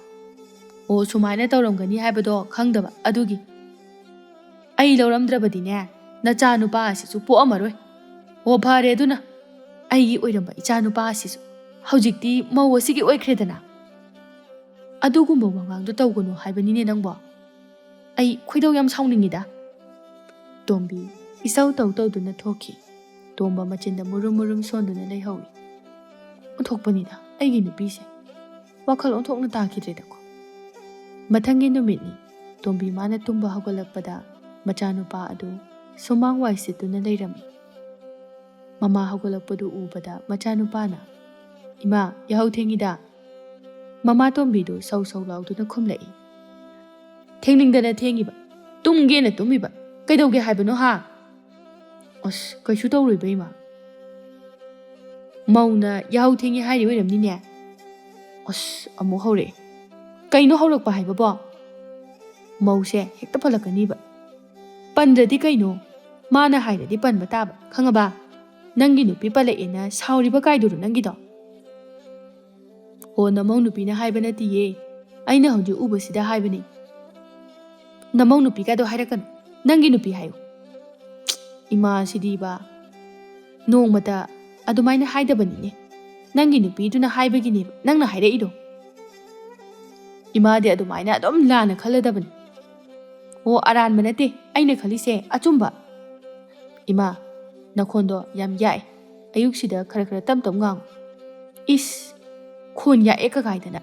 ꯑꯣ, ꯁꯨꯃꯥꯏꯅ ꯇꯧꯔꯝꯒꯅꯤ ꯍꯥꯏꯕꯗꯣ ꯈꯪꯗꯕ ꯑꯗꯨꯒꯤ꯫ ꯑꯩ ꯂꯧꯔꯝꯗ꯭ꯔꯕꯗꯤꯅꯦ, ꯅꯆꯥ ꯅꯨꯄꯥ ꯑꯁꯤꯁꯨ ꯄꯣꯛꯑꯝꯃꯔꯣꯏ꯫ ꯑꯣ, ꯐꯔꯦ ꯑꯗꯨꯅ, ꯑꯩꯒꯤ ꯑꯣꯏꯔꯝꯕ ꯏꯆꯥ ꯅꯨꯄꯥ ꯑꯁꯤꯁꯨ ꯍꯧꯖꯤꯛꯇꯤ ꯃꯧ ꯑꯁꯤꯒꯤ ꯑꯣꯏꯈ꯭ꯔꯦꯗꯅ꯫ ꯑꯗꯨꯒꯨꯝꯕ ꯋꯥꯉꯥꯡꯗꯣ ꯇꯧꯒꯅꯨ ꯍꯥꯏꯕꯅꯤꯅꯦ ꯅꯪꯕꯣ꯫ ꯑꯩ ꯈꯣꯏꯗꯧ ꯌꯥꯝ ꯁꯥꯎꯅꯤꯡꯉꯤꯗ꯫ ꯇꯣꯝꯕꯤ ꯏꯁꯧ ꯇꯧ ꯇꯧꯗꯨꯅ ꯊꯣꯛꯈꯤ꯫ ꯇꯣꯝꯕ ꯃꯆꯤꯟꯗ ꯃꯨꯔꯨꯝ ꯃꯨꯔꯨꯝ ꯁꯣꯟꯗꯨꯅ ꯂꯩꯍꯧꯏ꯫ "ꯑꯣꯟꯊꯣꯛꯄꯅꯤꯗ ꯑꯩꯒꯤ ꯅꯨꯄꯤꯁꯦ꯫ ꯋꯥꯈꯜ ꯑꯣꯟꯊꯣꯛꯅ ꯇꯥꯈꯤꯗ꯭ꯔꯦꯗꯀꯣ"꯫ ꯃꯊꯪꯒꯤ ꯅꯨꯃꯤꯠꯅꯤ꯫ ꯇꯣꯝꯕꯤ ꯃꯥꯅ ꯇꯨꯝꯕ ꯍꯧꯒꯠꯂꯛꯄꯗ ꯃꯆꯥꯅꯨꯄꯥ ꯑꯗꯨ ꯁꯨꯃꯥꯡ ꯋꯥꯏ ꯁꯤꯠꯇꯨꯅ ꯂꯩꯔꯝꯃꯤ꯫ ꯃꯃꯥ ꯍꯧꯒꯠꯂꯛꯄꯗꯨ ꯎꯕꯗ ꯃꯆꯥꯅꯨꯄꯥꯅ, "ꯏꯃꯥ, ꯌꯥꯍꯧ ꯊꯦꯡꯉꯤꯗ"꯫ ꯃꯃꯥ ꯇꯣꯝꯕꯤꯗꯨ ꯁꯧ ꯁꯧ ꯂꯥꯎꯗꯨꯅ ꯈꯨꯝꯂꯛꯏ꯫ "ꯊꯦꯡꯅꯤꯡꯗꯅ ꯊꯦꯡꯉꯤꯕ, ꯇꯨꯝꯒꯦꯅ ꯇꯨꯝꯃꯤꯕ, ꯀꯩꯗꯧꯒꯦ ꯍꯥꯏꯕꯅꯣ ꯍꯥ?" "ꯑꯁ, ꯀꯩꯁꯨ ꯇꯧꯔꯣꯏꯕ ꯏꯃꯥ꯫ ꯃꯧꯅ ꯌꯥꯍꯧ ꯊꯦꯡꯉꯤ ꯍꯥꯏꯔꯤ ꯑꯣꯏꯔꯝꯅꯤꯅꯦ"꯫ ꯑꯁ, ꯑꯃꯨꯛ ꯍꯧꯔꯛꯑꯦ꯫ "ꯀꯩꯅꯣ ꯍꯧꯔꯛꯄ ꯍꯥꯏꯕꯕꯣ? ꯃꯧꯁꯦ ꯍꯦꯛꯇ ꯄꯜꯂꯛꯀꯅꯤꯕ꯫ ꯄꯟꯗ꯭ꯔꯗꯤ ꯀꯩꯅꯣ? ꯃꯥꯅ ꯍꯥꯏꯔꯗꯤ ꯄꯟꯕ ꯇꯥꯕ, ꯈꯪꯉꯕ? ꯅꯪꯒꯤ ꯅꯨꯄꯤ ꯄꯜꯂꯛꯑꯦꯅ ꯁꯥꯎꯔꯤꯕ ꯀꯥꯏꯗꯨꯔꯣ ꯅꯪꯒꯤꯗꯣ?" "ꯑꯣ, ꯅꯃꯧ ꯅꯨꯄꯤꯅ ꯍꯥꯏꯕ ꯅꯠꯇꯤꯌꯦ, ꯑꯩꯅ ꯍꯧꯖꯤꯛ ꯎꯕꯁꯤꯗ ꯍꯥꯏꯕꯅꯤ"꯫ "ꯅꯃꯧ ꯅꯨꯄꯤꯒꯗꯣ ꯍꯥꯏꯔꯛꯀꯅꯨ, ꯅꯪꯒꯤ ꯅꯨꯄꯤ ꯍꯥꯏꯌꯨ"꯫ ꯏꯃꯥ ꯁꯤꯗꯤꯕ꯫ "ꯅꯣꯡꯃꯇ ꯑꯗꯨꯃꯥꯏꯅ ꯍꯥꯏꯗꯕꯅꯤꯅꯦ꯫ ꯅꯪꯒꯤ ꯅꯨꯄꯤꯗꯨꯅ ꯍꯥꯏꯕꯒꯤꯅꯦꯕ ꯅꯪꯅ ꯍꯥꯏꯔꯛꯏꯗꯣ"꯫ "ꯏꯃꯥꯗꯤ ꯑꯗꯨꯃꯥꯏꯅ ꯑꯗꯨꯝ ꯂꯥꯟꯅ ꯈꯜꯂꯗꯕꯅꯤ"꯫ "ꯑꯣ, ꯑꯔꯥꯟꯕ ꯅꯠꯇꯦ ꯑꯩꯅ ꯈꯜꯂꯤꯁꯦ, ꯑꯆꯨꯝꯕ"꯫ "ꯏꯃꯥ, ꯅꯈꯣꯟꯗꯣ ꯌꯥꯝ ꯌꯥꯛꯑꯦ꯫ ꯑꯌꯨꯛꯁꯤꯗ ꯈꯔ ꯈꯔ ꯇꯞ ꯇꯞ ꯉꯥꯡꯉꯨ"꯫ "ꯏꯁ, ꯈꯣꯟ ꯌꯥꯛꯑꯦ ꯀꯀꯥꯏꯗꯅ꯫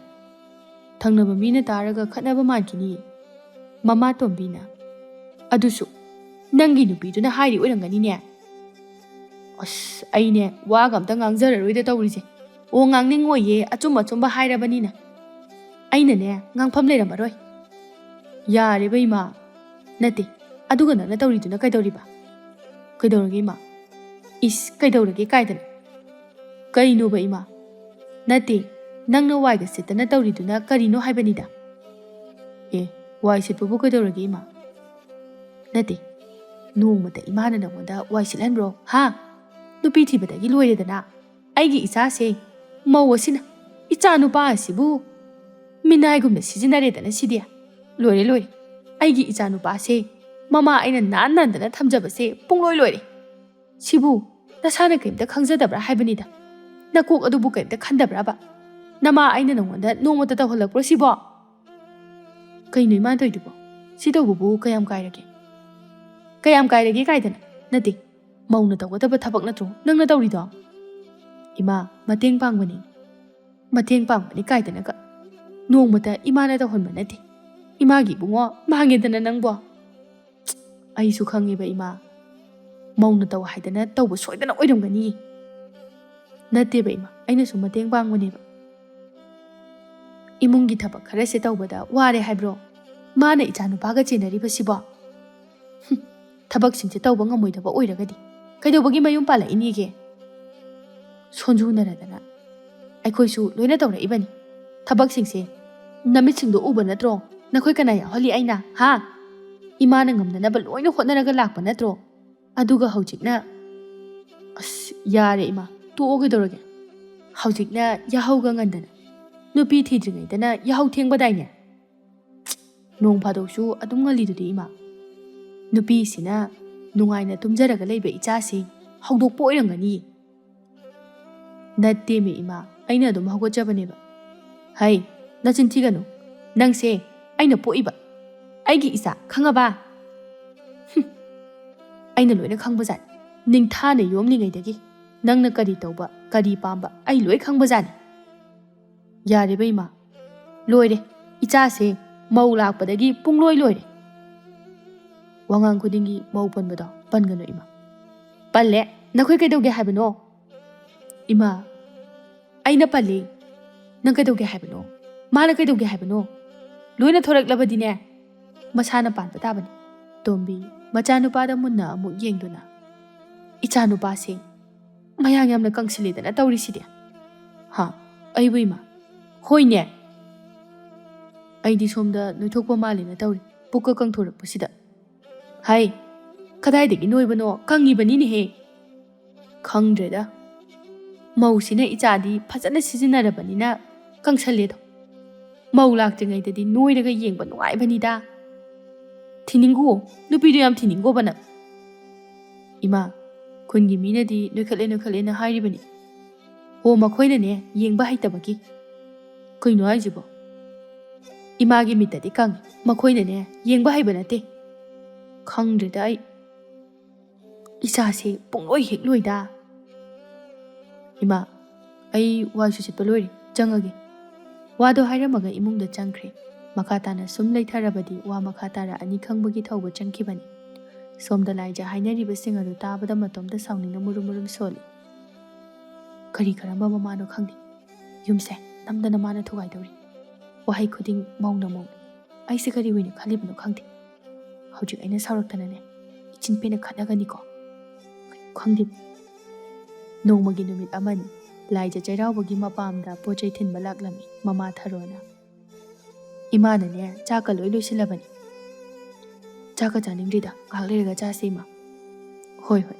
ꯊꯪꯅꯕ ꯃꯤꯅ ꯇꯥꯔꯒ ꯈꯠꯅꯕ ꯃꯥꯟꯈꯤꯅꯤ"꯫ ꯃꯃꯥ ꯇꯣꯝꯕꯤꯅ, "ꯑꯗꯨꯁꯨ ꯅꯪꯒꯤ ꯅꯨꯄꯤꯗꯨꯅ ꯍꯥꯏꯔꯤ ꯑꯣꯏꯔꯝꯒꯅꯤꯅꯦ"꯫ "ꯑꯁ, ꯑꯩꯅꯦ ꯋꯥꯒ ꯑꯝꯇ ꯉꯥꯡꯖꯔꯔꯣꯏꯗ ꯇꯧꯔꯤꯁꯦ꯫ ꯑꯣ, ꯉꯥꯡꯅꯤꯡꯉꯣꯏꯌꯦ, ꯑꯆꯨꯝ ꯑꯆꯨꯝꯕ ꯍꯥꯏꯔꯕꯅꯤꯅ꯫ ꯑꯩꯅꯅꯦ ꯉꯥꯡꯐꯝ ꯂꯩꯔꯝꯃꯔꯣꯏ"꯫ "ꯌꯥꯔꯦꯕ ꯏꯃꯥ"꯫ "ꯅꯠꯇꯦ, ꯑꯗꯨꯒ ꯅꯪꯅ ꯇꯧꯔꯤꯗꯨꯅ ꯀꯩꯗꯧꯔꯤꯕ? ꯀꯩꯗꯧꯔꯒꯦ ꯏꯃꯥ? ꯏꯁ, ꯀꯩꯗꯧꯔꯒꯦ ꯀꯥꯏꯗꯅ? ꯀꯩꯅꯣꯕ ꯏꯃꯥ? ꯅꯠꯇꯦ, ꯅꯪꯅ ꯋꯥꯏꯒ ꯁꯤꯠꯇꯅ ꯇꯧꯔꯤꯗꯨꯅ ꯀꯔꯤꯅꯣ ꯍꯥꯏꯕꯅꯤꯗ"꯫ "ꯑꯦ, ꯋꯥꯏ ꯁꯤꯠꯄꯕꯨ ꯀꯩꯗꯧꯔꯒꯦ ꯏꯃꯥ? ꯅꯠꯇꯦ, ꯅꯣꯡꯃꯇ ꯏꯃꯥꯅ ꯅꯪꯉꯣꯟꯗ ꯋꯥꯏ ꯁꯤꯠꯍꯟꯕ꯭ꯔꯣ ꯍꯥ? ꯅꯨꯄꯤ ꯊꯤꯕꯗꯒꯤ ꯂꯣꯏꯔꯦꯗꯅ꯫ ꯑꯩꯒꯤ ꯏꯆꯥꯁꯦ, ꯃꯧ ꯑꯁꯤꯅ ꯏꯆꯥ ꯅꯨꯄꯥ ꯑꯁꯤꯕꯨ ꯃꯤꯅꯥꯏꯒꯨꯝꯅ ꯁꯤꯖꯤꯟꯅꯔꯦꯗꯅ ꯁꯤꯗꯤ꯫ ꯂꯣꯏꯔꯦ, ꯂꯣꯏꯔꯦ꯫ ꯑꯩꯒꯤ ꯏꯆꯥ ꯅꯨꯄꯥꯁꯦ ꯃꯃꯥ ꯑꯩꯅ ꯅꯥꯟ ꯅꯥꯟꯗꯅ ꯊꯝꯖꯕꯁꯦ ꯄꯨꯡꯂꯣꯏ ꯂꯣꯏꯔꯦ꯫ ꯁꯤꯕꯨ ꯅꯁꯥꯅ ꯀꯔꯤꯝꯇ ꯈꯪꯖꯗꯕ꯭ꯔꯥ ꯍꯥꯏꯕꯅꯤꯗ꯫ ꯅꯀꯣꯛ ꯑꯗꯨꯕꯨ ꯀꯔꯤꯝꯇ ꯈꯟꯗꯕ꯭ꯔꯕ? ꯅꯃꯥ ꯑꯩꯅ ꯅꯉꯣꯟꯗ ꯅꯣꯡꯃꯇ ꯇꯧꯍꯜꯂꯛꯄ꯭ꯔꯣ ꯁꯤꯕꯣ?" "ꯀꯩꯅꯣ ꯏꯃꯥꯅ ꯇꯧꯔꯤꯗꯨꯕꯣ? ꯁꯤ ꯇꯧꯕꯕꯨ ꯀꯌꯥꯝ ꯀꯥꯏꯔꯒꯦ?" ꯀꯌꯥꯝ ꯀꯥꯏꯔꯒꯦ ꯀꯥꯏꯗꯅ? ꯅꯠꯇꯦ, ꯃꯧꯅ ꯇꯧꯒꯗꯕ ꯊꯕꯛ ꯅꯠꯇ꯭ꯔꯣ ꯅꯪꯅ ꯇꯧꯔꯤꯗꯣ? ꯏꯃꯥ, ꯃꯇꯦꯡ ꯄꯥꯡꯕꯅꯤ꯫ ꯃꯇꯦꯡ ꯄꯥꯡꯕꯅꯤ ꯀꯥꯏꯗꯅꯒ꯫ ꯅꯣꯡꯃꯇ ꯏꯃꯥꯅ ꯇꯧꯍꯟꯕ ꯅꯠꯇꯦ꯫ ꯏꯃꯥꯒꯤ ꯏꯕꯨꯡꯉꯣ ꯃꯥꯡꯉꯦꯗꯅ ꯅꯪꯕꯣ꯫ ꯑꯩꯁꯨ ꯈꯪꯉꯦꯕ ꯏꯃꯥ꯫ ꯃꯧꯅ ꯇꯧ ꯍꯥꯏꯗꯅ ꯇꯧꯕ ꯁꯣꯏꯗꯅ ꯑꯣꯏꯔꯝꯒꯅꯤ꯫ ꯅꯠꯇꯦꯕ ꯏꯃꯥ, ꯑꯩꯅꯁꯨ ꯃꯇꯦꯡ ꯄꯥꯡꯕꯅꯦꯕ꯫ ꯏꯃꯨꯡꯒꯤ ꯊꯕꯛ ꯈꯔꯁꯦ ꯇꯧꯕꯗ ꯋꯥꯔꯦ ꯍꯥꯏꯕ꯭ꯔꯣ? ꯃꯥꯅ ꯏꯆꯥ ꯅꯨꯄꯥꯒ ꯆꯦꯟꯅꯔꯤꯕꯁꯤꯕꯣ? ꯍꯨꯝ, ꯊꯕꯛꯁꯤꯡꯁꯦ ꯇꯧꯕ ꯉꯝꯃꯣꯏꯗꯕ ꯑꯣꯏꯔꯒꯗꯤ ꯀꯩꯗꯧꯕꯒꯤ ꯃꯌꯨꯝ ꯄꯥꯜꯂꯛꯏꯅꯦꯒꯦ? ꯁꯣꯟꯖꯨꯅꯔꯗꯅ ꯑꯩꯈꯣꯏꯁꯨ ꯂꯣꯏꯅ ꯇꯧꯔꯛꯏꯕꯅꯤ ꯊꯕꯛꯁꯤꯡꯁꯦ꯫ ꯅꯃꯤꯠꯁꯤꯡꯗꯣ ꯎꯕ ꯅꯠꯇ꯭ꯔꯣ? ꯅꯈꯣꯏ ꯀꯅꯥ ꯌꯥꯎꯍꯜꯂꯤ ꯑꯩꯅ, ꯍꯥ? ꯏꯃꯥꯅ ꯉꯝꯅꯅꯕ ꯂꯣꯏꯅ ꯍꯣꯠꯅꯔꯒ ꯂꯥꯛꯄ ꯅꯠꯇ꯭ꯔꯣ? ꯑꯗꯨꯒ ꯍꯧꯖꯤꯛꯅ, ꯑꯁ, ꯌꯥꯔꯦ ꯏꯃꯥ, ꯇꯣꯛꯑꯣ ꯀꯩꯗꯧꯔꯒꯦ? ꯍꯧꯖꯤꯛꯅ ꯌꯥꯍꯧꯒ ꯉꯟꯗꯅ, ꯅꯨꯄꯤ ꯊꯤꯗ꯭ꯔꯤꯉꯩꯗꯅ ꯌꯥꯍꯧ ꯊꯦꯡꯕꯗꯥꯏꯅꯦ? ꯅꯣꯡ ꯐꯥꯗꯣꯛꯁꯨ ꯑꯗꯨꯝ ꯉꯜꯂꯤꯗꯨꯗꯤ ꯏꯃꯥ꯫ ꯅꯨꯄꯤꯁꯤꯅ ꯅꯨꯡꯉꯥꯏꯅ ꯇꯨꯝꯖꯔꯒ ꯂꯩꯕ ꯏꯆꯥꯁꯤ ꯍꯧꯗꯣꯛꯄ ꯑꯣꯏꯔꯝꯒꯅꯤ꯫ ꯅꯠꯇꯦꯃꯤ ꯏꯃꯥ, ꯑꯩꯅ ꯑꯗꯨꯝ ꯍꯧꯒꯠꯆꯕꯅꯦꯕ꯫ ꯍꯩ, ꯅꯆꯤꯟ ꯊꯤꯒꯅꯨ꯫ ꯅꯪꯁꯦ ꯑꯩꯅ ꯄꯣꯛꯏꯕ, ꯑꯩꯒꯤ ꯏꯆꯥ, ꯈꯪꯉꯕ? ꯍꯨꯝ, ꯑꯩꯅ ꯂꯣꯏꯅ ꯈꯪꯕꯖꯥꯠꯅꯤ꯫ ꯅꯤꯡꯊꯥꯅ ꯌꯣꯝꯂꯤꯉꯩꯗꯒꯤ ꯅꯪꯅ ꯀꯔꯤ ꯇꯧꯕ, ꯀꯔꯤ ꯄꯥꯝꯕ, ꯑꯩ ꯂꯣꯏ ꯈꯪꯕꯖꯥꯠꯅꯤ꯫ ꯌꯥꯔꯦꯕ ꯏꯃꯥ, ꯂꯣꯏꯔꯦ꯫ ꯏꯆꯥꯁꯦ ꯃꯧ ꯂꯥꯛꯄꯗꯒꯤ ꯄꯨꯡꯂꯣꯏ ꯂꯣꯏꯔꯦ꯫ ꯋꯥꯉꯥꯡ ꯈꯨꯗꯤꯡꯒꯤ ꯃꯧ ꯄꯟꯕꯗꯣ ꯄꯟꯒꯅꯨ ꯏꯃꯥ꯫ ꯄꯜꯂꯦ꯫ ꯅꯈꯣꯏ ꯀꯩꯗꯧꯒꯦ ꯍꯥꯏꯕꯅꯣ? ꯏꯃꯥ, ꯑꯩꯅ ꯄꯜꯂꯤ꯫ ꯅꯪ ꯀꯩꯗꯧꯒꯦ ꯍꯥꯏꯕꯅꯣ? ꯃꯥꯅ ꯀꯩꯗꯧꯒꯦ ꯍꯥꯏꯕꯅꯣ? ꯂꯣꯏꯅ ꯊꯣꯔꯛꯂꯕꯗꯤꯅꯦ, ꯃꯁꯥꯅ ꯄꯥꯟꯕ ꯇꯥꯕꯅꯤ꯫ ꯇꯣꯝꯕꯤ ꯃꯆꯥꯅꯨꯄꯥꯗ ꯃꯨꯟꯅ ꯑꯃꯨꯛ ꯌꯦꯡꯗꯨꯅ, "ꯏꯆꯥꯅꯨꯄꯥꯁꯦ ꯃꯌꯥꯡ ꯌꯥꯝꯅ ꯀꯪꯁꯤꯜꯂꯦꯗꯅ ꯇꯧꯔꯤꯁꯤꯗꯤ?" "ꯍꯥ? ꯑꯩꯕꯨ ꯏꯃꯥ?" "ꯍꯣꯏꯅꯦ꯫ ꯑꯩꯗꯤ ꯁꯣꯝꯗ ꯅꯣꯏꯊꯣꯛꯄ ꯃꯥꯜꯂꯦꯅ ꯇꯧꯔꯤ, ꯄꯨꯛꯀ ꯀꯪꯊꯣꯔꯛꯄꯁꯤꯗ꯫ ꯍꯥꯏ, ꯀꯗꯥꯏꯗꯒꯤ ꯅꯣꯏꯕꯅꯣ, ꯀꯪꯉꯤꯕꯅꯤꯅꯦꯍꯦ꯫ ꯈꯪꯗ꯭ꯔꯦꯗ꯫ ꯃꯧꯁꯤꯅ ꯏꯆꯥꯗꯤ ꯐꯖꯅ ꯁꯤꯖꯤꯟꯅꯔꯕꯅꯤꯅ ꯀꯪꯁꯜꯂꯦꯗꯣ꯫ ꯃꯧ ꯂꯥꯛꯇ꯭ꯔꯤꯉꯩꯗꯗꯤ ꯅꯣꯏꯔꯒ ꯌꯦꯡꯕ ꯅꯨꯡꯉꯥꯏꯕꯅꯤꯗ꯫ ꯊꯤꯅꯤꯡꯒꯨ, ꯅꯨꯄꯤꯗꯣ ꯌꯥꯝ ꯊꯤꯅꯤꯡꯒꯣꯕ ꯅꯪ?" "ꯏꯃꯥ, ꯈꯨꯟꯒꯤ ꯃꯤꯅꯗꯤ ꯅꯣꯏꯈꯠꯂꯦ ꯅꯣꯏꯈꯠꯂꯦꯅ ꯍꯥꯏꯔꯤꯕꯅꯤ꯫ ꯍꯣ, ꯃꯈꯣꯏꯅꯅꯦ ꯌꯦꯡꯕ ꯍꯩꯇꯕꯒꯤ꯫" "ꯀꯩꯅꯣ ꯍꯥꯏꯁꯤꯕꯣ?" "ꯏꯃꯥꯒꯤ ꯃꯤꯠꯇꯗꯤ ꯀꯪꯉꯤ, ꯃꯈꯣꯏꯅꯅꯦ ꯌꯦꯡꯕ ꯍꯩꯕ ꯅꯠꯇꯦ꯫" "ꯈꯪꯗ꯭ꯔꯦꯗ ꯑꯩ꯫ ꯏꯆꯥꯁꯦ ꯄꯨꯡꯂꯣꯏ ꯍꯦꯛ ꯂꯣꯏꯗ꯫ "ꯏꯃꯥ, ꯑꯩ ꯋꯥꯏꯁꯨ ꯁꯤꯠꯄ ꯂꯣꯏꯔꯦ, ꯆꯪꯉꯒꯦ꯫" ꯋꯥꯗꯣ ꯍꯥꯏꯔꯝꯃꯒ ꯏꯃꯨꯡꯗ ꯆꯪꯈ꯭ꯔꯦ꯫ ꯃꯈꯥ ꯇꯥꯅ ꯁꯨꯝ ꯂꯩꯊꯔꯕꯗꯤ ꯋꯥ ꯃꯈꯥ ꯇꯥꯔꯛꯑꯅꯤ ꯈꯪꯕꯒꯤ ꯊꯧꯕ ꯆꯪꯈꯤꯕꯅꯤ꯫ ꯁꯣꯝꯗ ꯂꯥꯏꯖ ꯍꯥꯏꯅꯔꯤꯕꯁꯤꯡ ꯑꯗꯨ ꯇꯥꯕꯗ ꯃꯇꯣꯝꯇ ꯁꯥꯎꯅꯤꯡꯅ ꯃꯨꯔꯨꯝ ꯃꯨꯔꯨꯝ ꯁꯣꯜꯂꯤ꯫ ꯀꯔꯤ ꯀꯔꯝꯕ ꯃꯃꯥꯅꯣ ꯈꯪꯗꯦ, ꯌꯨꯝꯁꯦ ꯅꯝꯗꯅ ꯃꯥꯅ ꯊꯨꯒꯥꯏꯗꯧꯔꯤ꯫ ꯋꯥꯍꯩ ꯈꯨꯗꯤꯡ ꯃꯧꯅ ꯃꯧ꯫ ꯑꯩꯁꯦ ꯀꯔꯤ ꯑꯣꯏꯅ ꯈꯜꯂꯤꯕꯅꯣ ꯈꯪꯗꯦ꯫ ꯍꯧꯖꯤꯛ ꯑꯩꯅ ꯁꯥꯎꯔꯛꯇꯅꯅꯦ, ꯏꯆꯤꯟ ꯄꯦꯟꯅ ꯈꯠꯅꯒꯅꯤꯀꯣ꯫ ꯈꯪꯗꯦ꯫ ꯅꯣꯡꯃꯒꯤ ꯅꯨꯃꯤꯠ ꯑꯃꯅꯤ꯫ ꯂꯥꯏꯖ ꯆꯩꯔꯥꯎꯕꯒꯤ ꯃꯄꯥꯝꯗ ꯄꯣꯠ ꯆꯩ ꯊꯤꯟꯕ ꯂꯥꯛꯂꯝꯃꯤ ꯃꯃꯥ ꯊꯔꯣꯅ꯫ "ꯏꯃꯥꯅꯅꯦ, ꯆꯥꯛꯀ ꯂꯣꯏ ꯂꯣꯏꯁꯤꯜꯂꯕꯅꯤ꯫" "ꯆꯥꯛꯀ ꯆꯥꯅꯤꯡꯗ꯭ꯔꯤꯗ, ꯉꯥꯏꯍꯥꯛ ꯂꯩꯔꯒ ꯆꯥꯁꯦ, ꯏꯃꯥ꯫" "ꯍꯣꯏ, ꯍꯣꯏ꯫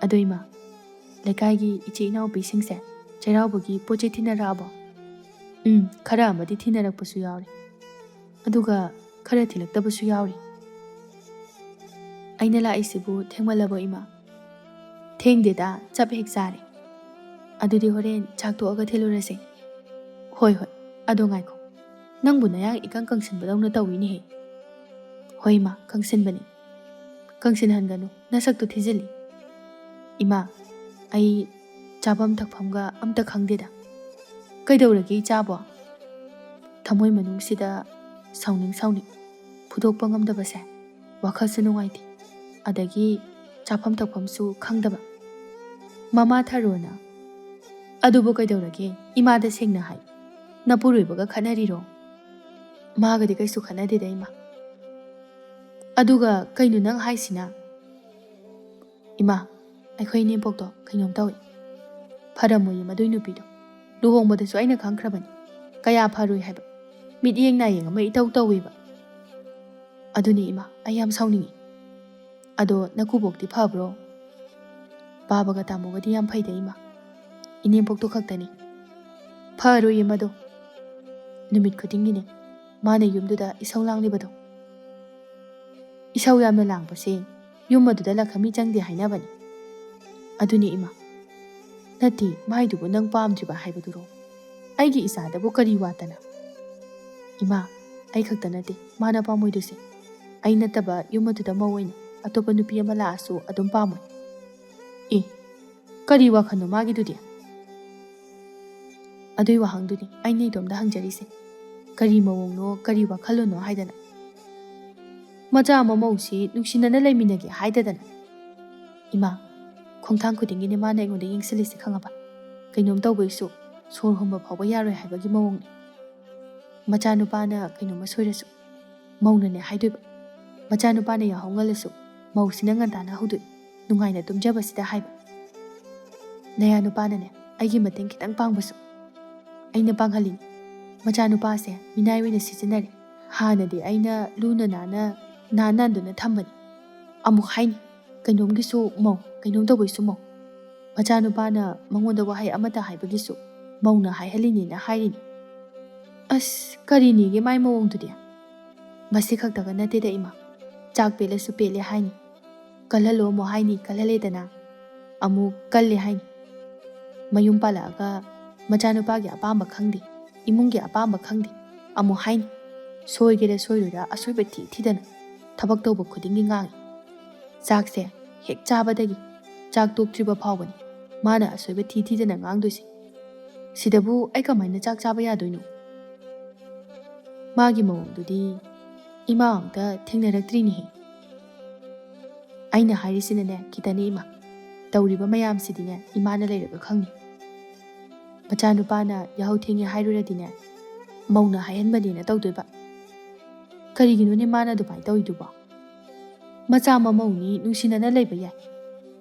ꯑꯗꯣ ꯏꯃꯥ, ꯂꯩꯀꯥꯏꯒꯤ ꯏꯆꯦ ꯏꯅꯥꯎꯄꯤꯁꯤꯡꯁꯦ ꯆꯩꯔꯥꯎꯕꯒꯤ ꯄꯣꯠ ꯆꯩ ꯊꯤꯟꯅꯔꯛꯑꯕꯣ?" "ꯎꯝ, ꯈꯔ ꯑꯃꯗꯤ ꯊꯤꯟꯅꯔꯛꯄꯁꯨ ꯌꯥꯎꯔꯤ꯫ ꯑꯗꯨꯒ ꯈꯔ ꯊꯤꯜꯂꯛꯇꯕꯁꯨ ꯌꯥꯎꯔꯤ꯫" "ꯑꯩꯅ ꯂꯥꯛꯏꯁꯤꯕꯨ ꯊꯦꯡꯃꯜꯂꯕꯣ, ꯏꯃꯥ?" "ꯊꯦꯡꯗꯦꯗ, ꯆꯞ ꯍꯦꯛ ꯆꯥꯔꯦ꯫ ꯑꯗꯨꯗꯤ ꯍꯣꯔꯦꯟ ꯆꯥꯛ ꯇꯣꯛꯑꯒ ꯊꯤꯜꯂꯨꯔꯁꯦ꯫" "ꯍꯣꯏ, ꯍꯣꯏ꯫ ꯑꯗꯣ ꯉꯥꯏꯈꯣ, ꯅꯪꯕꯨ ꯅꯌꯥꯡ ꯏꯀꯪ ꯀꯪꯁꯤꯟꯕꯗꯧꯅ ꯇꯧꯏꯅꯦꯍꯦ꯫" "ꯍꯣꯏ, ꯏꯃꯥ, ꯀꯪꯁꯤꯟꯕꯅꯤ꯫" "ꯀꯪꯁꯤꯟꯍꯟꯒꯅꯨ, ꯅꯁꯛꯇꯨ ꯊꯤꯖꯤꯜꯂꯤ꯫" "ꯏꯃꯥ, ꯑꯩ ꯆꯥꯐꯝ ꯊꯛꯐꯝꯒ ꯑꯝꯇ ꯈꯪꯗꯦꯗ꯫" "ꯀꯩꯗꯧꯔꯒꯦ ꯏꯆꯥꯕꯣ?" "ꯊꯃꯣꯏ ꯃꯅꯨꯡꯁꯤꯗ ꯁꯥꯎꯅꯤꯡ ꯁꯥꯎꯅꯤꯡ, ꯐꯨꯗꯣꯛꯄ ꯉꯝꯗꯕꯁꯦ, ꯋꯥꯈꯜꯁꯨ ꯅꯨꯡꯉꯥꯏꯇꯦ, ꯑꯗꯒꯤ ꯆꯥꯐꯝ ꯊꯛꯐꯝꯁꯨ ꯈꯪꯗꯕ꯫" ꯃꯃꯥ ꯊꯔꯣꯅ, "ꯑꯗꯨꯕꯨ ꯀꯩꯗꯧꯔꯒꯦ? ꯏꯃꯥꯗ ꯁꯦꯡꯅ ꯍꯥꯏ꯫ ꯅꯄꯨꯔꯣꯏꯕꯒ ꯈꯠꯅꯔꯤꯔꯣ?" "ꯃꯥꯒꯗꯤ ꯀꯩꯁꯨ ꯈꯠꯅꯗꯦꯗ, ꯏꯃꯥ꯫" "ꯑꯗꯨꯒ ꯀꯩꯅꯣ ꯅꯪ ꯍꯥꯏꯁꯤꯅ?" "ꯏꯃꯥ, ꯑꯩꯈꯣꯏ ꯏꯅꯦꯝꯄꯣꯛꯇꯣ ꯀꯩꯅꯣꯝ ꯇꯧꯏ꯫ ꯐꯔꯝꯃꯣꯏꯌꯦ ꯃꯗꯨꯏ ꯅꯨꯄꯤꯗꯣ꯫ ꯂꯨꯍꯣꯡꯕꯗꯁꯨ ꯑꯩꯅ ꯈꯪꯈ꯭ꯔꯕꯅꯤ꯫ ꯀꯌꯥ ꯐꯔꯣꯏ ꯍꯥꯏꯕ꯫ ꯃꯤꯠꯌꯦꯡ ꯅꯥꯌꯦꯡ ꯑꯃ ꯏꯇꯧ ꯇꯧꯏꯕ꯫ ꯑꯗꯨꯅꯤ ꯏꯃꯥ, ꯑꯩ ꯌꯥꯝ ꯁꯥꯎꯅꯤꯡꯉꯤ꯫ ꯑꯗꯣ ꯅꯀꯨꯕꯣꯛꯇꯤ ꯐꯕ꯭ꯔꯣ?" "ꯕꯥꯕꯒ ꯇꯥꯃꯣꯒꯗꯤ ꯌꯥꯝ ꯐꯩꯗ, ꯏꯃꯥ꯫ ꯏꯅꯦꯝꯄꯣꯛꯇꯣ ꯈꯛꯇꯅꯤ꯫ ꯐꯔꯣꯏꯌꯦ ꯃꯗꯣ꯫ ꯅꯨꯃꯤꯠ ꯈꯨꯗꯤꯡꯒꯤꯅꯦ ꯃꯥꯅ ꯌꯨꯝꯗꯨꯗ ꯏꯁꯧ ꯂꯥꯡꯂꯤꯕꯗꯣ꯫ ꯏꯁꯧ ꯌꯥꯝꯅ ꯂꯥꯡꯕꯁꯦ ꯌꯨꯝ ꯑꯗꯨꯗ ꯂꯥꯛꯈꯃꯤ ꯆꯪꯗꯦ ꯍꯥꯏꯅꯕꯅꯤ꯫" "ꯑꯗꯨꯅꯤ ꯏꯃꯥ꯫ ꯅꯠꯇꯦ, ꯃꯥꯏꯗꯨꯕꯨ ꯅꯪ ꯄꯥꯝꯗ꯭ꯔꯤꯕ ꯍꯥꯏꯕꯗꯨꯔꯣ? ꯑꯩꯒꯤ ꯏꯆꯥꯗꯕꯨ ꯀꯔꯤ ꯋꯥꯠꯇꯅ?" "ꯏꯃꯥ, ꯑꯩ ꯈꯛꯇ ꯅꯠꯇꯦ ꯃꯥꯅ ꯄꯥꯝꯃꯣꯏꯗꯣꯏꯁꯦ꯫ ꯑꯩ ꯅꯠꯇꯕ ꯌꯨꯝ ꯑꯗꯨꯗ ꯃꯧ ꯑꯣꯏꯅ ꯑꯇꯣꯞꯄ ꯅꯨꯄꯤ ꯑꯃ ꯂꯥꯛꯑꯁꯨ ꯑꯗꯨꯝ ꯄꯥꯝꯃꯣꯏ꯫ ꯑꯦ, ꯀꯔꯤ ꯋꯥꯈꯜꯅꯣ ꯃꯥꯒꯤꯗꯨꯗꯤ? ꯑꯗꯨꯏ ꯋꯥꯍꯪꯗꯨꯅꯤ ꯑꯩꯅ ꯏꯇꯣꯝꯗ ꯍꯪꯖꯔꯤꯁꯦ꯫ ꯀꯔꯤ ꯃꯑꯣꯡꯅꯣ, ꯀꯔꯤ ꯋꯥꯈꯜꯂꯣꯟꯅꯣ ꯍꯥꯏꯗꯅ꯫ ꯃꯆꯥ ꯑꯃ ꯃꯧꯁꯤ ꯅꯨꯡꯁꯤꯅꯅ ꯂꯩꯃꯤꯟꯅꯒꯦ ꯍꯥꯏꯗꯗꯅ꯫ ꯏꯃꯥ, ꯈꯣꯡꯊꯥꯡ ꯈꯨꯗꯤꯡꯒꯤꯅꯦ ꯃꯥꯅ ꯑꯩꯉꯣꯟꯗ ꯌꯦꯡꯁꯤꯜꯂꯤꯁꯦ ꯈꯪꯉꯕ? ꯀꯩꯅꯣꯝ ꯇꯧꯕꯩꯁꯨ ꯁꯣꯔ ꯍꯣꯟꯕ ꯐꯥꯎꯕ ꯌꯥꯔꯣꯏ ꯍꯥꯏꯕꯒꯤ ꯃꯑꯣꯡꯅꯤ꯫ ꯃꯆꯥꯅꯨꯄꯥꯅ ꯀꯩꯅꯣꯝꯃ ꯁꯣꯏꯔꯁꯨ ꯃꯧꯅꯅꯦ ꯍꯥꯏꯗꯣꯏꯕ꯫ ꯃꯆꯥꯅꯨꯄꯥꯅ ꯌꯥꯍꯧ ꯉꯜꯂꯁꯨ ꯃꯧꯁꯤꯅ ꯉꯟꯇꯥꯅ ꯍꯧꯗꯣꯛꯏ, ꯅꯨꯡꯉꯥꯏꯅ ꯇꯨꯝꯖꯕꯁꯤꯗ ꯍꯥꯏꯕ꯫ ꯅꯌꯥ ꯅꯨꯄꯥꯅꯅꯦ ꯑꯩꯒꯤ ꯃꯇꯦꯡ ꯈꯤꯇꯪ ꯄꯥꯡꯕꯁꯨ ꯑꯩꯅ ꯄꯥꯡꯍꯜꯂꯤꯅꯤ꯫ ꯃꯆꯥꯅꯨꯄꯥꯁꯦ ꯃꯤꯅꯥꯏ ꯑꯣꯏꯅ ꯁꯤꯖꯤꯟꯅꯔꯦ꯫ ꯍꯥꯟꯅꯗꯤ ꯑꯩꯅ ꯂꯨꯅ ꯅꯥꯟꯅ, ꯅꯥꯟ ꯅꯥꯟꯗꯨꯅ ꯊꯝꯕꯅꯤ꯫ ꯑꯃꯨꯛ ꯍꯥꯏꯅꯤ, ꯀꯩꯅꯣꯝꯒꯤꯁꯨ ꯃꯧ, ꯀꯩꯅꯣꯝ ꯇꯧꯕꯩꯁꯨ ꯃꯧ꯫ ꯃꯆꯥꯅꯨꯄꯥꯅ ꯃꯉꯣꯟꯗ ꯋꯥꯍꯩ ꯑꯃꯠꯇ ꯍꯥꯏꯕꯒꯤꯁꯨ ꯃꯧꯅ ꯍꯥꯏꯍꯜꯂꯤꯅꯦꯅ ꯍꯥꯏꯔꯤꯅꯤ꯫ ꯑꯁ, ꯀꯔꯤꯅꯤꯒꯦ ꯃꯥꯏ ꯃꯑꯣꯡꯗꯨꯗꯤ? ꯃꯁꯤ ꯈꯛꯇꯒ ꯅꯠꯇꯦꯗ ꯏꯃꯥ, ꯆꯥꯛ ꯄꯦꯠꯂꯁꯨ ꯄꯦꯠꯂꯦ ꯍꯥꯏꯅꯤ, ꯀꯜꯍꯜꯂꯣ ꯑꯃꯨꯛ ꯍꯥꯏꯅꯤ, ꯀꯜꯍꯜꯂꯦꯗꯅ ꯑꯃꯨꯛ ꯀꯜꯂꯦ ꯍꯥꯏꯅꯤ꯫ ꯃꯌꯨꯝ ꯄꯥꯜꯂꯛꯑꯒ ꯃꯆꯥꯅꯨꯄꯥꯒꯤ ꯑꯄꯥꯝꯕ ꯈꯪꯗꯦ, ꯏꯃꯨꯡꯒꯤ ꯑꯄꯥꯝꯕ ꯈꯪꯗꯦ ꯑꯃꯨꯛ ꯍꯥꯏꯅꯤ꯫ ꯁꯣꯏꯒꯦꯔꯥ ꯁꯣꯏꯔꯣꯏꯔꯥ ꯑꯁꯣꯏꯕ ꯊꯤ ꯊꯤꯗꯅ ꯊꯕꯛ ꯇꯧꯕ ꯈꯨꯗꯤꯡꯒꯤ ꯉꯥꯡꯉꯤ꯫ ꯆꯥꯛꯁꯦ ꯍꯦꯛ ꯆꯥꯕꯗꯒꯤ ꯆꯥꯛ ꯇꯣꯛꯇ꯭ꯔꯤꯕ ꯐꯥꯎꯕꯅꯤ ꯃꯥꯅ ꯑꯁꯣꯏꯕ ꯊꯤ ꯊꯤꯗꯅ ꯉꯥꯡꯗꯣꯏꯁꯦ꯫ ꯁꯤꯗꯕꯨ ꯑꯩ ꯀꯃꯥꯏꯅ ꯆꯥꯛ ꯆꯥꯕ ꯌꯥꯗꯣꯏꯅꯣ? ꯃꯥꯒꯤ ꯃꯑꯣꯡꯗꯨꯗꯤ ꯏꯃꯥ ꯑꯝꯇ ꯊꯦꯡꯅꯔꯛꯇ꯭ꯔꯤꯅꯦꯍꯦ꯫ ꯑꯩꯅ ꯍꯥꯏꯔꯤꯁꯤꯅꯅꯦ ꯈꯤꯇꯅꯦ ꯏꯃꯥ, ꯇꯧꯔꯤꯕ ꯃꯌꯥꯝꯁꯤꯗꯤꯅꯦ ꯏꯃꯥꯅ ꯂꯩꯔꯒ ꯈꯪꯅꯤ꯫ ꯃꯆꯥꯅꯨꯄꯥꯅ ꯌꯥꯍꯧ ꯊꯦꯡꯉꯦ ꯍꯥꯏꯔꯨꯔꯗꯤꯅꯦ ꯃꯧꯅ ꯍꯥꯏꯍꯟꯕꯅꯦꯅ ꯇꯧꯗꯣꯏꯕ꯫ ꯀꯔꯤꯒꯤꯅꯣꯅꯦ ꯃꯥꯅ ꯑꯗꯨꯃꯥꯏꯅ ꯇꯧꯔꯤꯗꯨꯕꯣ? ꯃꯆꯥ ꯃꯃꯧꯅꯤ, ꯅꯨꯡꯁꯤꯅꯅ ꯂꯩꯕ ꯌꯥꯏ꯫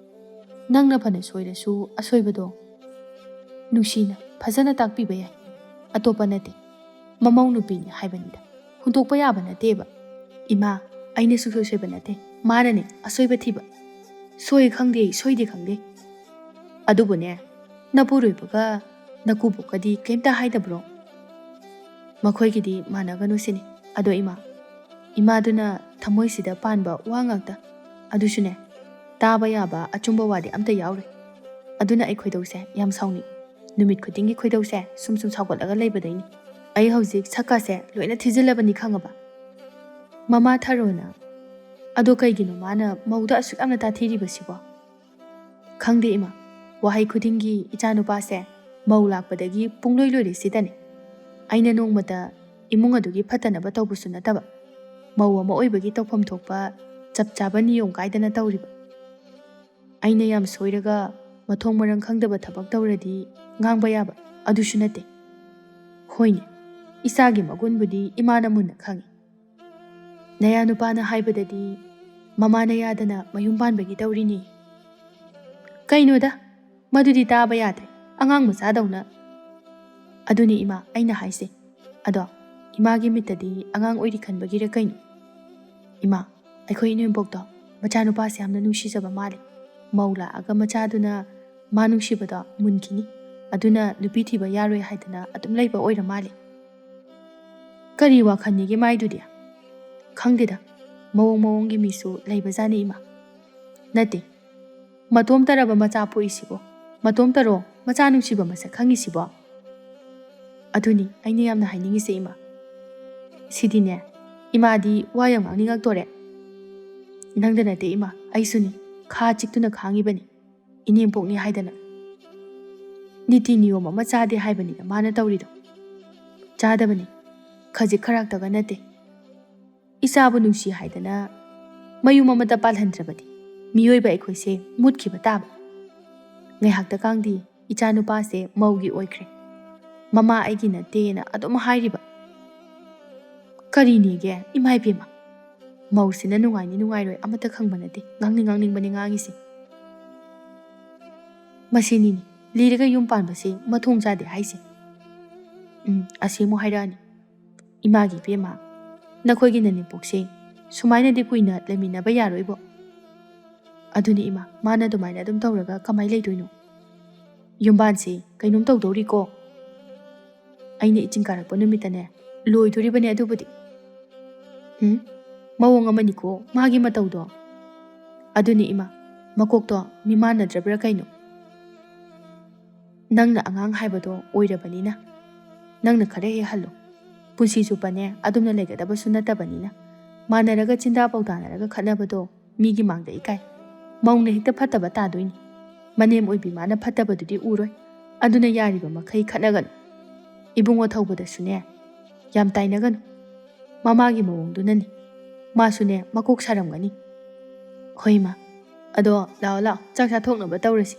ꯅꯪꯅ ꯐꯅ ꯁꯣꯏꯔꯁꯨ ꯑꯁꯣꯏꯕꯗꯣ ꯅꯨꯡꯁꯤꯅ ꯐꯖꯅ ꯇꯥꯛꯄꯤꯕ ꯌꯥꯏ꯫ ꯑꯇꯣꯞꯄ ꯅꯠꯇꯦ, ꯃꯃꯧ ꯅꯨꯄꯤꯅꯤ ꯍꯥꯏꯕꯅꯤꯗ꯫ ꯍꯨꯟꯗꯣꯛꯄ ꯌꯥꯕ ꯅꯠꯇꯦꯕ꯫ ꯏꯃꯥ, ꯑꯩꯅ ꯁꯨꯡꯁꯣꯏ ꯁꯣꯏꯕ ꯅꯠꯇꯦ, ꯃꯥꯅꯅꯦ ꯑꯁꯣꯏꯕ ꯊꯤꯕ꯫ ꯁꯣꯏ ꯈꯪꯗꯦ, ꯁꯣꯏꯗꯦ ꯈꯪꯗꯦ꯫ ꯑꯗꯨꯕꯨꯅꯦ, ꯅꯄꯨꯔꯣꯏꯕꯒ ꯅꯀꯨꯕꯣꯛꯀꯗꯤ ꯀꯩꯝꯇ ꯍꯥꯏꯗꯕ꯭ꯔꯣ? ꯃꯈꯣꯏꯒꯤꯗꯤ ꯃꯥꯟꯅꯒꯅꯨ ꯁꯤꯅꯤ꯫ ꯑꯗꯣ ꯏꯃꯥ, ꯏꯃꯥꯗꯨꯅ ꯊꯃꯣꯏꯁꯤꯗ ꯄꯥꯟꯕ ꯋꯥ ꯉꯥꯛꯇ꯫ ꯑꯗꯨꯁꯨꯅꯦ, ꯇꯥꯕ ꯌꯥꯕ ꯑꯆꯨꯝꯕ ꯋꯥꯗꯤ ꯑꯝꯇ ꯌꯥꯎꯔꯣꯏ꯫ ꯑꯗꯨꯅ ꯑꯩ ꯈꯣꯏꯗꯧꯁꯦ ꯌꯥꯝ ꯁꯥꯎꯅꯤꯡꯏ꯫ ꯅꯨꯃꯤꯠ ꯈꯨꯗꯤꯡꯒꯤ ꯈꯣꯏꯗꯧꯁꯦ ꯁꯨꯝ ꯁꯨꯝ ꯁꯥꯎꯒꯠꯂꯒ ꯂꯩꯕꯗꯩꯅꯤ꯫ ꯑꯩ ꯍꯧꯖꯤꯛ ꯁꯛꯀꯥꯁꯦ ꯂꯣꯏꯅ ꯊꯤꯖꯤꯜꯂꯕꯅꯤ ꯈꯪꯉꯕ? ꯃꯃꯥ ꯊꯔꯣꯅ ꯑꯗꯣ ꯀꯩꯒꯤꯅꯣ ꯃꯥꯅ ꯃꯧꯗ ꯑꯁꯨꯛ ꯌꯥꯝꯅ ꯇꯥꯊꯤꯔꯤꯕꯁꯤꯕꯣ? ꯈꯪꯗꯦ ꯏꯃꯥ, ꯋꯥꯍꯩ ꯈꯨꯗꯤꯡꯒꯤ ꯏꯆꯥꯅꯨꯄꯥꯁꯦ ꯃꯧ ꯂꯥꯛꯄꯗꯒꯤ ꯄꯨꯡꯂꯣꯏ ꯂꯣꯏꯔꯦ ꯁꯤꯗꯅꯦ꯫ ꯑꯩꯅ ꯅꯣꯡꯃꯇ ꯏꯃꯨꯡ ꯑꯗꯨꯒꯤ ꯐꯠꯇꯅꯕ ꯇꯧꯕꯁꯨ ꯅꯠꯇꯕ, ꯃꯧ ꯑꯃ ꯑꯣꯏꯕꯒꯤ ꯇꯧꯐꯝ ꯊꯣꯛꯄ ꯆꯞ ꯆꯥꯕ ꯅꯤꯌꯣꯝ ꯀꯥꯏꯗꯅ ꯇꯧꯔꯤꯕ꯫ ꯑꯩꯅ ꯌꯥꯝ ꯁꯣꯏꯔꯒ ꯃꯊꯣꯡ ꯃꯔꯝ ꯈꯪꯗꯕ ꯊꯕꯛ ꯇꯧꯔꯗꯤ ꯉꯥꯡꯕ ꯌꯥꯕ, ꯑꯗꯨꯁꯨ ꯅꯠꯇꯦ꯫ ꯍꯣꯏꯅꯦ, ꯏꯆꯥꯒꯤ ꯃꯒꯨꯟꯕꯨꯗꯤ ꯏꯃꯥꯅ ꯃꯨꯟꯅ ꯈꯪꯏ꯫ ꯅꯌꯥ ꯅꯨꯄꯥꯅ ꯍꯥꯏꯕꯗꯗꯤ ꯃꯃꯥꯅ ꯌꯥꯗꯅ ꯃꯌꯨꯝ ꯄꯥꯟꯕꯒꯤ ꯇꯧꯔꯤꯅꯤ꯫ ꯀꯩꯅꯣꯗ, ꯃꯗꯨꯗꯤ ꯇꯥꯕ ꯌꯥꯗ꯭ꯔꯦ, ꯑꯉꯥꯡ ꯃꯆꯥꯗꯧꯅ꯫ ꯑꯗꯨꯅꯤ ꯏꯃꯥ ꯑꯩꯅ ꯍꯥꯏꯁꯦ꯫ ꯑꯗꯣ ꯏꯃꯥꯒꯤ ꯃꯤꯠꯇꯗꯤ ꯑꯉꯥꯡ ꯑꯣꯏꯔꯤ ꯈꯟꯕꯒꯤꯔ ꯀꯩꯅꯣ? ꯏꯃꯥ, ꯑꯩꯈꯣꯏ ꯏꯅꯦꯝꯕꯣꯛꯇꯣ ꯃꯆꯥꯅꯨꯄꯥꯁꯦ ꯌꯥꯝꯅ ꯅꯨꯡꯁꯤꯖꯕ ꯃꯥꯜꯂꯦ꯫ ꯃꯧ ꯂꯥꯛꯑꯒ ꯃꯆꯥꯗꯨꯅ ꯃꯥ ꯅꯨꯡꯁꯤꯕꯗꯣ ꯃꯨꯟꯈꯤꯅꯤ꯫ ꯑꯗꯨꯅ ꯅꯨꯄꯤ ꯊꯤꯕ ꯌꯥꯔꯣꯏ ꯍꯥꯏꯗꯅ ꯑꯗꯨꯝ ꯂꯩꯕ ꯑꯣꯏꯔ ꯃꯥꯜꯂꯦ꯫ ꯀꯔꯤ ꯋꯥꯈꯜꯅꯤꯒꯦ ꯃꯥꯏꯗꯨꯗꯤ? ꯈꯪꯗꯦꯗ, ꯃꯑꯣꯡ ꯃꯑꯣꯡꯒꯤ ꯃꯤꯁꯨ ꯂꯩꯕꯖꯥꯠꯅꯤ ꯏꯃꯥ꯫ ꯅꯠꯇꯦ, ꯃꯇꯣꯝꯇꯔꯕ ꯃꯆꯥ ꯄꯣꯛꯏꯁꯤꯕꯣ? ꯃꯇꯣꯝꯇꯔꯣ ꯃꯆꯥ ꯅꯨꯡꯁꯤꯕ ꯃꯁꯛ ꯈꯪꯉꯤꯁꯤꯕꯣ? ꯑꯗꯨꯅꯤ ꯑꯩꯅ ꯌꯥꯝꯅ ꯍꯥꯏꯅꯤꯡꯉꯤꯁꯦ ꯏꯃꯥ꯫ ꯁꯤꯗꯤꯅꯦ, ꯏꯃꯥꯗꯤ ꯋꯥ ꯌꯥꯝ ꯉꯥꯡꯅꯤꯡꯉꯛꯇꯣꯔꯦ꯫ ꯅꯪꯗ ꯅꯠꯇꯦ ꯏꯃꯥ, ꯑꯩꯁꯨꯅꯤ꯫ ꯈꯥ ꯆꯤꯛꯇꯨꯅ ꯈꯥꯡꯉꯤꯕꯅꯤ, ꯏꯅꯦꯝꯄꯣꯛꯅꯤ ꯍꯥꯏꯗꯅ꯫ ꯅꯤꯇꯤ ꯅꯤꯌꯣꯝ ꯑꯃ ꯆꯥꯗꯦ ꯍꯥꯏꯕꯅꯤꯅ ꯃꯥꯅ ꯇꯧꯔꯤꯗꯣ꯫ ꯆꯥꯗꯕꯅꯤ, ꯈꯖꯤꯛ ꯈꯔꯥꯛꯇꯒ ꯅꯠꯇꯦ꯫ ꯏꯆꯥꯕꯨ ꯅꯨꯡꯁꯤ ꯍꯥꯏꯗꯅ ꯃꯌꯨꯝ ꯑꯃꯗ ꯄꯥꯜꯍꯟꯗ꯭ꯔꯕꯗꯤ ꯃꯤꯑꯣꯏꯕ ꯑꯩꯈꯣꯏꯁꯦ ꯃꯨꯠꯈꯤꯕ ꯇꯥꯕ꯫ ꯉꯥꯏꯍꯥꯛꯇ ꯀꯥꯡꯗꯤ ꯏꯆꯥ ꯅꯨꯄꯥꯁꯦ ꯃꯧꯒꯤ ꯑꯣꯏꯈ꯭ꯔꯦ꯫ ꯃꯃꯥ ꯑꯩꯒꯤ ꯅꯠꯇꯦꯅ ꯑꯗꯨꯝ ꯍꯥꯏꯔꯤꯕ꯫ ꯀꯔꯤꯅꯦꯒꯦ ꯏꯃꯥ ꯏꯕꯦꯝꯃ? ꯃꯧꯁꯤꯅ ꯅꯨꯡꯉꯥꯏꯅꯤ ꯅꯨꯡꯉꯥꯏꯔꯣꯏ ꯑꯃꯠꯇ ꯈꯪꯕ ꯅꯠꯇꯦ, ꯉꯥꯡꯅꯤꯡ ꯉꯥꯡꯅꯤꯡꯕꯅꯤ ꯉꯥꯡꯉꯤꯁꯦ꯫ ꯃꯁꯤꯅꯤꯅꯦ ꯂꯤꯔꯒ ꯌꯨꯝ ꯄꯥꯟꯕꯁꯦ ꯃꯊꯣꯡ ꯆꯥꯗꯦ ꯍꯥꯏꯁꯦ꯫ ꯎꯝ, ꯑꯁꯤ ꯑꯃꯨꯛ ꯍꯥꯏꯔꯛꯑꯅꯤ꯫ ꯏꯃꯥꯒꯤ ꯏꯕꯦꯝꯃ, ꯅꯈꯣꯏꯒꯤ ꯅꯅꯦꯝꯄꯣꯛꯁꯦ ꯁꯨꯃꯥꯏꯅꯗꯤ ꯀꯨꯏꯅ ꯂꯩꯃꯤꯟꯅꯕ ꯌꯥꯔꯣꯏꯕꯣ꯫ ꯑꯗꯨꯅꯤ ꯏꯃꯥ, ꯃꯥꯅ ꯑꯗꯨꯃꯥꯏꯅ ꯑꯗꯨꯝ ꯇꯧꯔꯒ ꯀꯃꯥꯏ ꯂꯩꯗꯣꯏꯅꯣ? ꯌꯨꯝꯕꯥꯟꯁꯦ ꯀꯩꯅꯣꯝ ꯇꯧꯗꯧꯔꯤꯀꯣ꯫ ꯑꯩꯅ ꯏꯆꯤꯡ ꯀꯥꯔꯛꯄ ꯅꯨꯃꯤꯠꯇꯅꯦ, ꯂꯣꯏꯗꯣꯔꯤꯕꯅꯦ ꯑꯗꯨꯕꯨꯗꯤ꯫ ꯎꯝ, ꯃꯑꯣꯡ ꯑꯃꯅꯤꯀꯣ ꯃꯥꯒꯤ ꯃꯇꯧꯗꯣ꯫ ꯑꯗꯨꯅꯤ ꯏꯃꯥ, ꯃꯀꯣꯛꯇꯣ ꯃꯤꯃꯥꯟꯅꯗ꯭ꯔꯕ꯭ꯔꯥ ꯀꯩꯅꯣ? ꯅꯪꯅ ꯑꯉꯥꯡ ꯍꯥꯏꯕꯗꯣ ꯑꯣꯏꯔꯕꯅꯤꯅ, ꯅꯪꯅ ꯈꯔ ꯍꯦꯛ ꯍꯜꯂꯣ꯫ ꯄꯨꯟꯁꯤ ꯆꯨꯞꯄꯅꯦ ꯑꯗꯨꯝꯅ ꯂꯩꯒꯗꯕꯁꯨ ꯅꯠꯇꯕꯅꯤꯅ꯫ ꯃꯥꯟꯅꯔꯒ ꯆꯤꯟꯗꯥ ꯄꯥꯎꯗꯥꯅꯔꯒ ꯈꯠꯅꯕꯗꯣ ꯃꯤꯒꯤ ꯃꯥꯡꯗ ꯏꯀꯥꯏ꯫ ꯃꯧꯅ ꯍꯦꯛꯇ ꯐꯠꯇꯕ ꯇꯥꯗꯣꯏꯅꯤ꯫ ꯃꯅꯦꯝ ꯑꯣꯏꯕꯤ ꯃꯥꯅ ꯐꯠꯇꯕꯗꯨꯗꯤ ꯎꯔꯣꯏ꯫ ꯑꯗꯨꯅ ꯌꯥꯔꯤꯕ ꯃꯈꯩ ꯈꯠꯅꯒꯅꯨ꯫ ꯏꯕꯨꯡꯉꯣ ꯊꯧꯕꯗꯁꯨꯅꯦ, ꯌꯥꯝ ꯇꯥꯏꯅꯒꯅꯨ꯫ ꯃꯃꯥꯒꯤ ꯃꯑꯣꯡꯗꯨꯅꯅꯤ꯫ ꯃꯥꯁꯨꯅꯦ ꯃꯀꯣꯛ ꯁꯥꯔꯝꯒꯅꯤ꯫ ꯍꯣꯏ ꯏꯃꯥ꯫ ꯑꯗꯣ ꯂꯥꯛꯑꯣ ꯂꯥꯛꯑꯣ, ꯆꯥꯛ ꯆꯥꯊꯣꯛꯅꯕ ꯇꯧꯔꯁꯤ꯫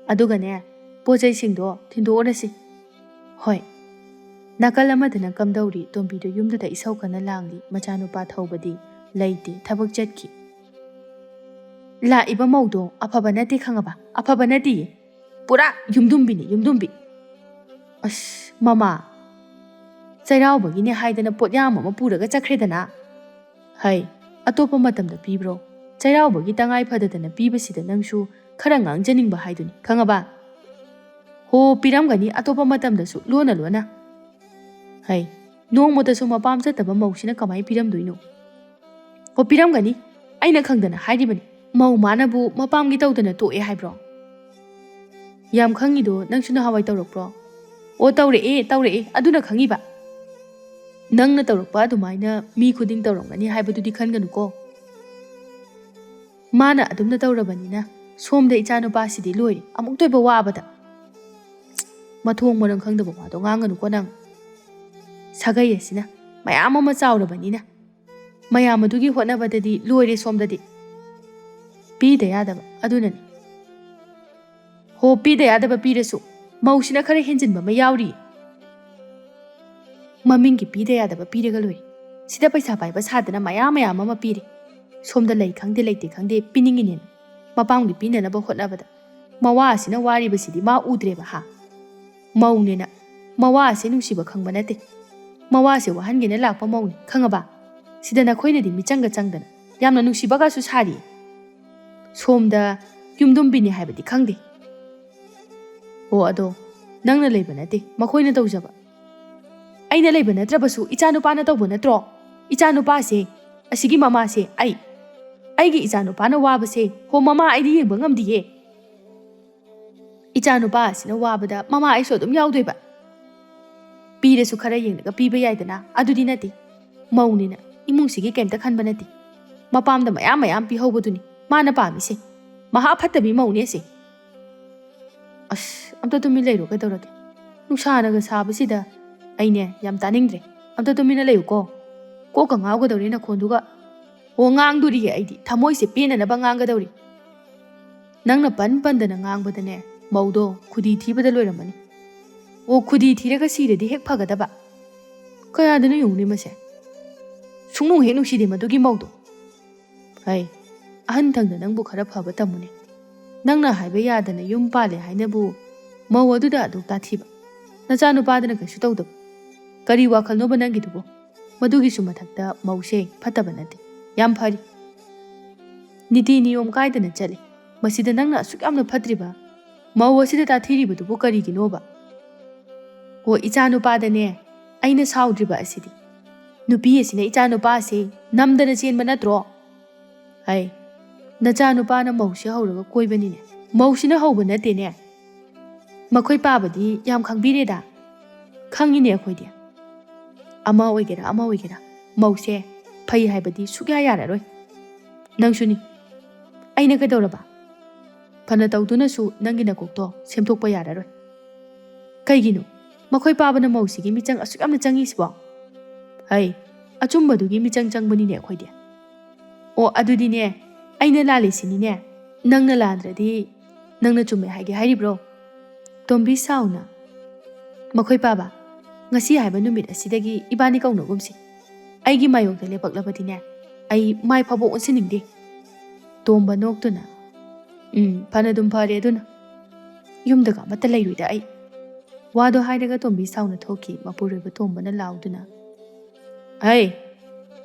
ꯑꯗꯨꯒꯅꯦ, ꯄꯣꯠ ꯆꯩꯁꯤꯡꯗꯣ ꯊꯤꯟꯗꯣꯛꯎꯔꯁꯤ꯫ ꯍꯣꯏ꯫ ꯅꯥꯀꯜ ꯑꯃꯗꯅ ꯀꯝꯗꯧꯔꯤ ꯇꯣꯝꯕꯤꯗꯣ ꯌꯨꯝꯗꯨꯗ ꯏꯁꯧ ꯀꯟꯅ ꯂꯥꯡꯂꯤ꯫ ꯃꯆꯥꯅꯨꯄꯥ ꯊꯧꯕꯗꯤ ꯂꯩꯇꯦ, ꯊꯕꯛ ꯆꯠꯈꯤ꯫ ꯂꯥꯛꯏꯕ ꯃꯧꯗꯣ ꯑꯐꯕ ꯅꯠꯇꯦ ꯈꯪꯉꯕ? ꯑꯐꯕ ꯅꯠꯇꯦꯌꯦ꯫ ꯄꯨꯔꯥ ꯌꯨꯝꯗꯨꯝꯕꯤꯅꯤ, ꯌꯨꯝꯗꯨꯝꯕꯤ꯫ ꯑꯁ, ꯃꯃꯥ꯫ ꯆꯩꯔꯥꯎꯕꯒꯤꯅꯦ ꯍꯥꯏꯗꯅ ꯄꯣꯠꯌꯥꯝ ꯑꯃ ꯄꯨꯔꯒ ꯆꯠꯈ꯭ꯔꯦꯗꯅ꯫ ꯍꯩ, ꯑꯇꯣꯞꯄ ꯃꯇꯝꯗ ꯄꯤꯕ꯭ꯔꯣ? ꯆꯩꯔꯥꯎꯕꯒꯤ ꯇꯉꯥꯏ ꯐꯗꯗꯅ ꯄꯤꯕꯁꯤꯗ ꯅꯪꯁꯨ ꯈꯔ ꯉꯥꯡꯖꯅꯤꯡꯕ ꯍꯥꯏꯗꯨꯅꯤ, ꯈꯪꯉꯕ? ꯍꯣ, ꯄꯤꯔꯝꯒꯅꯤ ꯑꯇꯣꯞꯄ ꯃꯇꯝꯗꯁꯨ, ꯂꯣꯟꯅ ꯂꯣꯟꯅ꯫ ꯍꯩ, ꯅꯣꯡꯃꯇꯁꯨ ꯃꯄꯥꯝ ꯆꯠꯇꯕ ꯃꯧꯁꯤꯅ ꯀꯃꯥꯏ ꯄꯤꯔꯝꯗꯣꯏꯅꯣ? ꯑꯣ, ꯄꯤꯔꯝꯒꯅꯤ꯫ ꯑꯩꯅ ꯈꯪꯗꯅ ꯍꯥꯏꯔꯤꯕꯅꯤ꯫ ꯃꯧ ꯃꯥꯅꯕꯨ ꯃꯄꯥꯝꯒꯤ ꯇꯧꯗꯅ ꯇꯣꯛꯑꯦ ꯍꯥꯏꯕ꯭ꯔꯣ? ꯌꯥꯝ ꯈꯪꯉꯤꯗꯣ ꯅꯪꯁꯨ ꯅꯍꯥꯟꯋꯥꯏ ꯇꯧꯔꯛꯄ꯭ꯔꯣ? ꯑꯣ, ꯇꯧꯔꯛꯑꯦ, ꯇꯧꯔꯛꯑꯦ, ꯑꯗꯨꯅ ꯈꯪꯉꯤꯕ꯫ ꯅꯪꯅ ꯇꯧꯔꯛꯄ ꯑꯗꯨꯃꯥꯏꯅ ꯃꯤ ꯈꯨꯗꯤꯡ ꯇꯧꯔꯝꯒꯅꯤ ꯍꯥꯏꯕꯗꯨꯗꯤ ꯈꯟꯒꯅꯨꯀꯣ꯫ ꯃꯥꯅ ꯑꯗꯨꯝꯅ ꯇꯧꯔꯕꯅꯤꯅ ꯁꯣꯝꯗ ꯏꯆꯥꯅꯨꯄꯥꯁꯤꯗꯤ ꯂꯣꯏꯔꯦ, ꯑꯃꯨꯛꯇꯣꯏꯕ ꯋꯥꯕꯗ꯫ ꯃꯊꯣꯡ ꯃꯔꯝ ꯈꯪꯗꯕ ꯋꯥꯗꯣ ꯉꯥꯡꯒꯅꯨꯀꯣ ꯅꯪ꯫ ꯁꯥꯒꯩ ꯑꯁꯤꯅ ꯃꯌꯥꯝ ꯑꯃ ꯆꯥꯎꯔꯕꯅꯤꯅ ꯃꯌꯥꯝ ꯑꯗꯨꯒꯤ ꯍꯣꯠꯅꯕꯗꯗꯤ ꯂꯣꯏꯔꯦ ꯁꯣꯝꯗꯗꯤ꯫ ꯄꯤꯗ ꯌꯥꯗꯕ ꯑꯗꯨꯅꯅꯤ꯫ ꯍꯣ, ꯄꯤꯗ ꯌꯥꯗꯕ ꯄꯤꯔꯁꯨ, ꯃꯧꯁꯤꯅ ꯈꯔ ꯍꯦꯟꯖꯤꯟꯕ ꯑꯃ ꯌꯥꯎꯔꯤ꯫ ꯃꯃꯤꯡꯒꯤ ꯄꯤꯗ ꯌꯥꯗꯕ ꯄꯤꯔꯒ ꯂꯣꯏꯔꯦ꯫ ꯁꯤꯗ ꯄꯩꯁꯥ ꯄꯥꯏꯕ ꯁꯥꯗꯅ ꯃꯌꯥꯝ ꯃꯌꯥꯝ ꯑꯃ ꯄꯤꯔꯦ꯫ ꯁꯣꯝꯗ ꯂꯩ ꯈꯪꯗꯦ ꯂꯩꯇꯦ ꯈꯪꯗꯦ ꯄꯤꯅꯤꯡꯉꯤꯅꯦꯅ ꯃꯄꯥꯝꯒꯤ ꯄꯤꯅꯅꯕ ꯍꯣꯠꯅꯕꯗ꯫ ꯃꯋꯥ ꯑꯁꯤꯅ ꯋꯥꯔꯤꯕꯁꯤꯗꯤ ꯃꯥ ꯎꯗ꯭ꯔꯦꯕ ꯍꯥ? ꯃꯧꯅꯦꯅ꯫ ꯃꯋꯥ ꯑꯁꯤ ꯅꯨꯡꯁꯤꯕ ꯈꯪꯕ ꯅꯠꯇꯦ꯫ ꯃꯋꯥꯁꯦ ꯋꯥꯍꯟꯒꯦꯅ ꯂꯥꯛꯄ ꯃꯧꯅꯤ, ꯈꯪꯉꯕ? ꯁꯤꯗ ꯅꯈꯣꯏꯅꯗꯤ ꯃꯤꯆꯪꯒ ꯆꯪꯗꯅ ꯌꯥꯝꯅ ꯅꯨꯡꯁꯤꯕꯒꯁꯨ ꯁꯥꯔꯤ꯫ ꯁꯣꯝꯗ ꯌꯨꯝꯗꯨꯝꯕꯤꯅꯤ ꯍꯥꯏꯕꯗꯤ ꯈꯪꯗꯦ꯫ ꯑꯣ, ꯑꯗꯣ ꯅꯪꯅ ꯂꯩꯕ ꯅꯠꯇꯦ, ꯃꯈꯣꯏꯅ ꯇꯧꯖꯕ꯫ ꯑꯩꯅ ꯂꯩꯕ ꯅꯠꯇ꯭ꯔꯕꯁꯨ ꯏꯆꯥꯅꯨꯄꯥꯅ ꯇꯧꯕ ꯅꯠꯇ꯭ꯔꯣ? ꯏꯆꯥꯅꯨꯄꯥꯁꯦ, ꯑꯁꯤꯒꯤ ꯃꯃꯥꯁꯦ ꯑꯩ, ꯑꯩꯒꯤ ꯏꯆꯥꯅꯨꯄꯥꯅ ꯋꯥꯕꯁꯦ, ꯍꯣ ꯃꯃꯥ, ꯑꯩꯗꯤ ꯌꯦꯡꯕ ꯉꯝꯗꯤꯌꯦ꯫ ꯏꯆꯥꯅꯨꯄꯥ ꯑꯁꯤꯅ ꯋꯥꯕꯗ ꯃꯃꯥ ꯑꯩꯁꯨ ꯑꯗꯨꯝ ꯌꯥꯎꯗꯣꯏꯕ꯫ ꯄꯤꯔꯁꯨ ꯈꯔ ꯌꯦꯡꯂꯒ ꯄꯤꯕ ꯌꯥꯏꯗꯅ, ꯑꯗꯨꯗꯤ ꯅꯠꯇꯦ꯫ ꯃꯧꯅꯤꯅ꯫ ꯏꯃꯨꯡꯁꯤꯒꯤ ꯀꯩꯝꯇ ꯈꯟꯕ ꯅꯠꯇꯦ꯫ ꯃꯄꯥꯝꯗ ꯃꯌꯥꯝ ꯃꯌꯥꯝ ꯄꯤꯍꯧꯕꯗꯨꯅꯤ ꯃꯥꯅ ꯄꯥꯝꯃꯤꯁꯦ꯫ ꯃꯍꯥ ꯐꯠꯇꯕꯤ ꯃꯧꯅꯦ ꯑꯁꯦ꯫ ꯑꯁ, ꯑꯝꯇ ꯇꯨꯃꯤꯟ ꯂꯩꯔꯣ, ꯀꯩꯗꯧꯔꯒꯦ? ꯅꯨꯡꯁꯥꯅꯒ ꯁꯥꯕꯁꯤꯗ ꯑꯩꯅꯦ ꯌꯥꯝ ꯇꯥꯅꯤꯡꯗ꯭ꯔꯦ꯫ ꯑꯝꯇ ꯇꯨꯃꯤꯟꯅ ꯂꯩꯌꯨꯀꯣ꯫ ꯀꯣꯛꯀ ꯉꯥꯎꯒꯗꯧꯔꯦ ꯅꯈꯣꯟꯗꯨꯒ꯫ ꯑꯣ, ꯉꯥꯡꯗꯣꯔꯤꯌꯦ ꯑꯩꯗꯤ꯫ ꯊꯃꯣꯏꯁꯦ ꯄꯦꯟꯅꯅꯕ ꯉꯥꯡꯒꯗꯧꯔꯤ꯫ ꯅꯪꯅ ꯄꯟ ꯄꯟꯗꯅ ꯉꯥꯡꯕꯗꯅꯦ, ꯃꯧꯗꯣ ꯈꯨꯗꯤ ꯊꯤꯕꯗ ꯂꯣꯏꯔꯝꯃꯅꯤ꯫ ꯑꯣ, ꯈꯨꯗꯤ ꯊꯤꯔꯒ ꯁꯤꯔꯗꯤ ꯍꯦꯛ ꯐꯒꯗꯕ꯫ ꯀꯌꯥꯗꯅꯣ ꯌꯦꯡꯉꯨꯅꯦ ꯃꯁꯦ꯫ ꯁꯨꯡꯅꯨꯡ ꯍꯦꯛ ꯅꯨꯡꯁꯤꯗꯦ ꯃꯗꯨꯒꯤ ꯃꯧꯗꯣ꯫ ꯍꯩ, ꯑꯍꯟ ꯊꯪꯅ ꯅꯪꯕꯨ ꯈꯔ ꯐꯕ ꯇꯝꯃꯨꯅꯦ꯫ ꯅꯪꯅ ꯍꯥꯏꯕ ꯌꯥꯗꯅ ꯌꯨꯝ ꯄꯥꯜꯂꯦ ꯍꯥꯏꯅꯕꯨ ꯃꯧ ꯑꯗꯨꯗ ꯑꯗꯨꯛ ꯇꯥꯊꯤꯕ꯫ ꯅꯆꯥꯅꯨꯄꯥꯗꯅ ꯀꯩꯁꯨ ꯇꯧꯗꯕ꯫ ꯀꯔꯤ ꯋꯥꯈꯜꯅꯣꯕ ꯅꯪꯒꯤꯗꯨꯕꯣ? ꯃꯗꯨꯒꯤꯁꯨ ꯃꯊꯛꯇ ꯃꯧꯁꯦ ꯐꯠꯇꯕ ꯅꯠꯇꯦ꯫ ꯌꯥꯝ ꯐꯔꯤ꯫ ꯅꯤꯇꯤ ꯅꯤꯌꯣꯝ ꯀꯥꯏꯗꯅ ꯆꯠꯂꯤ꯫ ꯃꯁꯤꯗ ꯅꯪꯅ ꯑꯁꯨꯛ ꯌꯥꯝꯅ ꯐꯠꯇ꯭ꯔꯤꯕ? ꯃꯧ ꯑꯁꯤꯗ ꯇꯥꯊꯤꯔꯤꯕꯗꯨꯕꯨ ꯀꯔꯤꯒꯤꯅꯣꯕ? ꯑꯣ, ꯏꯆꯥꯅꯨꯄꯥꯗꯅꯦ ꯑꯩꯅ ꯁꯥꯎꯗ꯭ꯔꯤꯕ ꯑꯁꯤꯗꯤ꯫ ꯅꯨꯄꯤ ꯑꯁꯤꯅ ꯏꯆꯥꯅꯨꯄꯥ ꯑꯁꯤ ꯅꯝꯗꯅ ꯆꯦꯟꯕ ꯅꯠꯇ꯭ꯔꯣ? ꯍꯩ, ꯅꯆꯥꯅꯨꯄꯥꯅ ꯃꯧꯁꯤ ꯍꯧꯔꯒ ꯀꯣꯏꯕꯅꯤꯅꯦ꯫ ꯃꯧꯁꯤꯅ ꯍꯧꯕ ꯅꯠꯇꯦꯅꯦ꯫ ꯃꯈꯣꯏ ꯄꯥꯕꯗꯤ ꯌꯥꯝ ꯈꯪꯕꯤꯔꯦꯗ꯫ ꯈꯪꯉꯤꯅꯦ ꯑꯩꯈꯣꯏꯗꯤ꯫ ꯑꯃ ꯑꯣꯏꯒꯦꯔꯥ ꯑꯃ ꯑꯣꯏꯒꯦꯔꯥ, ꯃꯧꯁꯦ ꯐꯩ ꯍꯥꯏꯕꯗꯤ ꯁꯨꯛꯌꯥ ꯌꯥꯔꯔꯣꯏ꯫ ꯅꯪꯁꯨꯅꯤ꯫ ꯑꯩꯅ ꯀꯩꯗꯧꯔꯕ? ꯐꯅ ꯇꯧꯗꯨꯅꯁꯨ ꯅꯪꯒꯤ ꯅꯀꯣꯛꯇꯣ ꯁꯦꯝꯗꯣꯛꯄ ꯌꯥꯔꯔꯣꯏ꯫ ꯀꯩꯒꯤꯅꯣ ꯃꯈꯣꯏ ꯄꯥꯕꯅ ꯃꯧꯁꯤꯒꯤ ꯃꯤꯆꯪ ꯑꯁꯨꯛ ꯌꯥꯝꯅ ꯆꯪꯉꯤꯁꯤꯕꯣ? ꯍꯩ, ꯑꯆꯨꯝꯕꯗꯨꯒꯤ ꯃꯤꯆꯪ ꯆꯪꯕꯅꯤꯅꯦ ꯑꯩꯈꯣꯏꯗꯤ꯫ ꯑꯣ, ꯑꯗꯨꯗꯤꯅꯦ, ꯑꯩꯅ ꯂꯥꯜꯂꯤꯁꯤꯅꯤꯅꯦ꯫ ꯅꯪꯅ ꯂꯥꯟꯗ꯭ꯔꯗꯤ ꯅꯪꯅ ꯆꯨꯝꯃꯦ ꯍꯥꯏꯒꯦ ꯍꯥꯏꯔꯤꯕ꯭ꯔꯣ? ꯇꯣꯝꯕꯤ ꯁꯥꯎꯅ꯫ ꯃꯈꯣꯏ ꯄꯥꯕ, ꯉꯁꯤ ꯍꯥꯏꯕ ꯅꯨꯃꯤꯠ ꯑꯁꯤꯗꯒꯤ ꯏꯕꯥꯅꯤ ꯀꯧꯅꯒꯨꯝꯁꯤ꯫ ꯑꯩꯒꯤ ꯃꯥꯌꯣꯛꯇ ꯂꯦꯞꯄꯛꯂꯕꯗꯤꯅꯦ, ꯑꯩ ꯃꯥꯏ ꯐꯥꯎꯕ ꯑꯣꯟꯁꯤꯟꯅꯤꯡꯗꯦ꯫ ꯇꯣꯝꯕ ꯅꯣꯛꯇꯨꯅ, ꯎꯝ, ꯐꯅꯗꯨꯝ ꯐꯔꯦ ꯑꯗꯨꯅ꯫ ꯌꯨꯝꯗꯒ ꯑꯃꯠꯇ ꯂꯩꯔꯣꯏꯗ ꯑꯩ꯫ ꯋꯥꯗꯣ ꯍꯥꯏꯔꯒ ꯇꯣꯝꯕꯤ ꯁꯥꯎꯅ ꯊꯣꯛꯈꯤ꯫ ꯃꯄꯨꯔꯣꯏꯕ ꯇꯣꯝꯕꯅ ꯂꯥꯎꯗꯨꯅ, ꯍꯩ,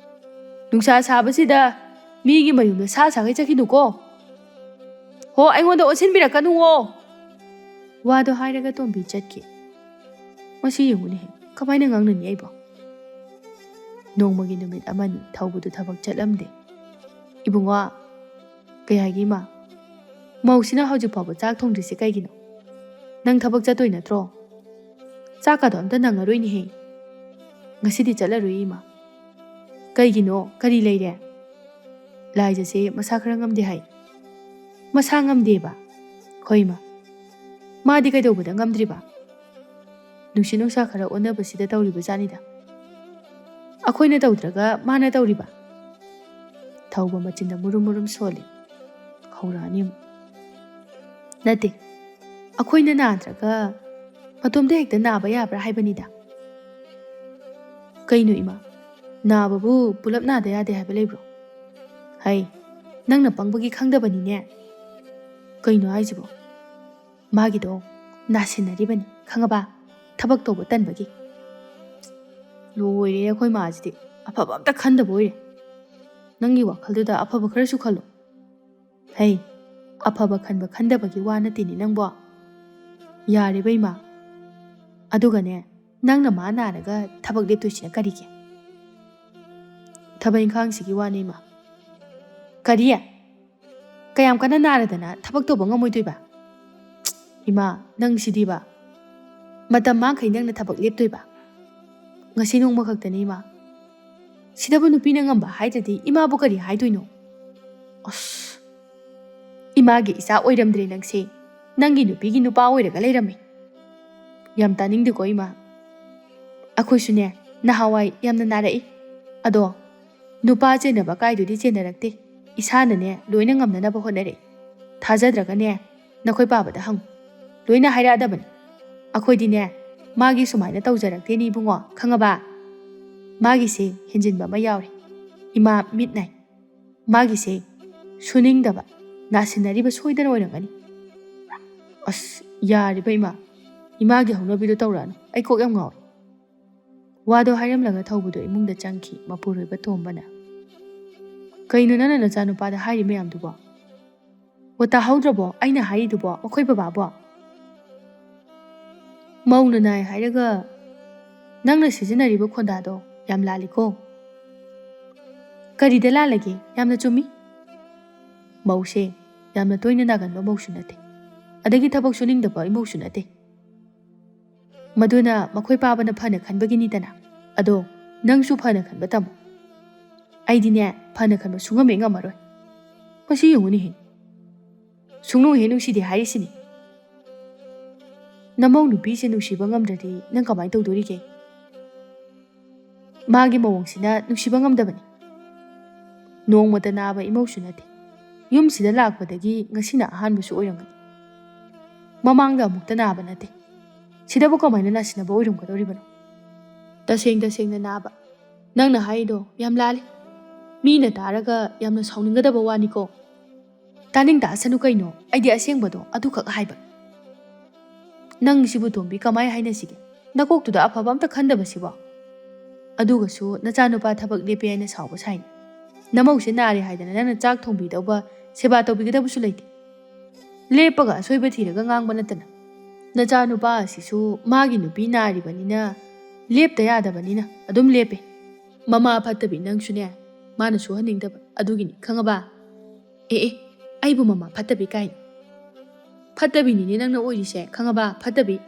ꯅꯨꯡꯁꯥ ꯁꯥꯕꯁꯤꯗ ꯃꯤꯒꯤ ꯃꯌꯨꯝꯗ ꯁꯥ ꯁꯥꯈꯩ ꯆꯠꯈꯤꯅꯨꯀꯣ꯫ ꯍꯣ, ꯑꯩꯉꯣꯟꯗ ꯑꯣꯟꯁꯤꯟꯕꯤꯔꯛꯀꯅꯨꯋꯣ꯫ ꯋꯥꯗꯣ ꯍꯥꯏꯔꯒ ꯇꯣꯝꯕꯤ ꯆꯠꯈꯤ꯫ ꯃꯁꯤ ꯌꯦꯡꯉꯨꯅꯦꯍꯦ, ꯀꯃꯥꯏꯅ ꯉꯥꯡꯅꯅꯤ ꯑꯩꯕꯣ? ꯅꯣꯡꯃꯒꯤ ꯅꯨꯃꯤꯠ ꯑꯃꯅꯤ ꯊꯧꯕꯗꯨ ꯊꯕꯛ ꯆꯠꯂꯝꯗꯦ꯫ ꯏꯕꯨꯡꯉꯣ, ꯀꯩ ꯍꯥꯏꯒꯦ ꯏꯃꯥ? ꯃꯧꯁꯤꯅ ꯍꯧꯖꯤꯛ ꯐꯥꯎꯕ ꯆꯥꯛ ꯊꯣꯡꯗ꯭ꯔꯤꯁꯦ ꯀꯩꯒꯤꯅꯣ? ꯅꯪ ꯊꯕꯛ ꯆꯠꯇꯣꯏ ꯅꯠꯇ꯭ꯔꯣ? ꯆꯥꯛꯀꯗꯣ ꯑꯝꯇ ꯅꯪꯉꯔꯣꯏꯅꯦꯍꯦ꯫ ꯉꯁꯤꯗꯤ ꯆꯠꯂꯔꯣꯏ ꯏꯃꯥ꯫ "ꯀꯩꯒꯤꯅꯣ? ꯀꯔꯤ ꯂꯩꯔꯦ?" "ꯂꯥꯏꯖꯁꯦ ꯃꯁꯥ ꯈꯔ ꯉꯝꯗꯦ ꯍꯥꯏ꯫" "ꯃꯁꯥ ꯉꯝꯗꯦꯕ?" "ꯍꯣꯏ ꯏꯃꯥ꯫" "ꯃꯥꯗꯤ ꯀꯩꯗꯧꯕꯗ ꯉꯝꯗ꯭ꯔꯤꯕ?" "ꯅꯨꯡꯁꯤꯠ ꯅꯨꯡꯁꯥ ꯈꯔ ꯑꯣꯟꯅꯕꯁꯤꯗ ꯇꯧꯔꯤꯕ ꯖꯥꯠꯅꯤꯗ꯫" "ꯑꯩꯈꯣꯏꯅ ꯇꯧꯗ꯭ꯔꯒ ꯃꯥꯅ ꯇꯧꯔꯤꯕ?" ꯊꯧꯕ ꯃꯆꯤꯟꯗ ꯃꯨꯔꯨꯝ ꯃꯨꯔꯨꯝ ꯁꯣꯜꯂꯤ꯫ ꯍꯧꯔꯛꯑꯅꯤ ꯑꯃꯨꯛ꯫ "ꯅꯠꯇꯦ, ꯑꯩꯈꯣꯏꯅ ꯅꯥꯗ꯭ꯔꯒ ꯃꯇꯣꯝꯇ ꯍꯦꯛꯇ ꯅꯥꯕ ꯌꯥꯕ꯭ꯔꯥ ꯍꯥꯏꯕꯅꯤꯗ꯫" "ꯀꯩꯅꯣ ꯏꯃꯥ, ꯅꯥꯕꯕꯨ ꯄꯨꯂꯞ ꯅꯥꯗ ꯌꯥꯗꯦ ꯍꯥꯏꯕ ꯂꯩꯕ꯭ꯔꯣ?" "ꯍꯩ, ꯅꯪꯅ ꯄꯪꯕꯒꯤ ꯈꯪꯗꯕꯅꯤꯅꯦ꯫" "ꯀꯩꯅꯣ ꯍꯥꯏꯁꯤꯕꯣ?" "ꯃꯥꯒꯤꯗꯣ ꯅꯥꯁꯤꯟꯅꯔꯤꯕꯅꯤ, ꯈꯪꯉꯕ? ꯊꯕꯛ ꯇꯧꯕ ꯇꯟꯕꯒꯤ꯫" "ꯂꯣꯏꯔꯦ ꯑꯩꯈꯣꯏ ꯃꯥꯁꯤꯗꯤ, ꯑꯐꯕ ꯑꯝꯇ ꯈꯟꯗꯕ ꯑꯣꯏꯔꯦ꯫ ꯅꯪꯒꯤ ꯋꯥꯈꯜꯗꯨꯗ ꯑꯐꯕ ꯈꯔꯁꯨ ꯈꯜꯂꯣ꯫" "ꯍꯩ, ꯑꯐꯕ ꯈꯟꯕ ꯈꯟꯗꯕꯒꯤ ꯋꯥ ꯅꯠꯇꯦꯅꯦ ꯅꯪꯕꯣ꯫" "ꯌꯥꯔꯦꯕ ꯏꯃꯥ꯫ ꯑꯗꯨꯒꯅꯦ, ꯅꯪꯅ ꯃꯥ ꯅꯥꯔꯒ ꯊꯕꯛ ꯂꯦꯞꯇꯣꯏꯁꯤꯅ ꯀꯔꯤꯒꯤ?" "ꯊꯕꯛ ꯏꯪꯈꯥꯡꯁꯤꯒꯤ ꯋꯥꯅꯦ ꯏꯃꯥ꯫" "ꯀꯔꯤ? ꯀꯌꯥꯝ ꯀꯟꯅ ꯅꯥꯔꯗꯅ ꯊꯕꯛ ꯇꯧꯕ ꯉꯝꯃꯣꯏꯗꯣꯏꯕ?" "ꯏꯃꯥ, ꯅꯪ ꯁꯤꯗꯤꯕ꯫ ꯃꯇꯝ ꯃꯥꯡꯈꯩ ꯅꯪꯅ ꯊꯕꯛ ꯂꯦꯞꯇꯣꯏꯕ? ꯉꯁꯤ ꯅꯣꯡꯃ ꯈꯛꯇꯅꯤ ꯏꯃꯥ꯫ ꯁꯤꯗꯕꯨ ꯅꯨꯄꯤꯅ ꯉꯝꯕ ꯍꯥꯏꯗ꯭ꯔꯗꯤ ꯏꯃꯥꯕꯨ ꯀꯔꯤ ꯍꯥꯏꯗꯣꯏꯅꯣ?" "ꯑꯁ, ꯏꯃꯥꯒꯤ ꯏꯆꯥ ꯑꯣꯏꯔꯝꯗ꯭ꯔꯦ ꯅꯪꯁꯦ꯫ ꯅꯪꯒꯤ ꯅꯨꯄꯤꯒꯤ ꯅꯨꯄꯥ ꯑꯣꯏꯔꯒ ꯂꯩꯔꯝꯃꯦ꯫ ꯌꯥꯝ ꯇꯥꯅꯤꯡꯗꯦꯀꯣ ꯏꯃꯥ꯫ ꯑꯩꯈꯣꯏꯁꯨꯅꯦ, ꯅꯍꯥꯟꯋꯥꯏ ꯌꯥꯝꯅ ꯅꯥꯔꯛꯏ꯫ ꯑꯗꯣ ꯅꯨꯄꯥ ꯆꯦꯟꯅꯕ ꯀꯥꯏꯗꯨꯗꯤ ꯆꯦꯟꯅꯔꯛꯇꯦ꯫ ꯏꯁꯥꯅꯅꯦ ꯂꯣꯏꯅ ꯉꯝꯅꯅꯕ ꯍꯣꯠꯅꯔꯛꯏ꯫ ꯊꯥꯖꯗ꯭ꯔꯒꯅꯦ ꯅꯈꯣꯏ ꯄꯥꯕꯗ ꯍꯪꯉꯨ꯫ ꯂꯣꯏꯅ ꯍꯥꯏꯔꯛꯑꯗꯕꯅꯤ꯫ ꯑꯩꯈꯣꯏꯗꯤꯅꯦ ꯃꯥꯒꯤ ꯁꯨꯃꯥꯏꯅ ꯇꯧꯖꯔꯛꯇꯦꯅꯦ ꯏꯕꯨꯡꯉꯣ, ꯈꯪꯉꯕ? ꯃꯥꯒꯤꯁꯦ ꯍꯦꯟꯖꯤꯟꯕ ꯑꯃ ꯌꯥꯎꯔꯦ꯫ ꯏꯃꯥ ꯃꯤꯠ ꯅꯥꯏ꯫ ꯃꯥꯒꯤꯁꯦ ꯁꯨꯅꯤꯡꯗꯕ, ꯅꯥꯁꯤꯟꯅꯔꯤꯕ ꯁꯣꯏꯗꯅ ꯑꯣꯏꯔꯝꯒꯅꯤ꯫" "ꯑꯁ, ꯌꯥꯔꯦꯕ ꯏꯃꯥ꯫ ꯏꯃꯥꯒꯤ ꯍꯧꯅꯕꯤꯗꯣ ꯇꯧꯔꯛꯑꯅꯨ꯫ ꯑꯩ ꯀꯣꯛ ꯌꯥꯝ ꯉꯥꯎꯔꯦ꯫" ꯋꯥꯗꯣ ꯍꯥꯏꯔꯝꯂꯒ ꯊꯧꯕꯗꯣ ꯏꯃꯨꯡꯗ ꯆꯪꯈꯤ ꯃꯄꯨꯔꯣꯏꯕ ꯇꯣꯝꯕꯅ꯫ "ꯀꯩꯅꯣ ꯅꯪꯅ ꯅꯆꯥꯅꯨꯄꯥꯗ ꯍꯥꯏꯔꯤ ꯃꯌꯥꯝꯗꯨꯕꯣ? ꯑꯣ, ꯇꯥꯍꯧꯗ꯭ꯔꯕꯣ ꯑꯩꯅ ꯍꯥꯏꯔꯤꯗꯨꯕꯣ, ꯑꯩꯈꯣꯏ ꯕꯕꯥꯕꯣ?" "ꯃꯧꯅ ꯅꯥꯏ ꯍꯥꯏꯔꯒ ꯅꯪꯅ ꯁꯤꯖꯤꯟꯅꯔꯤꯕ ꯈꯣꯟꯗꯥꯗꯣ ꯌꯥꯝ ꯂꯥꯜꯂꯤꯀꯣ꯫" "ꯀꯔꯤꯗ ꯂꯥꯜꯂꯒꯦ? ꯌꯥꯝꯅ ꯆꯨꯝꯃꯤ꯫ ꯃꯧꯁꯦ ꯌꯥꯝꯅ ꯇꯣꯏꯅ ꯅꯥꯒꯟꯕ ꯃꯧꯁꯨ ꯅꯠꯇꯦ, ꯑꯗꯒꯤ ꯊꯕꯛ ꯁꯨꯅꯤꯡꯗꯕ ꯏꯃꯧꯁꯨ ꯅꯠꯇꯦ꯫ ꯃꯗꯨꯅ ꯃꯈꯣꯏ ꯄꯥꯕꯅ ꯐꯅ ꯈꯟꯕꯒꯤꯅꯤꯗꯅ꯫ ꯑꯗꯣ ꯅꯪꯁꯨ ꯐꯅ ꯈꯟꯕ ꯇꯝꯃꯨ꯫" ꯑꯩꯗꯤꯅꯦ, ꯐꯅ ꯈꯟꯕ ꯁꯨꯡꯉꯝ ꯍꯦꯛ ꯉꯝꯃꯔꯣꯏ꯫ ꯃꯁꯤ ꯌꯦꯡꯉꯨꯅꯦꯍꯦ, ꯁꯨꯡꯅꯨꯡ ꯍꯦꯛ ꯅꯨꯡꯁꯤꯗꯦ ꯍꯥꯏꯔꯤꯁꯤꯅꯤ꯫ ꯅꯃꯧ ꯅꯨꯄꯤꯁꯦ ꯅꯨꯡꯁꯤꯕ ꯉꯝꯗ꯭ꯔꯗꯤ ꯅꯪ ꯀꯃꯥꯏꯅ ꯇꯧꯗꯣꯔꯤꯒꯦ? ꯃꯥꯒꯤ ꯃꯑꯣꯡꯁꯤꯅ ꯅꯨꯡꯁꯤꯕ ꯉꯝꯗꯕꯅꯤ꯫ ꯅꯣꯡꯃꯇ ꯅꯥꯕ ꯏꯃꯧꯁꯨ ꯅꯠꯇꯦ꯫ ꯌꯨꯝꯁꯤꯗ ꯂꯥꯛꯄꯗꯒꯤ ꯉꯁꯤꯅ ꯑꯍꯥꯟꯕꯁꯨ ꯑꯣꯏꯔꯝꯒꯅꯤ꯫ ꯃꯃꯥꯡꯗ ꯑꯃꯨꯛꯇ ꯅꯥꯕ ꯅꯠꯇꯦ꯫ ꯁꯤꯗꯕꯨ ꯀꯃꯥꯏꯅ ꯅꯥꯁꯤꯟꯅꯕ ꯑꯣꯏꯔꯝꯒꯗꯧꯔꯤꯕꯅꯣ? ꯇꯁꯦꯡ ꯇꯁꯦꯡꯅ ꯅꯥꯕ꯫ ꯅꯪꯅ ꯍꯥꯏꯔꯤꯗꯣ ꯌꯥꯝ ꯂꯥꯜꯂꯤ꯫ ꯃꯤꯅ ꯇꯥꯔꯒ ꯌꯥꯝꯅ ꯁꯥꯎꯅꯤꯡꯒꯗꯕ ꯋꯥꯅꯤꯀꯣ꯫ ꯇꯥꯅꯤꯡ ꯇꯥꯁꯅꯨ ꯀꯩꯅꯣ, ꯑꯩꯗꯤ ꯑꯁꯦꯡꯕꯗꯣ ꯑꯗꯨꯈꯛ ꯍꯥꯏꯕ꯫ ꯅꯪ ꯁꯤꯕꯨ ꯇꯣꯝꯕꯤ, ꯀꯃꯥꯏ ꯍꯥꯏꯅꯁꯤꯒꯦ? ꯅꯀꯣꯛꯇꯨꯗ ꯑꯐꯕ ꯑꯝꯇ ꯈꯟꯗꯕꯁꯤꯕꯣ? ꯑꯗꯨꯒꯁꯨ ꯅꯆꯥꯅꯨꯄꯥ ꯊꯕꯛ ꯂꯦꯞꯄꯦ ꯍꯥꯏꯅ ꯁꯥꯎꯕ ꯁꯥꯏꯅꯦ꯫ ꯅꯃꯧꯁꯦ ꯅꯥꯔꯦ ꯍꯥꯏꯗꯅ ꯅꯪꯅ ꯆꯥꯛ ꯊꯣꯡꯕꯤꯗꯧꯕ, ꯁꯦꯕꯥ ꯇꯧꯕꯤꯒꯗꯕꯁꯨ ꯂꯩꯇꯦ꯫ ꯂꯦꯞꯄꯒ ꯑꯁꯣꯏꯕ ꯊꯤꯔꯒ ꯉꯥꯡꯕ ꯅꯠꯇꯅ꯫ ꯅꯆꯥꯅꯨꯄꯥ ꯑꯁꯤꯁꯨ ꯃꯥꯒꯤ ꯅꯨꯄꯤ ꯅꯥꯔꯤꯕꯅꯤꯅ, ꯂꯦꯞꯇ ꯌꯥꯗꯕꯅꯤꯅ ꯑꯗꯨꯝ ꯂꯦꯞꯄꯦ꯫ ꯃꯃꯥ ꯐꯠꯇꯕꯤ ꯅꯪꯁꯨꯅꯦ, ꯃꯥꯅ ꯁꯨꯍꯟꯅꯤꯡꯗꯕ ꯑꯗꯨꯒꯤꯅꯤ, ꯈꯪꯉꯕ? ꯑꯦ ꯑꯦ, ꯑꯩꯕꯨ ꯃꯃꯥ ꯐꯠꯇꯕꯤ ꯀꯥꯏꯅ꯫ ꯐꯠꯇꯕꯤꯅꯤꯅꯦ ꯅꯪꯅ ꯑꯣꯏꯔꯤꯁꯦ, ꯈꯪꯉꯕ? ꯐꯠꯇꯕꯤ꯫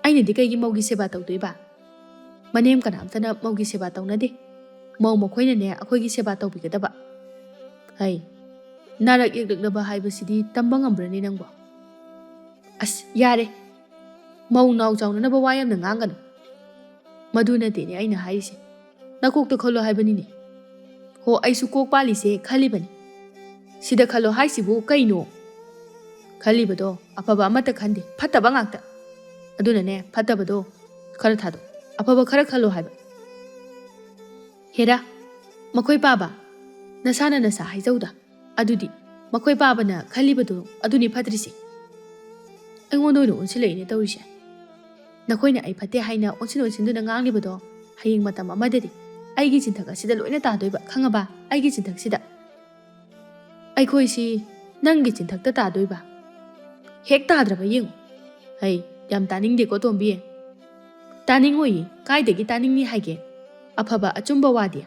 ꯑꯩꯅꯗꯤ ꯀꯩꯒꯤ ꯃꯧꯒꯤ ꯁꯦꯕꯥ ꯇꯧꯗꯣꯏꯕ? ꯃꯅꯦꯝ ꯀꯅꯥꯝꯇꯅ ꯃꯧꯒꯤ ꯁꯦꯕꯥ ꯇꯧꯅꯗꯦ꯫ ꯃꯧ ꯃꯈꯣꯏꯅꯅꯦ ꯑꯩꯈꯣꯏꯒꯤ ꯁꯦꯕꯥ ꯇꯧꯕꯤꯒꯗꯕ꯫ ꯍꯩ, ꯅꯥꯔꯛ ꯌꯦꯛꯂꯛꯂꯕ ꯍꯥꯏꯕꯁꯤꯗꯤ ꯇꯝꯕ ꯉꯝꯕ꯭ꯔꯅꯦ ꯅꯪꯕꯣ? ꯑꯁ, ꯌꯥꯔꯦ꯫ ꯃꯧ ꯅꯥꯎ ꯆꯥꯎꯅꯅꯕ ꯋꯥ ꯌꯥꯝꯅ ꯉꯥꯡꯒꯅꯨ꯫ ꯃꯗꯨ ꯅꯠꯇꯦꯅꯦ ꯑꯩꯅ ꯍꯥꯏꯔꯤꯁꯦ꯫ ꯅꯀꯣꯛꯇ ꯈꯜꯂꯣ ꯍꯥꯏꯕꯅꯤꯅꯦ꯫ ꯍꯣ, ꯑꯩꯁꯨ ꯀꯣꯛ ꯄꯥꯜꯂꯤꯁꯦ ꯈꯜꯂꯤꯕꯅꯤ꯫ ꯁꯤꯗ ꯈꯜꯂꯣ ꯍꯥꯏꯁꯤꯕꯨ ꯀꯩꯅꯣ? ꯈꯜꯂꯤꯕꯗꯣ ꯑꯐꯕ ꯑꯃꯠꯇ ꯈꯟꯗꯦ, ꯐꯠꯇꯕ ꯉꯥꯛꯇ꯫ ꯑꯗꯨꯅꯅꯦ, ꯐꯠꯇꯕꯗꯣ ꯈꯔ ꯊꯥꯗꯣꯛ, ꯑꯐꯕ ꯈꯔ ꯈꯜꯂꯣ ꯍꯥꯏꯕ꯫ ꯍꯦꯔꯥ, ꯃꯈꯣꯏ ꯄꯥꯕ, ꯅꯁꯥꯅ ꯅꯁꯥ ꯍꯥꯏꯖꯧꯗ꯫ ꯑꯗꯨꯗꯤ ꯃꯈꯣꯏ ꯄꯥꯕꯅ ꯈꯜꯂꯤꯕꯗꯣ ꯑꯗꯨꯅꯤ ꯐꯠꯇ꯭ꯔꯤꯁꯦ꯫ ꯑꯩꯉꯣꯟꯗ ꯑꯣꯏꯅ ꯑꯣꯟꯁꯤꯜꯂꯛꯏꯅꯦ ꯇꯧꯔꯤꯁꯦ꯫ ꯅꯈꯣꯏꯅ ꯑꯩ ꯐꯠꯇꯦ ꯍꯥꯏꯅ ꯑꯣꯟꯁꯤꯟ ꯑꯣꯟꯁꯤꯟꯗꯨꯅ ꯉꯥꯡꯂꯤꯕꯗꯣ ꯍꯌꯦꯡ ꯃꯇꯝ ꯑꯃꯗꯗꯤ ꯑꯩꯒꯤ ꯆꯤꯟꯊꯛ ꯑꯁꯤꯗ ꯂꯣꯏꯅ ꯇꯥꯗꯣꯏꯕ, ꯈꯪꯉꯕ? ꯑꯩꯒꯤ ꯆꯤꯟꯊꯛꯁꯤꯗ꯫ ꯑꯩꯈꯣꯏꯁꯤ ꯅꯪꯒꯤ ꯆꯤꯟꯊꯛꯇ ꯇꯥꯗꯣꯏꯕ? ꯍꯦꯛ ꯇꯥꯗ꯭ꯔꯕ ꯌꯦꯡꯉꯨ꯫ ꯍꯩ, ꯌꯥꯝ ꯇꯥꯅꯤꯡꯗꯦꯀꯣ ꯇꯣꯝꯕꯤ꯫ ꯇꯥꯅꯤꯡꯉꯣꯏꯌꯦ, ꯀꯥꯏꯗꯒꯤ ꯇꯥꯅꯤꯡꯅꯤ ꯍꯥꯏꯒꯦ? ꯑꯐꯕ ꯑꯆꯨꯝꯕ ꯋꯥꯗꯤ꯫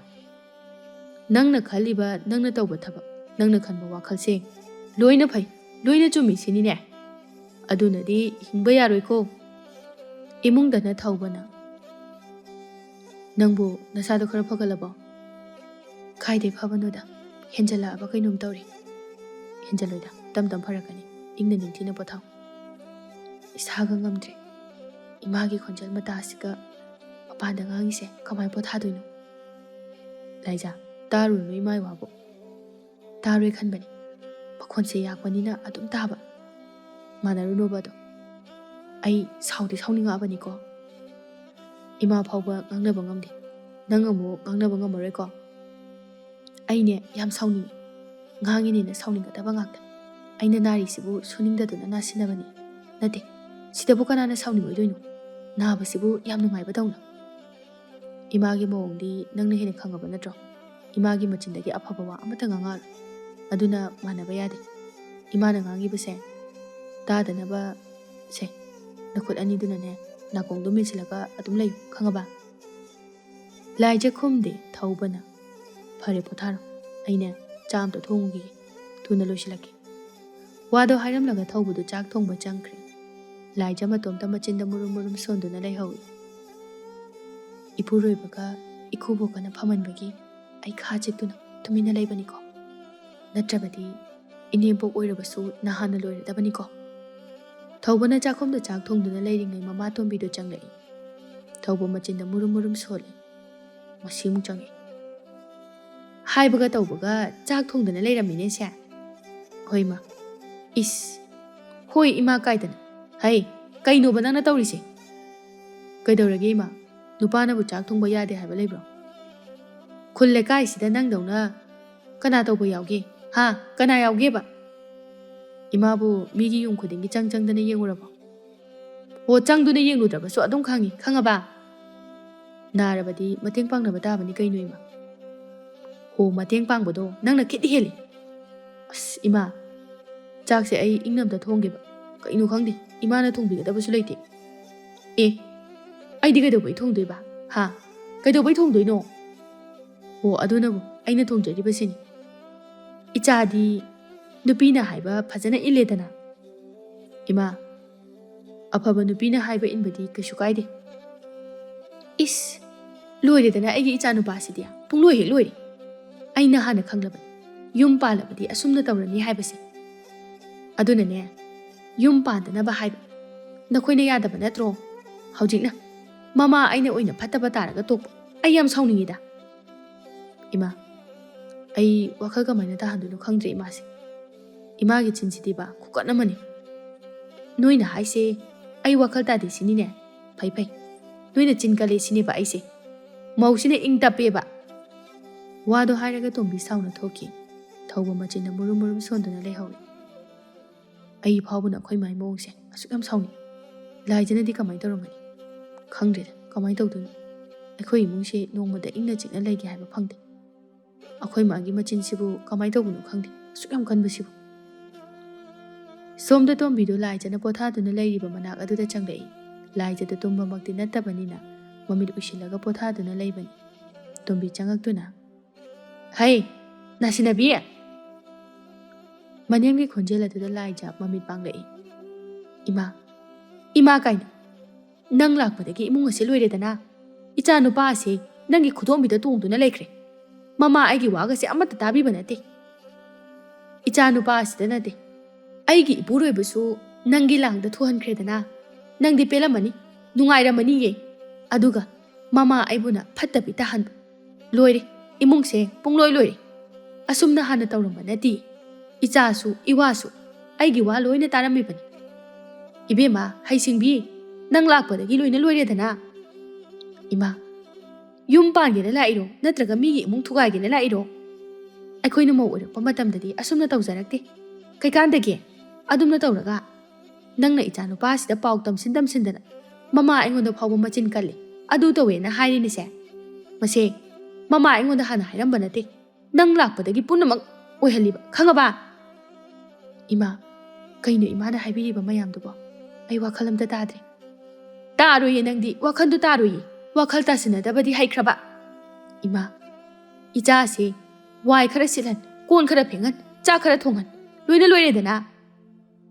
ꯅꯪꯅ ꯈꯜꯂꯤꯕ, ꯅꯪꯅ ꯇꯧꯕ ꯊꯕꯛ, ꯅꯪꯅ ꯈꯟꯕ ꯋꯥꯈꯜꯁꯦ ꯂꯣꯏꯅ ꯐꯩ, ꯂꯣꯏꯅ ꯆꯨꯝꯃꯤ ꯁꯤꯅꯤꯅꯦ꯫ ꯑꯗꯨꯅꯗꯤ ꯍꯤꯡꯕ ꯌꯥꯔꯣꯏꯀꯣ꯫ ꯏꯃꯨꯡꯗꯅ ꯊꯧꯕꯅ, "ꯅꯪꯕꯨ ꯅꯁꯥꯗꯣ ꯈꯔ ꯐꯒꯠꯂꯕꯣ?" ꯀꯥꯏꯗꯩ ꯐꯕꯅꯣꯗ, ꯍꯦꯟꯖꯜꯂꯛꯑꯕ ꯀꯩꯅꯣꯝ ꯇꯧꯔꯦ꯫ ꯍꯦꯟꯖꯜꯂꯣꯏꯗ, ꯇꯝ ꯇꯝ ꯐꯔꯛꯀꯅꯤ꯫ ꯏꯪꯅ ꯅꯤꯡꯊꯤꯅ ꯄꯣꯊꯥꯎ꯫ ꯏꯁꯥꯒ ꯉꯝꯗ꯭ꯔꯦ꯫ ꯏꯃꯥꯒꯤ ꯈꯣꯟꯖꯦꯜ ꯃꯇꯥꯁꯤꯒ ꯃꯄꯥꯟꯗ ꯉꯥꯡꯉꯤꯁꯦ ꯀꯃꯥꯏ ꯄꯣꯊꯥꯗꯣꯏꯅꯣ? ꯂꯥꯏꯖꯥ, ꯇꯥꯔꯨꯔꯅꯨ ꯏꯃꯥꯏ ꯋꯥꯕꯨ꯫ ꯇꯥꯔꯣꯏ ꯈꯟꯕꯅꯤ꯫ ꯃꯈꯣꯟꯁꯦ ꯌꯥꯛꯄꯅꯤꯅ ꯑꯗꯨꯝ ꯇꯥꯕ꯫ ꯃꯥꯟꯅꯔꯨꯅꯣꯕ ꯑꯗꯣ꯫ ꯑꯩ ꯁꯥꯎꯗꯤ ꯁꯥꯎꯅꯤꯡꯉꯛꯑꯕꯅꯤꯀꯣ꯫ ꯏꯃꯥ ꯐꯥꯎꯕ ꯉꯥꯡꯅꯕ ꯉꯝꯗꯦ꯫ ꯅꯪ ꯑꯃꯨꯛ ꯉꯥꯡꯅꯕ ꯉꯝꯃꯔꯣꯏꯀꯣ? ꯑꯩꯅꯦ ꯌꯥꯝ ꯁꯥꯎꯅꯤꯡꯉꯤ꯫ ꯉꯥꯡꯉꯤꯅꯦꯅ ꯁꯥꯎꯅꯤꯡꯒꯗꯕ ꯉꯥꯛꯇ꯫ ꯑꯩꯅ ꯅꯥꯔꯤꯁꯤꯕꯨ ꯁꯨꯅꯤꯡꯗꯗꯨꯅ ꯅꯥꯁꯤꯟꯅꯕꯅꯤ꯫ ꯅꯠꯇꯦ, ꯁꯤꯗꯕꯨ ꯀꯅꯥꯅ ꯁꯥꯎꯅꯤꯡꯉꯣꯏꯗꯣꯏꯅꯣ? ꯅꯥꯕꯁꯤꯕꯨ ꯌꯥꯝ ꯅꯨꯡꯉꯥꯏꯕꯗꯧꯅ꯫ ꯏꯃꯥꯒꯤ ꯃꯑꯣꯡꯗꯤ ꯅꯪꯅ ꯍꯦꯟꯅ ꯈꯪꯉꯕ ꯅꯠꯇ꯭ꯔꯣ? ꯏꯃꯥꯒꯤ ꯃꯆꯤꯟꯗꯒꯤ ꯑꯐꯕ ꯋꯥ ꯑꯃꯠꯇ ꯉꯥꯡꯉꯛꯑꯔꯣꯏ꯫ ꯑꯗꯨꯅ ꯃꯥꯟꯅꯕ ꯌꯥꯗꯦ꯫ ꯏꯃꯥꯅ ꯉꯥꯡꯉꯤꯕꯁꯦ ꯇꯥꯗꯅꯕ ꯁꯦ, ꯅꯈꯨꯠ ꯑꯅꯤꯗꯨꯅꯅꯦ ꯅꯥꯀꯣꯡꯗꯣ ꯃꯦꯟꯁꯤꯜꯂꯒ ꯑꯗꯨꯝ ꯂꯩꯌꯨ, ꯈꯪꯉꯕ? ꯂꯥꯏꯖ ꯈꯨꯝꯗꯦ ꯊꯧꯕꯅ꯫ ꯐꯔꯦ, ꯄꯣꯊꯥꯔꯣ꯫ ꯑꯩꯅꯦ ꯆꯥ ꯑꯝꯇ ꯊꯣꯡꯉꯨꯈꯤꯒꯦ꯫ ꯊꯨꯅ ꯂꯣꯏꯁꯤꯜꯂꯛꯀꯦ꯫ ꯋꯥꯗꯣ ꯍꯥꯏꯔꯝꯂꯒ ꯊꯧꯕꯗꯨ ꯆꯥꯛ ꯊꯣꯡꯕ ꯆꯪꯈ꯭ꯔꯦ꯫ ꯂꯥꯏꯖ ꯃꯇꯣꯝꯇ ꯃꯆꯤꯟꯗ ꯃꯨꯔꯨꯝ ꯃꯨꯔꯨꯝ ꯁꯣꯟꯗꯨꯅ ꯂꯩꯍꯧꯏ꯫ ꯏꯄꯨꯔꯣꯏꯕꯒ ꯏꯀꯨꯕꯣꯛꯀꯅ ꯐꯝꯍꯟꯕꯒꯤ ꯑꯩ ꯈꯥ ꯆꯤꯛꯇꯨꯅ ꯇꯨꯃꯤꯟꯅ ꯂꯩꯕꯅꯤꯀꯣ꯫ ꯅꯠꯇ꯭ꯔꯕꯗꯤ ꯏꯅꯦꯝꯕꯣꯛ ꯑꯣꯏꯔꯕꯁꯨ ꯅꯍꯥꯟꯅ ꯂꯣꯏꯔꯗꯕꯅꯤꯀꯣ꯫ ꯊꯧꯕꯅ ꯆꯥꯛꯈꯨꯝꯗ ꯆꯥꯛ ꯊꯣꯡꯗꯨꯅ ꯂꯩꯔꯤꯉꯩ ꯃꯃꯥꯇꯣꯝꯕꯤꯗꯨ ꯆꯪꯂꯛꯏ꯫ ꯊꯧꯕ ꯃꯆꯤꯟꯗ ꯃꯨꯔꯨꯝ ꯃꯨꯔꯨꯝ ꯁꯣꯜꯂꯤ꯫ ꯃꯁꯤ ꯑꯃꯨꯛ ꯆꯪꯉꯛꯏ꯫ ꯍꯥꯏꯕꯒ ꯇꯧꯕꯒ ꯆꯥꯛ ꯊꯣꯡꯗꯅ ꯂꯩꯔꯝꯃꯤꯅꯦ ꯁꯦ꯫ ꯍꯣꯏ ꯏꯃꯥ꯫ ꯏꯁ꯫ ꯍꯣꯏ ꯏꯃꯥ ꯀꯥꯏꯗꯅ? ꯍꯩ, ꯀꯩꯅꯣꯕ ꯅꯪꯅ ꯇꯧꯔꯤꯁꯦ? ꯀꯩꯗꯧꯔꯒꯦ ꯏꯃꯥ? ꯅꯨꯄꯥꯅꯕꯨ ꯆꯥꯛ ꯊꯣꯡꯕ ꯌꯥꯗꯦ ꯍꯥꯏꯕ ꯂꯩꯕ꯭ꯔꯣ? ꯈꯨꯜ ꯂꯩꯀꯥꯏꯁꯤꯗ ꯅꯪꯗꯧꯅ ꯀꯅꯥ ꯇꯧꯕ ꯌꯥꯎꯒꯦ? ꯍꯥ? ꯀꯅꯥ ꯌꯥꯎꯒꯦꯕ? ꯏꯃꯥꯕꯨ ꯃꯤꯒꯤ ꯌꯨꯝ ꯈꯨꯗꯤꯡꯒꯤ ꯆꯪ ꯆꯪꯗꯅ ꯌꯦꯡꯉꯨꯔꯕꯣ? ꯑꯣ, ꯆꯪꯗꯨꯅ ꯌꯦꯡꯂꯨꯗ꯭ꯔꯕꯁꯨ ꯑꯗꯨꯝ ꯈꯪꯉꯤ, ꯈꯪꯉꯕ? ꯅꯥꯔꯕꯗꯤ ꯃꯇꯦꯡ ꯄꯥꯡꯅꯕ ꯇꯥꯕꯅꯤ ꯀꯩꯅꯣ ꯏꯃꯥ꯫ ꯍꯣ, ꯃꯇꯦꯡ ꯄꯥꯡꯕꯗꯣ ꯅꯪꯅ ꯈꯤꯠ ꯍꯦꯜꯂꯤ꯫ ꯑꯁ ꯏꯃꯥ, ꯆꯥꯛꯁꯦ ꯑꯩ ꯏꯪꯅ ꯑꯝꯇ ꯊꯣꯡꯒꯦꯕ꯫ ꯀꯩꯅꯣ ꯈꯪꯗꯦ, ꯏꯃꯥꯅ ꯊꯣꯡꯕꯤꯒꯗꯕꯁꯨ ꯂꯩꯇꯦ꯫ ꯑꯦ, ꯑꯩꯗꯤ ꯀꯩꯗꯧꯕꯩ ꯊꯣꯡꯗꯣꯏꯕ? ꯍꯥ? ꯀꯩꯗꯧꯕꯩ ꯊꯣꯡꯗꯣꯏꯅꯣ? ꯑꯣ, ꯑꯗꯨꯅꯕꯨ ꯑꯩꯅ ꯊꯣꯡꯖꯔꯤꯕꯁꯤꯅꯤ꯫ ꯏꯆꯥꯗꯤ ꯅꯨꯄꯤꯅ ꯍꯥꯏꯕ ꯐꯖꯅ ꯏꯜꯂꯦꯗꯅ꯫ ꯏꯃꯥ, ꯑꯐꯕ ꯅꯨꯄꯤꯅ ꯍꯥꯏꯕ ꯏꯟꯕꯗꯤ ꯀꯩꯁꯨ ꯀꯥꯏꯗꯦ꯫ ꯏꯁ, ꯂꯣꯏꯔꯦꯗꯅ ꯑꯩꯒꯤ ꯏꯆꯥ ꯅꯨꯄꯥꯁꯤꯗꯤ, ꯄꯨꯡꯂꯣꯏ ꯍꯦꯛ ꯂꯣꯏꯔꯦ꯫ ꯑꯩꯅ ꯍꯥꯟꯅ ꯈꯪꯂꯕꯅꯤ, ꯌꯨꯝ ꯄꯥꯜꯂꯕꯗꯤ ꯑꯁꯨꯝꯅ ꯇꯧꯔꯅꯤ ꯍꯥꯏꯕꯁꯦ꯫ ꯑꯗꯨꯅꯅꯦ, ꯌꯨꯝ ꯄꯥꯟꯗꯅꯕ ꯍꯥꯏꯕ ꯅꯈꯣꯏꯅ ꯌꯥꯗꯕ ꯅꯠꯇ꯭ꯔꯣ? ꯍꯧꯖꯤꯛꯅ ꯃꯃꯥ ꯑꯩꯅ ꯑꯣꯏꯅ ꯐꯠꯇꯕ ꯇꯥꯔꯒ ꯇꯣꯛꯄ꯫ ꯑꯩ ꯌꯥꯝ ꯁꯥꯎꯅꯤꯡꯉꯤꯗ꯫ ꯏꯃꯥ, ꯑꯩ ꯋꯥꯈꯜ ꯀꯃꯥꯏꯅ ꯇꯥꯍꯟꯗꯣꯏꯅꯣ ꯈꯪꯗ꯭ꯔꯦ ꯏꯃꯥꯁꯦ꯫ ꯏꯃꯥꯒꯤ ꯆꯤꯟꯁꯤꯗꯤꯕ ꯈꯨꯀꯟ ꯑꯃꯅꯤ꯫ ꯅꯣꯏꯅ ꯍꯥꯏꯁꯦ ꯑꯩ ꯋꯥꯈꯜ ꯇꯥꯗꯦ ꯁꯤꯅꯤꯅꯦ꯫ ꯐꯩ ꯐꯩ, ꯅꯣꯏꯅ ꯆꯤꯟ ꯀꯜꯂꯦ ꯁꯤꯅꯦꯕ ꯑꯩꯁꯦ꯫ ꯃꯧꯁꯤꯅ ꯏꯪ ꯇꯞꯄꯦꯕ꯫ ꯋꯥꯗꯣ ꯍꯥꯏꯔꯒ ꯇꯣꯝꯕꯤ ꯁꯥꯎꯅ ꯊꯣꯛꯈꯤ꯫ ꯊꯧꯕ ꯃꯆꯤꯟꯅ ꯃꯨꯔꯨꯝ ꯃꯨꯔꯨꯝ ꯁꯣꯟꯗꯨꯅ ꯂꯩꯍꯧꯔꯤ꯫ ꯑꯩ ꯐꯥꯎꯕꯅ ꯑꯩꯈꯣꯏ ꯃꯥꯏ ꯃꯑꯣꯡꯁꯦ ꯑꯁꯨꯛ ꯌꯥꯝ ꯁꯥꯎꯅꯤꯡ꯫ ꯂꯥꯏꯖꯅꯗꯤ ꯀꯃꯥꯏꯅ ꯇꯧꯔꯝꯒꯅꯤ? ꯈꯪꯗ꯭ꯔꯦꯗ, ꯀꯃꯥꯏꯅ ꯇꯧꯗꯣꯏꯅꯣ? ꯑꯩꯈꯣꯏ ꯏꯃꯨꯡꯁꯦ ꯅꯣꯡꯃꯗ ꯏꯪꯅ ꯆꯤꯛꯅ ꯂꯩꯒꯦ ꯍꯥꯏꯕ ꯐꯪꯗꯦ꯫ ꯑꯩꯈꯣꯏ ꯃꯥꯒꯤ ꯃꯆꯤꯟꯁꯤꯕꯨ ꯀꯃꯥꯏꯅ ꯇꯧꯕꯅꯣ ꯈꯪꯗꯦ, ꯑꯁꯨꯛ ꯌꯥꯝ ꯀꯟꯕꯁꯤꯕꯨ꯫ ꯁꯣꯝꯗ ꯇꯣꯝꯕꯤꯗꯨ ꯂꯥꯏꯖꯅ ꯄꯣꯊꯥꯗꯨꯅ ꯂꯩꯔꯤꯕ ꯃꯅꯥꯛ ꯑꯗꯨꯗ ꯆꯪꯂꯛꯏ꯫ ꯂꯥꯏꯖꯗꯨ ꯇꯨꯝꯕꯃꯛꯇꯤ ꯅꯠꯇꯕꯅꯤꯅ ꯃꯃꯤꯠ ꯎꯏꯁꯤꯜꯂꯒ ꯄꯣꯊꯥꯗꯨꯅ ꯂꯩꯕꯅꯤ꯫ ꯇꯣꯝꯕꯤ ꯆꯪꯉꯛꯇꯨꯅ, "ꯍꯩ, ꯅꯥꯁꯤꯟꯅꯕꯤ!" ꯃꯅꯦꯝꯒꯤ ꯈꯣꯟꯖꯦꯜ ꯑꯗꯨꯗ ꯂꯥꯏꯖ ꯃꯃꯤꯠ ꯄꯥꯡꯂꯛꯏ꯫ "ꯏꯃꯥ, ꯏꯃꯥ ꯀꯥꯏꯅ? ꯅꯪ ꯂꯥꯛꯄꯗꯒꯤ ꯏꯃꯨꯡ ꯑꯁꯤ ꯂꯣꯏꯔꯦꯗꯅ꯫ ꯏꯆꯥ ꯅꯨꯄꯥ ꯑꯁꯤ ꯅꯪꯒꯤ ꯈꯨꯗꯣꯝꯕꯤꯗ ꯇꯣꯡꯗꯨꯅ ꯂꯩꯈ꯭ꯔꯦ꯫ ꯃꯃꯥ ꯑꯩꯒꯤ ꯋꯥꯒꯁꯦ ꯑꯃꯠꯇ ꯇꯥꯕꯤꯕ ꯅꯠꯇꯦ꯫ ꯏꯆꯥ ꯅꯨꯄꯥ ꯑꯁꯤꯗ ꯅꯠꯇꯦ, ꯑꯩꯒꯤ ꯏꯄꯨꯔꯣꯏꯕꯁꯨ ꯅꯪꯒꯤ ꯂꯥꯡꯗ ꯊꯨꯍꯟꯈ꯭ꯔꯦꯗꯅ꯫ ꯅꯪꯗꯤ ꯄꯦꯜꯂꯝꯃꯅꯤ, ꯅꯨꯡꯉꯥꯏꯔꯝꯃꯅꯤꯌꯦ꯫ ꯑꯗꯨꯒ ꯃꯃꯥ ꯑꯩꯕꯨꯅ ꯐꯠꯇꯕꯤ ꯇꯥꯍꯟꯕ꯫ ꯂꯣꯏꯔꯦ, ꯏꯃꯨꯡꯁꯦ ꯄꯨꯡꯂꯣꯏ ꯂꯣꯏꯔꯦ꯫ ꯑꯁꯨꯝꯅ ꯍꯥꯟꯅ ꯇꯧꯔꯝꯕ ꯅꯠꯇꯦ꯫ ꯏꯆꯥꯁꯨ ꯏꯋꯥꯁꯨ ꯑꯩꯒꯤ ꯋꯥ ꯂꯣꯏꯅ ꯇꯥꯔꯝꯃꯤꯕꯅꯤ꯫ ꯏꯕꯦꯝꯃ ꯍꯩꯁꯤꯡꯕꯤ, ꯅꯪ ꯂꯥꯛꯄꯗꯒꯤ ꯂꯣꯏꯅ ꯂꯣꯏꯔꯦꯗꯅ꯫" "ꯏꯃꯥ, ꯌꯨꯝ ꯄꯥꯟꯒꯦꯅ ꯂꯥꯛꯏꯔꯣ, ꯅꯠꯇ꯭ꯔꯒ ꯃꯤꯒꯤ ꯏꯃꯨꯡ ꯊꯨꯒꯥꯏꯒꯦꯅ ꯂꯥꯛꯏꯔꯣ? ꯑꯩꯈꯣꯏꯅ ꯃꯧ ꯑꯣꯏꯔꯛꯄ ꯃꯇꯝꯗꯗꯤ ꯑꯁꯨꯝꯅ ꯇꯧꯖꯔꯛꯇꯦ꯫ ꯀꯩꯀꯥꯟꯗꯒꯦ? ꯑꯗꯨꯝꯅ ꯇꯧꯔꯒ ꯅꯪꯅ ꯏꯆꯥ ꯅꯨꯄꯥꯁꯤꯗ ꯄꯥꯎ ꯇꯝꯁꯤꯟ ꯇꯝꯁꯤꯟꯗꯅ ꯃꯃꯥ ꯑꯩꯉꯣꯟꯗ ꯐꯥꯎꯕ ꯃꯆꯤꯟ ꯀꯜꯂꯤ, ꯑꯗꯨ ꯇꯧꯋꯦꯅ ꯍꯥꯏꯔꯤꯅꯤꯁꯦ꯫ ꯃꯁꯦ ꯃꯃꯥ ꯑꯩꯉꯣꯟꯗ ꯍꯥꯟꯅ ꯍꯥꯏꯔꯝꯕ ꯅꯠꯇꯦ꯫ ꯅꯪ ꯂꯥꯛꯄꯗꯒꯤ ꯄꯨꯝꯅꯃꯛ ꯑꯣꯏꯍꯜꯂꯤꯕ, ꯈꯪꯉꯕ?" "ꯏꯃꯥ, ꯀꯩꯅꯣ ꯏꯃꯥꯅ ꯍꯥꯏꯕꯤꯔꯤꯕ ꯃꯌꯥꯝꯗꯨꯕꯣ? ꯑꯩ ꯋꯥꯈꯜ ꯑꯝꯇ ꯇꯥꯗ꯭ꯔꯦ꯫" "ꯇꯥꯔꯣꯏꯌꯦ ꯅꯪꯗꯤ, ꯋꯥꯈꯜꯗꯨ ꯇꯥꯔꯣꯏꯌꯦ꯫ ꯋꯥꯈꯜ ꯇꯥꯁꯤꯟꯅꯗꯕꯗꯤ ꯍꯩꯈ꯭ꯔꯕ?" "ꯏꯃꯥ, ꯏꯆꯥꯁꯦ ꯋꯥꯏ ꯈꯔ ꯁꯤꯠꯍꯟ, ꯀꯣꯟ ꯈꯔ ꯐꯦꯡꯍꯟ, ꯆꯥꯛ ꯈꯔ ꯊꯣꯡꯍꯟ, ꯂꯣꯏꯅ ꯂꯣꯏꯔꯦꯗꯅ꯫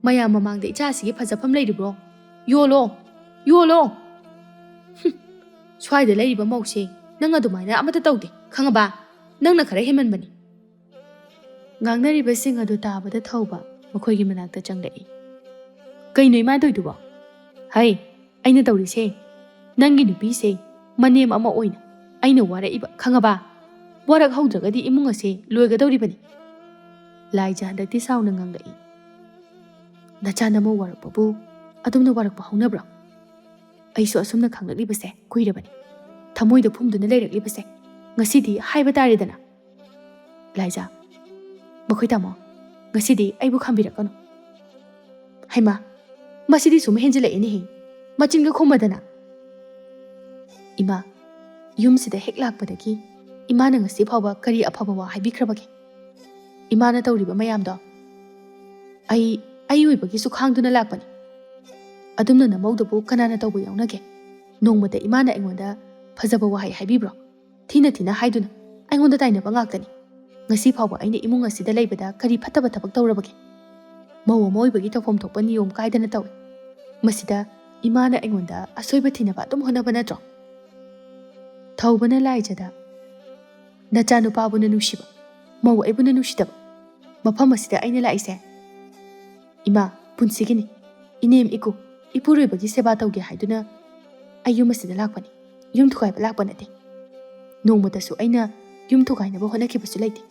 ꯃꯌꯥꯝ ꯃꯃꯥꯡꯗ ꯏꯆꯥꯁꯤꯒꯤ ꯐꯖꯐꯝ ꯂꯩꯔꯤꯕ꯭ꯔꯣ? ꯌꯣꯜꯂꯣ, ꯌꯣꯜꯂꯣ꯫ ꯍꯨꯝ, ꯁ꯭ꯋꯥꯏꯗ ꯂꯩꯔꯤꯕ ꯃꯧꯁꯦ ꯅꯪ ꯑꯗꯨꯃꯥꯏꯅ ꯑꯃꯠꯇ ꯇꯧꯗꯦ, ꯈꯪꯉꯕ?" "ꯅꯪꯅ ꯈꯔ ꯍꯦꯟꯃꯟꯕꯅꯤ꯫" ꯉꯥꯡꯅꯔꯤꯕꯁꯤꯡ ꯑꯗꯨ ꯇꯥꯕꯗ ꯊꯧꯕ ꯃꯈꯣꯏꯒꯤ ꯃꯅꯥꯛꯇ ꯆꯪꯂꯛꯏ꯫ "ꯀꯩꯅꯣ ꯏꯃꯥ ꯇꯧꯏꯗꯨꯕꯣ?" "ꯍꯩ, ꯑꯩꯅ ꯇꯧꯔꯤꯁꯦ, ꯅꯪꯒꯤ ꯅꯨꯄꯤꯁꯦ ꯃꯅꯦꯝ ꯑꯃ ꯑꯣꯏꯅ ꯑꯩꯅ ꯋꯥꯔꯛꯏꯕ, ꯈꯪꯉꯕ? ꯋꯥꯔꯛ ꯍꯧꯗ꯭ꯔꯒꯗꯤ ꯏꯃꯨꯡ ꯑꯁꯦ ꯂꯣꯏꯒꯗꯧꯔꯤꯕꯅꯤ꯫" ꯂꯥꯏꯖ ꯍꯟꯗꯛꯇꯤ ꯁꯥꯎꯅ ꯉꯥꯡꯂꯛꯏ꯫ "ꯅꯆꯥ ꯅꯃꯧ ꯋꯥꯔꯛꯄꯕꯨ ꯑꯗꯨꯝꯅ ꯋꯥꯔꯛꯄ ꯍꯧꯅꯕ꯭ꯔꯣ? ꯑꯩꯁꯨ ꯑꯁꯨꯝꯅ ꯈꯥꯡꯂꯛꯂꯤꯕꯁꯦ ꯀꯨꯏꯔꯕꯅꯤ꯫ ꯊꯃꯣꯏꯗ ꯐꯨꯝꯗꯨꯅ ꯂꯩꯔꯛꯂꯤꯕꯁꯦ ꯉꯁꯤꯗꯤ ꯍꯥꯏꯕ ꯇꯥꯔꯦꯗꯅ꯫" "ꯂꯥꯏꯖꯥ, ꯃꯈꯣꯏ ꯇꯥꯃꯣ, ꯉꯁꯤꯗꯤ ꯑꯩꯕꯨ ꯈꯥꯝꯕꯤꯔꯛꯀꯅꯨ꯫" "ꯍꯩꯃꯥ, ꯃꯁꯤꯗꯤ ꯁꯨꯝ ꯍꯦꯟꯖꯤꯜꯂꯛꯑꯦꯅꯦꯍꯦ, ꯃꯆꯤꯟꯒ ꯈꯨꯝꯃꯗꯅ꯫" "ꯏꯃꯥ, ꯌꯨꯝꯁꯤꯗ ꯍꯦꯛ ꯂꯥꯛꯄꯗꯒꯤ ꯏꯃꯥꯅ ꯉꯁꯤ ꯐꯥꯎꯕ ꯀꯔꯤ ꯑꯐꯕ ꯋꯥ ꯍꯥꯏꯕꯤꯈ꯭ꯔꯕꯒꯦ? ꯏꯃꯥꯅ ꯇꯧꯔꯤꯕ ꯃꯌꯥꯝꯗꯣ ꯑꯩ, ꯑꯩ ꯑꯣꯏꯕꯒꯤꯁꯨ ꯈꯥꯡꯗꯨꯅ ꯂꯥꯛꯄꯅꯤ꯫ ꯑꯗꯨꯝꯅ ꯅꯃꯧꯗꯨꯕꯨ ꯀꯅꯥꯅ ꯇꯧꯕ ꯌꯥꯎꯅꯒꯦ? ꯅꯣꯡꯃꯇ ꯏꯃꯥꯅ ꯑꯩꯉꯣꯟꯗ ꯐꯖꯕ ꯋꯥꯍꯩ ꯍꯥꯏꯕꯤꯕ꯭ꯔꯣ? ꯊꯤꯅ ꯊꯤꯅ ꯍꯥꯏꯗꯨꯅ ꯑꯩꯉꯣꯟꯗ ꯇꯥꯏꯅꯕ ꯉꯥꯛꯇꯅꯤ꯫ ꯉꯁꯤ ꯐꯥꯎꯕ ꯑꯩꯅ ꯏꯃꯨꯡ ꯑꯁꯤꯗ ꯂꯩꯕꯗ ꯀꯔꯤ ꯐꯠꯇꯕ ꯊꯕꯛ ꯇꯧꯔꯕꯒꯦ? ꯃꯧ ꯑꯃ ꯑꯣꯏꯕꯒꯤ ꯇꯧꯐꯝ ꯊꯣꯛꯄ ꯅꯤꯌꯣꯝ ꯀꯥꯏꯗꯅ ꯇꯧꯏ꯫ ꯃꯁꯤꯗ ꯏꯃꯥꯅ ꯑꯩꯉꯣꯟꯗ ꯑꯁꯣꯏꯕ ꯊꯤꯅꯕ ꯑꯗꯨꯝ ꯍꯣꯠꯅꯕ ꯅꯠꯇ꯭ꯔꯣ?" ꯊꯧꯕꯅ ꯂꯥꯏꯖꯗ, "ꯅꯆꯥꯅꯨꯄꯥꯕꯨꯅ ꯅꯨꯡꯁꯤꯕ, ꯃꯧ ꯑꯩꯕꯨꯅ ꯅꯨꯡꯁꯤꯗꯕ꯫ ꯃꯐꯝ ꯑꯁꯤꯗ ꯑꯩꯅ ꯂꯥꯛꯏꯁꯦ ꯏꯃꯥ, ꯄꯨꯟꯁꯤꯒꯤꯅꯤ꯫ ꯏꯅꯦꯝ ꯏꯀꯨ, ꯏꯄꯨꯔꯣꯏꯕꯒꯤ ꯁꯦꯕꯥ ꯇꯧꯒꯦ ꯍꯥꯏꯗꯨꯅ ꯑꯩ ꯌꯨꯝ ꯑꯁꯤꯗ ꯂꯥꯛꯄꯅꯤ꯫ ꯌꯨꯝ ꯊꯨꯒꯥꯏꯕ ꯂꯥꯛꯄ ꯅꯠꯇꯦ꯫ ꯅꯣꯡꯃꯇꯁꯨ ꯑꯩꯅ ꯌꯨꯝ ꯊꯨꯒꯥꯏꯅꯕ ꯍꯣꯠꯅꯈꯤꯕꯁꯨ ꯂꯩꯇꯦ꯫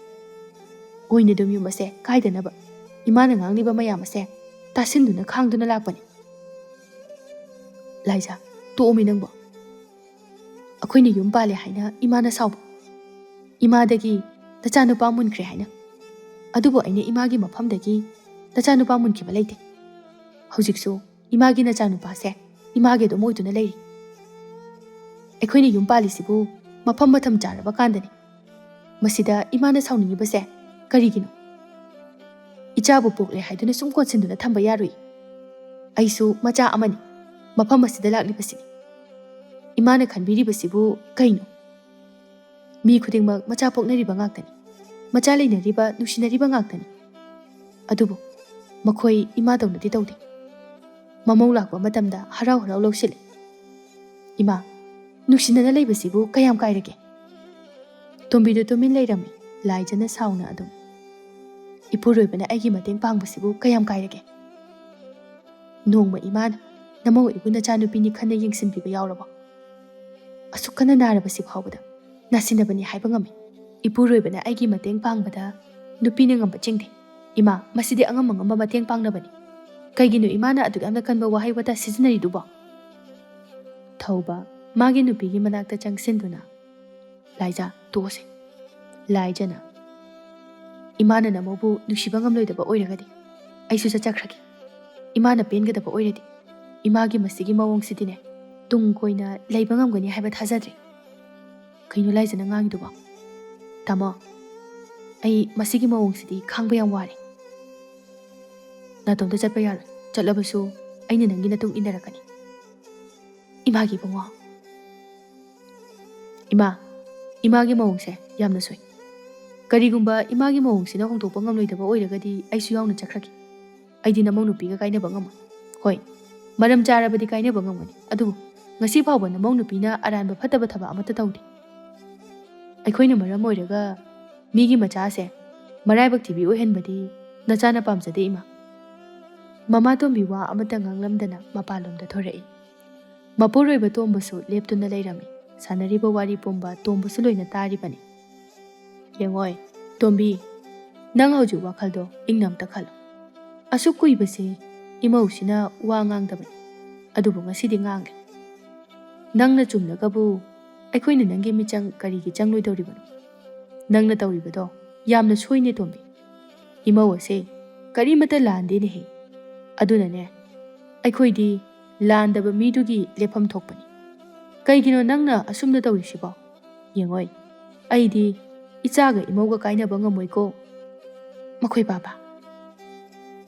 ꯑꯣꯏꯅꯗꯨꯝ ꯌꯨꯝ ꯑꯁꯦ ꯀꯥꯏꯗꯅꯕ ꯏꯃꯥꯅ ꯉꯥꯡꯂꯤꯕ ꯃꯌꯥꯝ ꯑꯁꯦ ꯇꯥꯁꯤꯟꯗꯨꯅ ꯈꯥꯡꯗꯨꯅ ꯂꯥꯛꯄꯅꯤ꯫" "ꯂꯥꯏꯖꯥ, ꯇꯣꯛꯑꯣꯃꯤ ꯅꯪꯕꯣ꯫ ꯑꯩꯈꯣꯏꯅ ꯌꯨꯝ ꯄꯥꯜꯂꯦ ꯍꯥꯏꯅ ꯏꯃꯥꯅ ꯁꯥꯎꯕ, ꯏꯃꯥꯗꯒꯤ ꯅꯆꯥꯅꯨꯄꯥ ꯃꯨꯟꯈ꯭ꯔꯦ ꯍꯥꯏꯅ꯫ ꯑꯗꯨꯕꯨ ꯑꯩꯅ ꯏꯃꯥꯒꯤ ꯃꯐꯝꯗꯒꯤ ꯅꯆꯥꯅꯨꯄꯥ ꯃꯨꯟꯈꯤꯕ ꯂꯩꯇꯦ꯫ ꯍꯧꯖꯤꯛꯁꯨ ꯏꯃꯥꯒꯤ ꯅꯆꯥꯅꯨꯄꯥꯁꯦ ꯏꯃꯥꯒꯤ ꯑꯗꯨꯝ ꯑꯣꯏꯗꯨꯅ ꯂꯩꯔꯤ꯫ ꯑꯩꯈꯣꯏꯅ ꯌꯨꯝ ꯄꯥꯜꯂꯤꯁꯤꯕꯨ ꯃꯐꯝ ꯃꯇꯝ ꯆꯥꯔꯕ ꯀꯥꯟꯗꯅꯤ꯫ ꯃꯁꯤꯗ ꯏꯃꯥꯅ ꯁꯥꯎꯅꯤꯡꯉꯤꯕꯁꯦ ꯀꯔꯤꯒꯤꯅꯣ? ꯏꯆꯥꯕꯨ ꯄꯣꯛꯂꯦ ꯍꯥꯏꯗꯨꯅ ꯁꯨꯝ ꯀꯣꯟꯁꯤꯟꯗꯨꯅ ꯊꯝꯕ ꯌꯥꯔꯣꯏ꯫ ꯑꯩꯁꯨ ꯃꯆꯥ ꯑꯃꯅꯤ, ꯃꯐꯝ ꯑꯁꯤꯗ ꯂꯥꯛꯂꯤꯕꯁꯤꯅꯤ꯫ ꯏꯃꯥꯅ ꯈꯟꯕꯤꯔꯤꯕꯁꯤꯕꯨ ꯀꯩꯅꯣ? ꯃꯤ ꯈꯨꯗꯤꯡꯃꯛ ꯃꯆꯥ ꯄꯣꯛꯅꯔꯤꯕ ꯉꯥꯛꯇꯅꯤ, ꯃꯆꯥ ꯂꯩꯅꯔꯤꯕ, ꯅꯨꯡꯁꯤꯅꯔꯤꯕ ꯉꯥꯛꯇꯅꯤ꯫ ꯑꯗꯨꯕꯨ ꯃꯈꯣꯏ ꯏꯃꯥꯗꯧꯅꯗꯤ ꯇꯧꯗꯦ꯫ ꯃꯃꯧ ꯂꯥꯛꯄ ꯃꯇꯝꯗ ꯍꯔꯥꯎ ꯍꯔꯥꯎ ꯂꯧꯁꯤꯜꯂꯤ꯫ ꯏꯃꯥ, ꯅꯨꯡꯁꯤꯅꯅ ꯂꯩꯕꯁꯤꯕꯨ ꯀꯌꯥꯝ ꯀꯥꯏꯔꯒꯦ? ꯇꯣꯝꯕꯤꯗꯨ ꯇꯨꯃꯤꯟ ꯂꯩꯔꯝꯃꯤ꯫ ꯂꯥꯏꯖꯅ ꯁꯥꯎꯅ ꯑꯗꯨꯝ, "ꯏꯄꯨꯔꯣꯏꯕꯅ ꯑꯩꯒꯤ ꯃꯇꯦꯡ ꯄꯥꯡꯕꯁꯤꯕꯨ ꯀꯌꯥꯝ ꯀꯥꯏꯔꯒꯦ? ꯅꯣꯡꯃ ꯏꯃꯥꯅ ꯅꯃꯧ ꯑꯩꯕꯨ ꯅꯆꯥꯅꯨꯄꯤꯅꯤ ꯈꯟꯅ ꯌꯦꯡꯁꯤꯟꯕꯤꯕ ꯌꯥꯎꯔꯕꯣ? ꯑꯁꯨꯛ ꯀꯟꯅ ꯅꯥꯔꯕꯁꯤ ꯐꯥꯎꯕꯗ ꯅꯥꯁꯤꯟꯅꯕꯅꯤ ꯍꯥꯏꯕ ꯉꯝꯃꯤ꯫ ꯏꯄꯨꯔꯣꯏꯕꯅ ꯑꯩꯒꯤ ꯃꯇꯦꯡ ꯄꯥꯡꯕꯗ ꯅꯨꯄꯤꯅ ꯉꯝꯕ ꯆꯤꯡꯗꯦ꯫ ꯏꯃꯥ, ꯃꯁꯤꯗꯤ ꯑꯉꯝ ꯑꯉꯝꯕ ꯃꯇꯦꯡ ꯄꯥꯡꯅꯕꯅꯤ꯫ ꯀꯩꯒꯤꯅꯣ ꯏꯃꯥꯅ ꯑꯗꯨꯛ ꯌꯥꯝꯅ ꯀꯟꯕ ꯋꯥꯍꯩ ꯋꯥꯇꯥ ꯁꯤꯖꯤꯟꯅꯔꯤꯗꯨꯕꯣ?" ꯊꯧꯕ ꯃꯥꯒꯤ ꯅꯨꯄꯤꯒꯤ ꯃꯅꯥꯛꯇ ꯆꯪꯁꯤꯟꯗꯨꯅ, "ꯂꯥꯏꯖꯥ, ꯇꯣꯛꯑꯁꯦ꯫" ꯂꯥꯏꯖꯅ, "ꯏꯃꯥꯅ ꯅꯃꯧꯕꯨ ꯅꯨꯡꯁꯤꯕ ꯉꯝꯂꯣꯏꯗꯕ ꯑꯣꯏꯔꯒꯗꯤ ꯑꯩꯁꯨ ꯆꯠꯆꯈ꯭ꯔꯒꯦ꯫ ꯏꯃꯥꯅ ꯄꯦꯟꯒꯗꯕ ꯑꯣꯏꯔꯗꯤ ꯏꯃꯥꯒꯤ ꯃꯁꯤꯒꯤ ꯃꯑꯣꯡꯁꯤꯗꯤꯅꯦ ꯇꯨꯡ ꯀꯣꯏꯅ ꯂꯩꯕ ꯉꯝꯒꯅꯤ ꯍꯥꯏꯕ ꯊꯥꯖꯗ꯭ꯔꯦ꯫" "ꯀꯩꯅꯣ ꯂꯥꯏꯖꯅ ꯉꯥꯡꯉꯤꯗꯨꯕꯣ?" "ꯇꯥꯃꯣ, ꯑꯩ ꯃꯁꯤꯒꯤ ꯃꯑꯣꯡꯁꯤꯗꯤ ꯈꯥꯡꯕ ꯌꯥꯝ ꯋꯥꯔꯦ꯫ ꯅꯥꯇꯣꯝꯇ ꯆꯠꯄ ꯌꯥꯔꯣꯏ꯫ ꯆꯠꯂꯕꯁꯨ ꯑꯩꯅ ꯅꯪꯒꯤ ꯅꯇꯨꯡ ꯏꯟꯅꯔꯛꯀꯅꯤ꯫" "ꯏꯃꯥꯒꯤ ꯏꯕꯨꯡꯉꯣ꯫" "ꯏꯃꯥ, ꯏꯃꯥꯒꯤ ꯃꯑꯣꯡꯁꯦ ꯌꯥꯝꯅ ꯁꯣꯏ꯫ ꯀꯔꯤꯒꯨꯝꯕ ꯏꯃꯥꯒꯤ ꯃꯑꯣꯡꯁꯤꯅ ꯍꯣꯡꯗꯣꯛꯄ ꯉꯝꯂꯣꯏꯗꯕ ꯑꯣꯏꯔꯒꯗꯤ ꯑꯩꯁꯨ ꯌꯥꯎꯅ ꯆꯠꯈ꯭ꯔꯒꯦ꯫ ꯑꯩꯗꯤ ꯅꯃꯧ ꯅꯨꯄꯤꯒ ꯀꯥꯏꯅꯕ ꯉꯝꯃꯣꯏ꯫ ꯍꯣꯏ, ꯃꯔꯝ ꯆꯥꯔꯕꯗꯤ ꯀꯥꯏꯅꯕ ꯉꯝꯒꯅꯤ, ꯑꯗꯨꯕꯨ ꯉꯁꯤ ꯐꯥꯎꯕ ꯅꯃꯧ ꯅꯨꯄꯤꯅ ꯑꯔꯥꯟꯕ ꯐꯠꯇꯕ ꯊꯕꯛ ꯑꯃꯠꯇ ꯇꯧꯗꯦ꯫ ꯑꯩꯈꯣꯏꯅ ꯃꯔꯝ ꯑꯣꯏꯔꯒ ꯃꯤꯒꯤ ꯃꯆꯥꯁꯦ ꯃꯔꯥꯏꯕꯛ ꯊꯤꯕꯤ ꯑꯣꯏꯍꯟꯕꯗꯤ ꯅꯆꯥꯅ ꯄꯥꯝꯖꯗꯦ, ꯏꯃꯥ꯫" ꯃꯃꯥ ꯇꯣꯝꯕꯤ ꯋꯥ ꯑꯃꯠꯇ ꯉꯥꯡꯂꯝꯗꯅ ꯃꯄꯥꯟꯂꯣꯝꯗ ꯊꯣꯔꯛꯏ꯫ ꯃꯄꯨꯔꯣꯏꯕ ꯇꯣꯝꯕꯁꯨ ꯂꯦꯞꯇꯨꯅ ꯂꯩꯔꯝꯃꯤ꯫ ꯁꯥꯟꯅꯔꯤꯕ ꯋꯥꯔꯤ ꯄꯨꯝꯕ ꯇꯣꯝꯕꯁꯨ ꯂꯣꯏꯅ ꯇꯥꯔꯤꯕꯅꯤ꯫ "ꯌꯦꯡꯉꯣꯏ, ꯇꯣꯝꯕꯤ, ꯅꯪ ꯍꯧꯖꯤꯛ ꯋꯥꯈꯜꯗꯣ ꯏꯪꯅ ꯑꯝꯇ ꯈꯜꯂꯣ꯫ ꯑꯁꯨꯛ ꯀꯨꯏꯕꯁꯦ ꯏꯃꯧꯁꯤꯅ ꯋꯥ ꯉꯥꯡꯗꯕꯅꯤ, ꯑꯗꯨꯕꯨ ꯉꯁꯤꯗꯤ ꯉꯥꯡꯂꯦ꯫ ꯅꯪꯅ ꯆꯨꯝꯂꯒꯕꯨ ꯑꯩꯈꯣꯏꯅ ꯅꯪꯒꯤ ꯃꯤꯆꯪ ꯀꯔꯤꯒꯤ ꯆꯪꯂꯣꯏꯗꯧꯔꯤꯕꯅꯣ? ꯅꯪꯅ ꯇꯧꯔꯤꯕꯗꯣ ꯌꯥꯝꯅ ꯁꯣꯏꯅꯦ, ꯇꯣꯝꯕꯤ꯫ ꯏꯃꯧ ꯑꯁꯦ ꯀꯔꯤꯃꯠꯇ ꯂꯥꯟꯗꯦꯅꯦꯍꯦ꯫ ꯑꯗꯨꯅꯅꯦ, ꯑꯩꯈꯣꯏꯗꯤ ꯂꯥꯟꯗꯕ ꯃꯤꯗꯨꯒꯤ ꯂꯦꯞꯐꯝ ꯊꯣꯛꯄꯅꯤ꯫ ꯀꯩꯒꯤꯅꯣ ꯅꯪꯅ ꯑꯁꯨꯝꯅ ꯇꯧꯔꯤꯁꯤꯕꯣ? ꯌꯦꯡꯉꯣꯏ, ꯑꯩꯗꯤ ꯏꯆꯥꯒ ꯏꯃꯧꯒ ꯀꯥꯏꯅꯕ ꯉꯝꯃꯣꯏꯀꯣ꯫ ꯃꯈꯣꯏ ꯄꯥꯕ,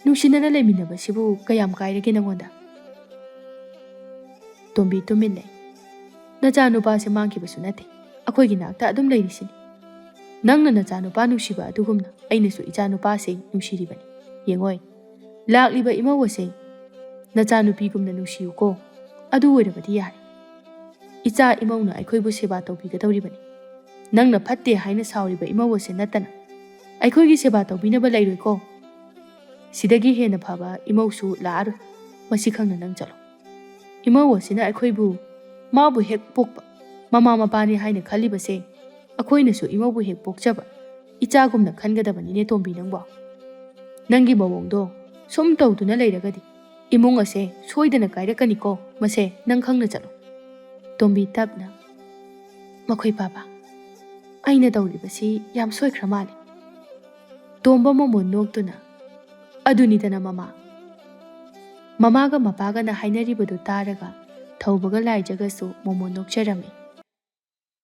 ꯅꯨꯡꯁꯤꯅꯅ ꯂꯩꯃꯤꯟꯅꯕꯁꯤꯕꯨ ꯀꯌꯥꯝ ꯀꯥꯏꯔꯒꯦ ꯅꯉꯣꯟꯗ?" ꯇꯣꯝꯕꯤ ꯇꯨꯃꯤꯟ ꯂꯩ꯫ "ꯅꯆꯥꯅꯨꯄꯥꯁꯦ ꯃꯥꯡꯈꯤꯕꯁꯨ ꯅꯠꯇꯦ, ꯑꯩꯈꯣꯏꯒꯤ ꯅꯥꯛꯇ ꯑꯗꯨꯝ ꯂꯩꯔꯤꯁꯤꯅꯤ꯫ ꯅꯪꯅ ꯅꯆꯥꯅꯨꯄꯥ ꯅꯨꯡꯁꯤꯕ ꯑꯗꯨꯒꯨꯝꯅ ꯑꯩꯅꯁꯨ ꯏꯆꯥꯅꯨꯄꯥꯁꯦ ꯅꯨꯡꯁꯤꯔꯤꯕꯅꯤ꯫ ꯌꯦꯡꯉꯣꯏ, ꯂꯥꯛꯂꯤꯕ ꯏꯃꯧ ꯑꯁꯦ ꯅꯆꯥꯅꯨꯄꯤꯒꯨꯝꯅ ꯅꯨꯡꯁꯤꯌꯨꯀꯣ꯫ ꯑꯗꯨ ꯑꯣꯏꯔꯕꯗꯤ ꯌꯥꯔꯦ꯫ ꯏꯆꯥ ꯏꯃꯧꯅ ꯑꯩꯈꯣꯏꯕꯨ ꯁꯦꯕꯥ ꯇꯧꯕꯤꯒꯗꯧꯔꯤꯕꯅꯤ꯫ ꯅꯪꯅ ꯐꯠꯇꯦ ꯍꯥꯏꯅ ꯁꯥꯎꯔꯤꯕ ꯏꯃꯧ ꯑꯁꯤ ꯅꯠꯇꯅ ꯑꯩꯈꯣꯏꯒꯤ ꯁꯦꯕꯥ ꯇꯧꯕꯤꯅꯕ ꯂꯩꯔꯣꯏꯀꯣ꯫ ꯁꯤꯗꯒꯤ ꯍꯦꯟꯅ ꯐꯕ ꯏꯃꯧꯁꯨ ꯂꯥꯛꯑꯔꯣꯏ꯫ ꯃꯁꯤ ꯈꯪꯅ ꯅꯪ ꯆꯠꯂꯣ꯫ ꯏꯃꯧ ꯑꯁꯤꯅ ꯑꯩꯈꯣꯏꯕꯨ ꯃꯥꯕꯨ ꯍꯦꯛ ꯄꯣꯛꯄ ꯃꯃꯥ ꯃꯄꯥꯅꯤ ꯍꯥꯏꯅ ꯈꯜꯂꯤꯕꯁꯦ ꯑꯩꯈꯣꯏꯅꯁꯨ ꯏꯃꯧꯕꯨ ꯍꯦꯛ ꯄꯣꯛꯆꯕ ꯏꯆꯥꯒꯨꯝꯅ ꯈꯟꯒꯗꯕꯅꯤꯅꯦ ꯇꯣꯝꯕꯤ ꯅꯪꯕꯣ꯫ ꯅꯪꯒꯤ ꯃꯑꯣꯡꯗꯣ ꯁꯨꯝ ꯇꯧꯗꯨꯅ ꯂꯩꯔꯒꯗꯤ ꯏꯃꯨꯡ ꯑꯁꯦ ꯁꯣꯏꯗꯅ ꯀꯥꯏꯔꯛꯀꯅꯤꯀꯣ꯫ ꯃꯁꯦ ꯅꯪ ꯈꯪꯅ ꯆꯠꯂꯣ꯫ ꯇꯣꯝꯕꯤ ꯇꯞꯅ, "ꯃꯈꯣꯏ ꯄꯥꯕ, ꯑꯩꯅ ꯇꯧꯔꯤꯕꯁꯤ ꯌꯥꯝ ꯁꯣꯏꯈ꯭ꯔ ꯃꯥꯜꯂꯦ꯫" ꯇꯣꯝꯕ ꯃꯣꯃꯣꯟ ꯅꯣꯛꯇꯨꯅ, "ꯑꯗꯨꯅꯤꯗꯅ ꯃꯃꯥ꯫" ꯃꯃꯥꯒ ꯃꯄꯥꯒꯅ ꯍꯥꯏꯅꯔꯤꯕꯗꯨ ꯇꯥꯔꯒ ꯊꯧꯕꯒ ꯂꯥꯏꯖꯒꯁꯨ ꯃꯣꯃꯣꯟ ꯅꯣꯛꯆꯔꯝꯃꯤ꯫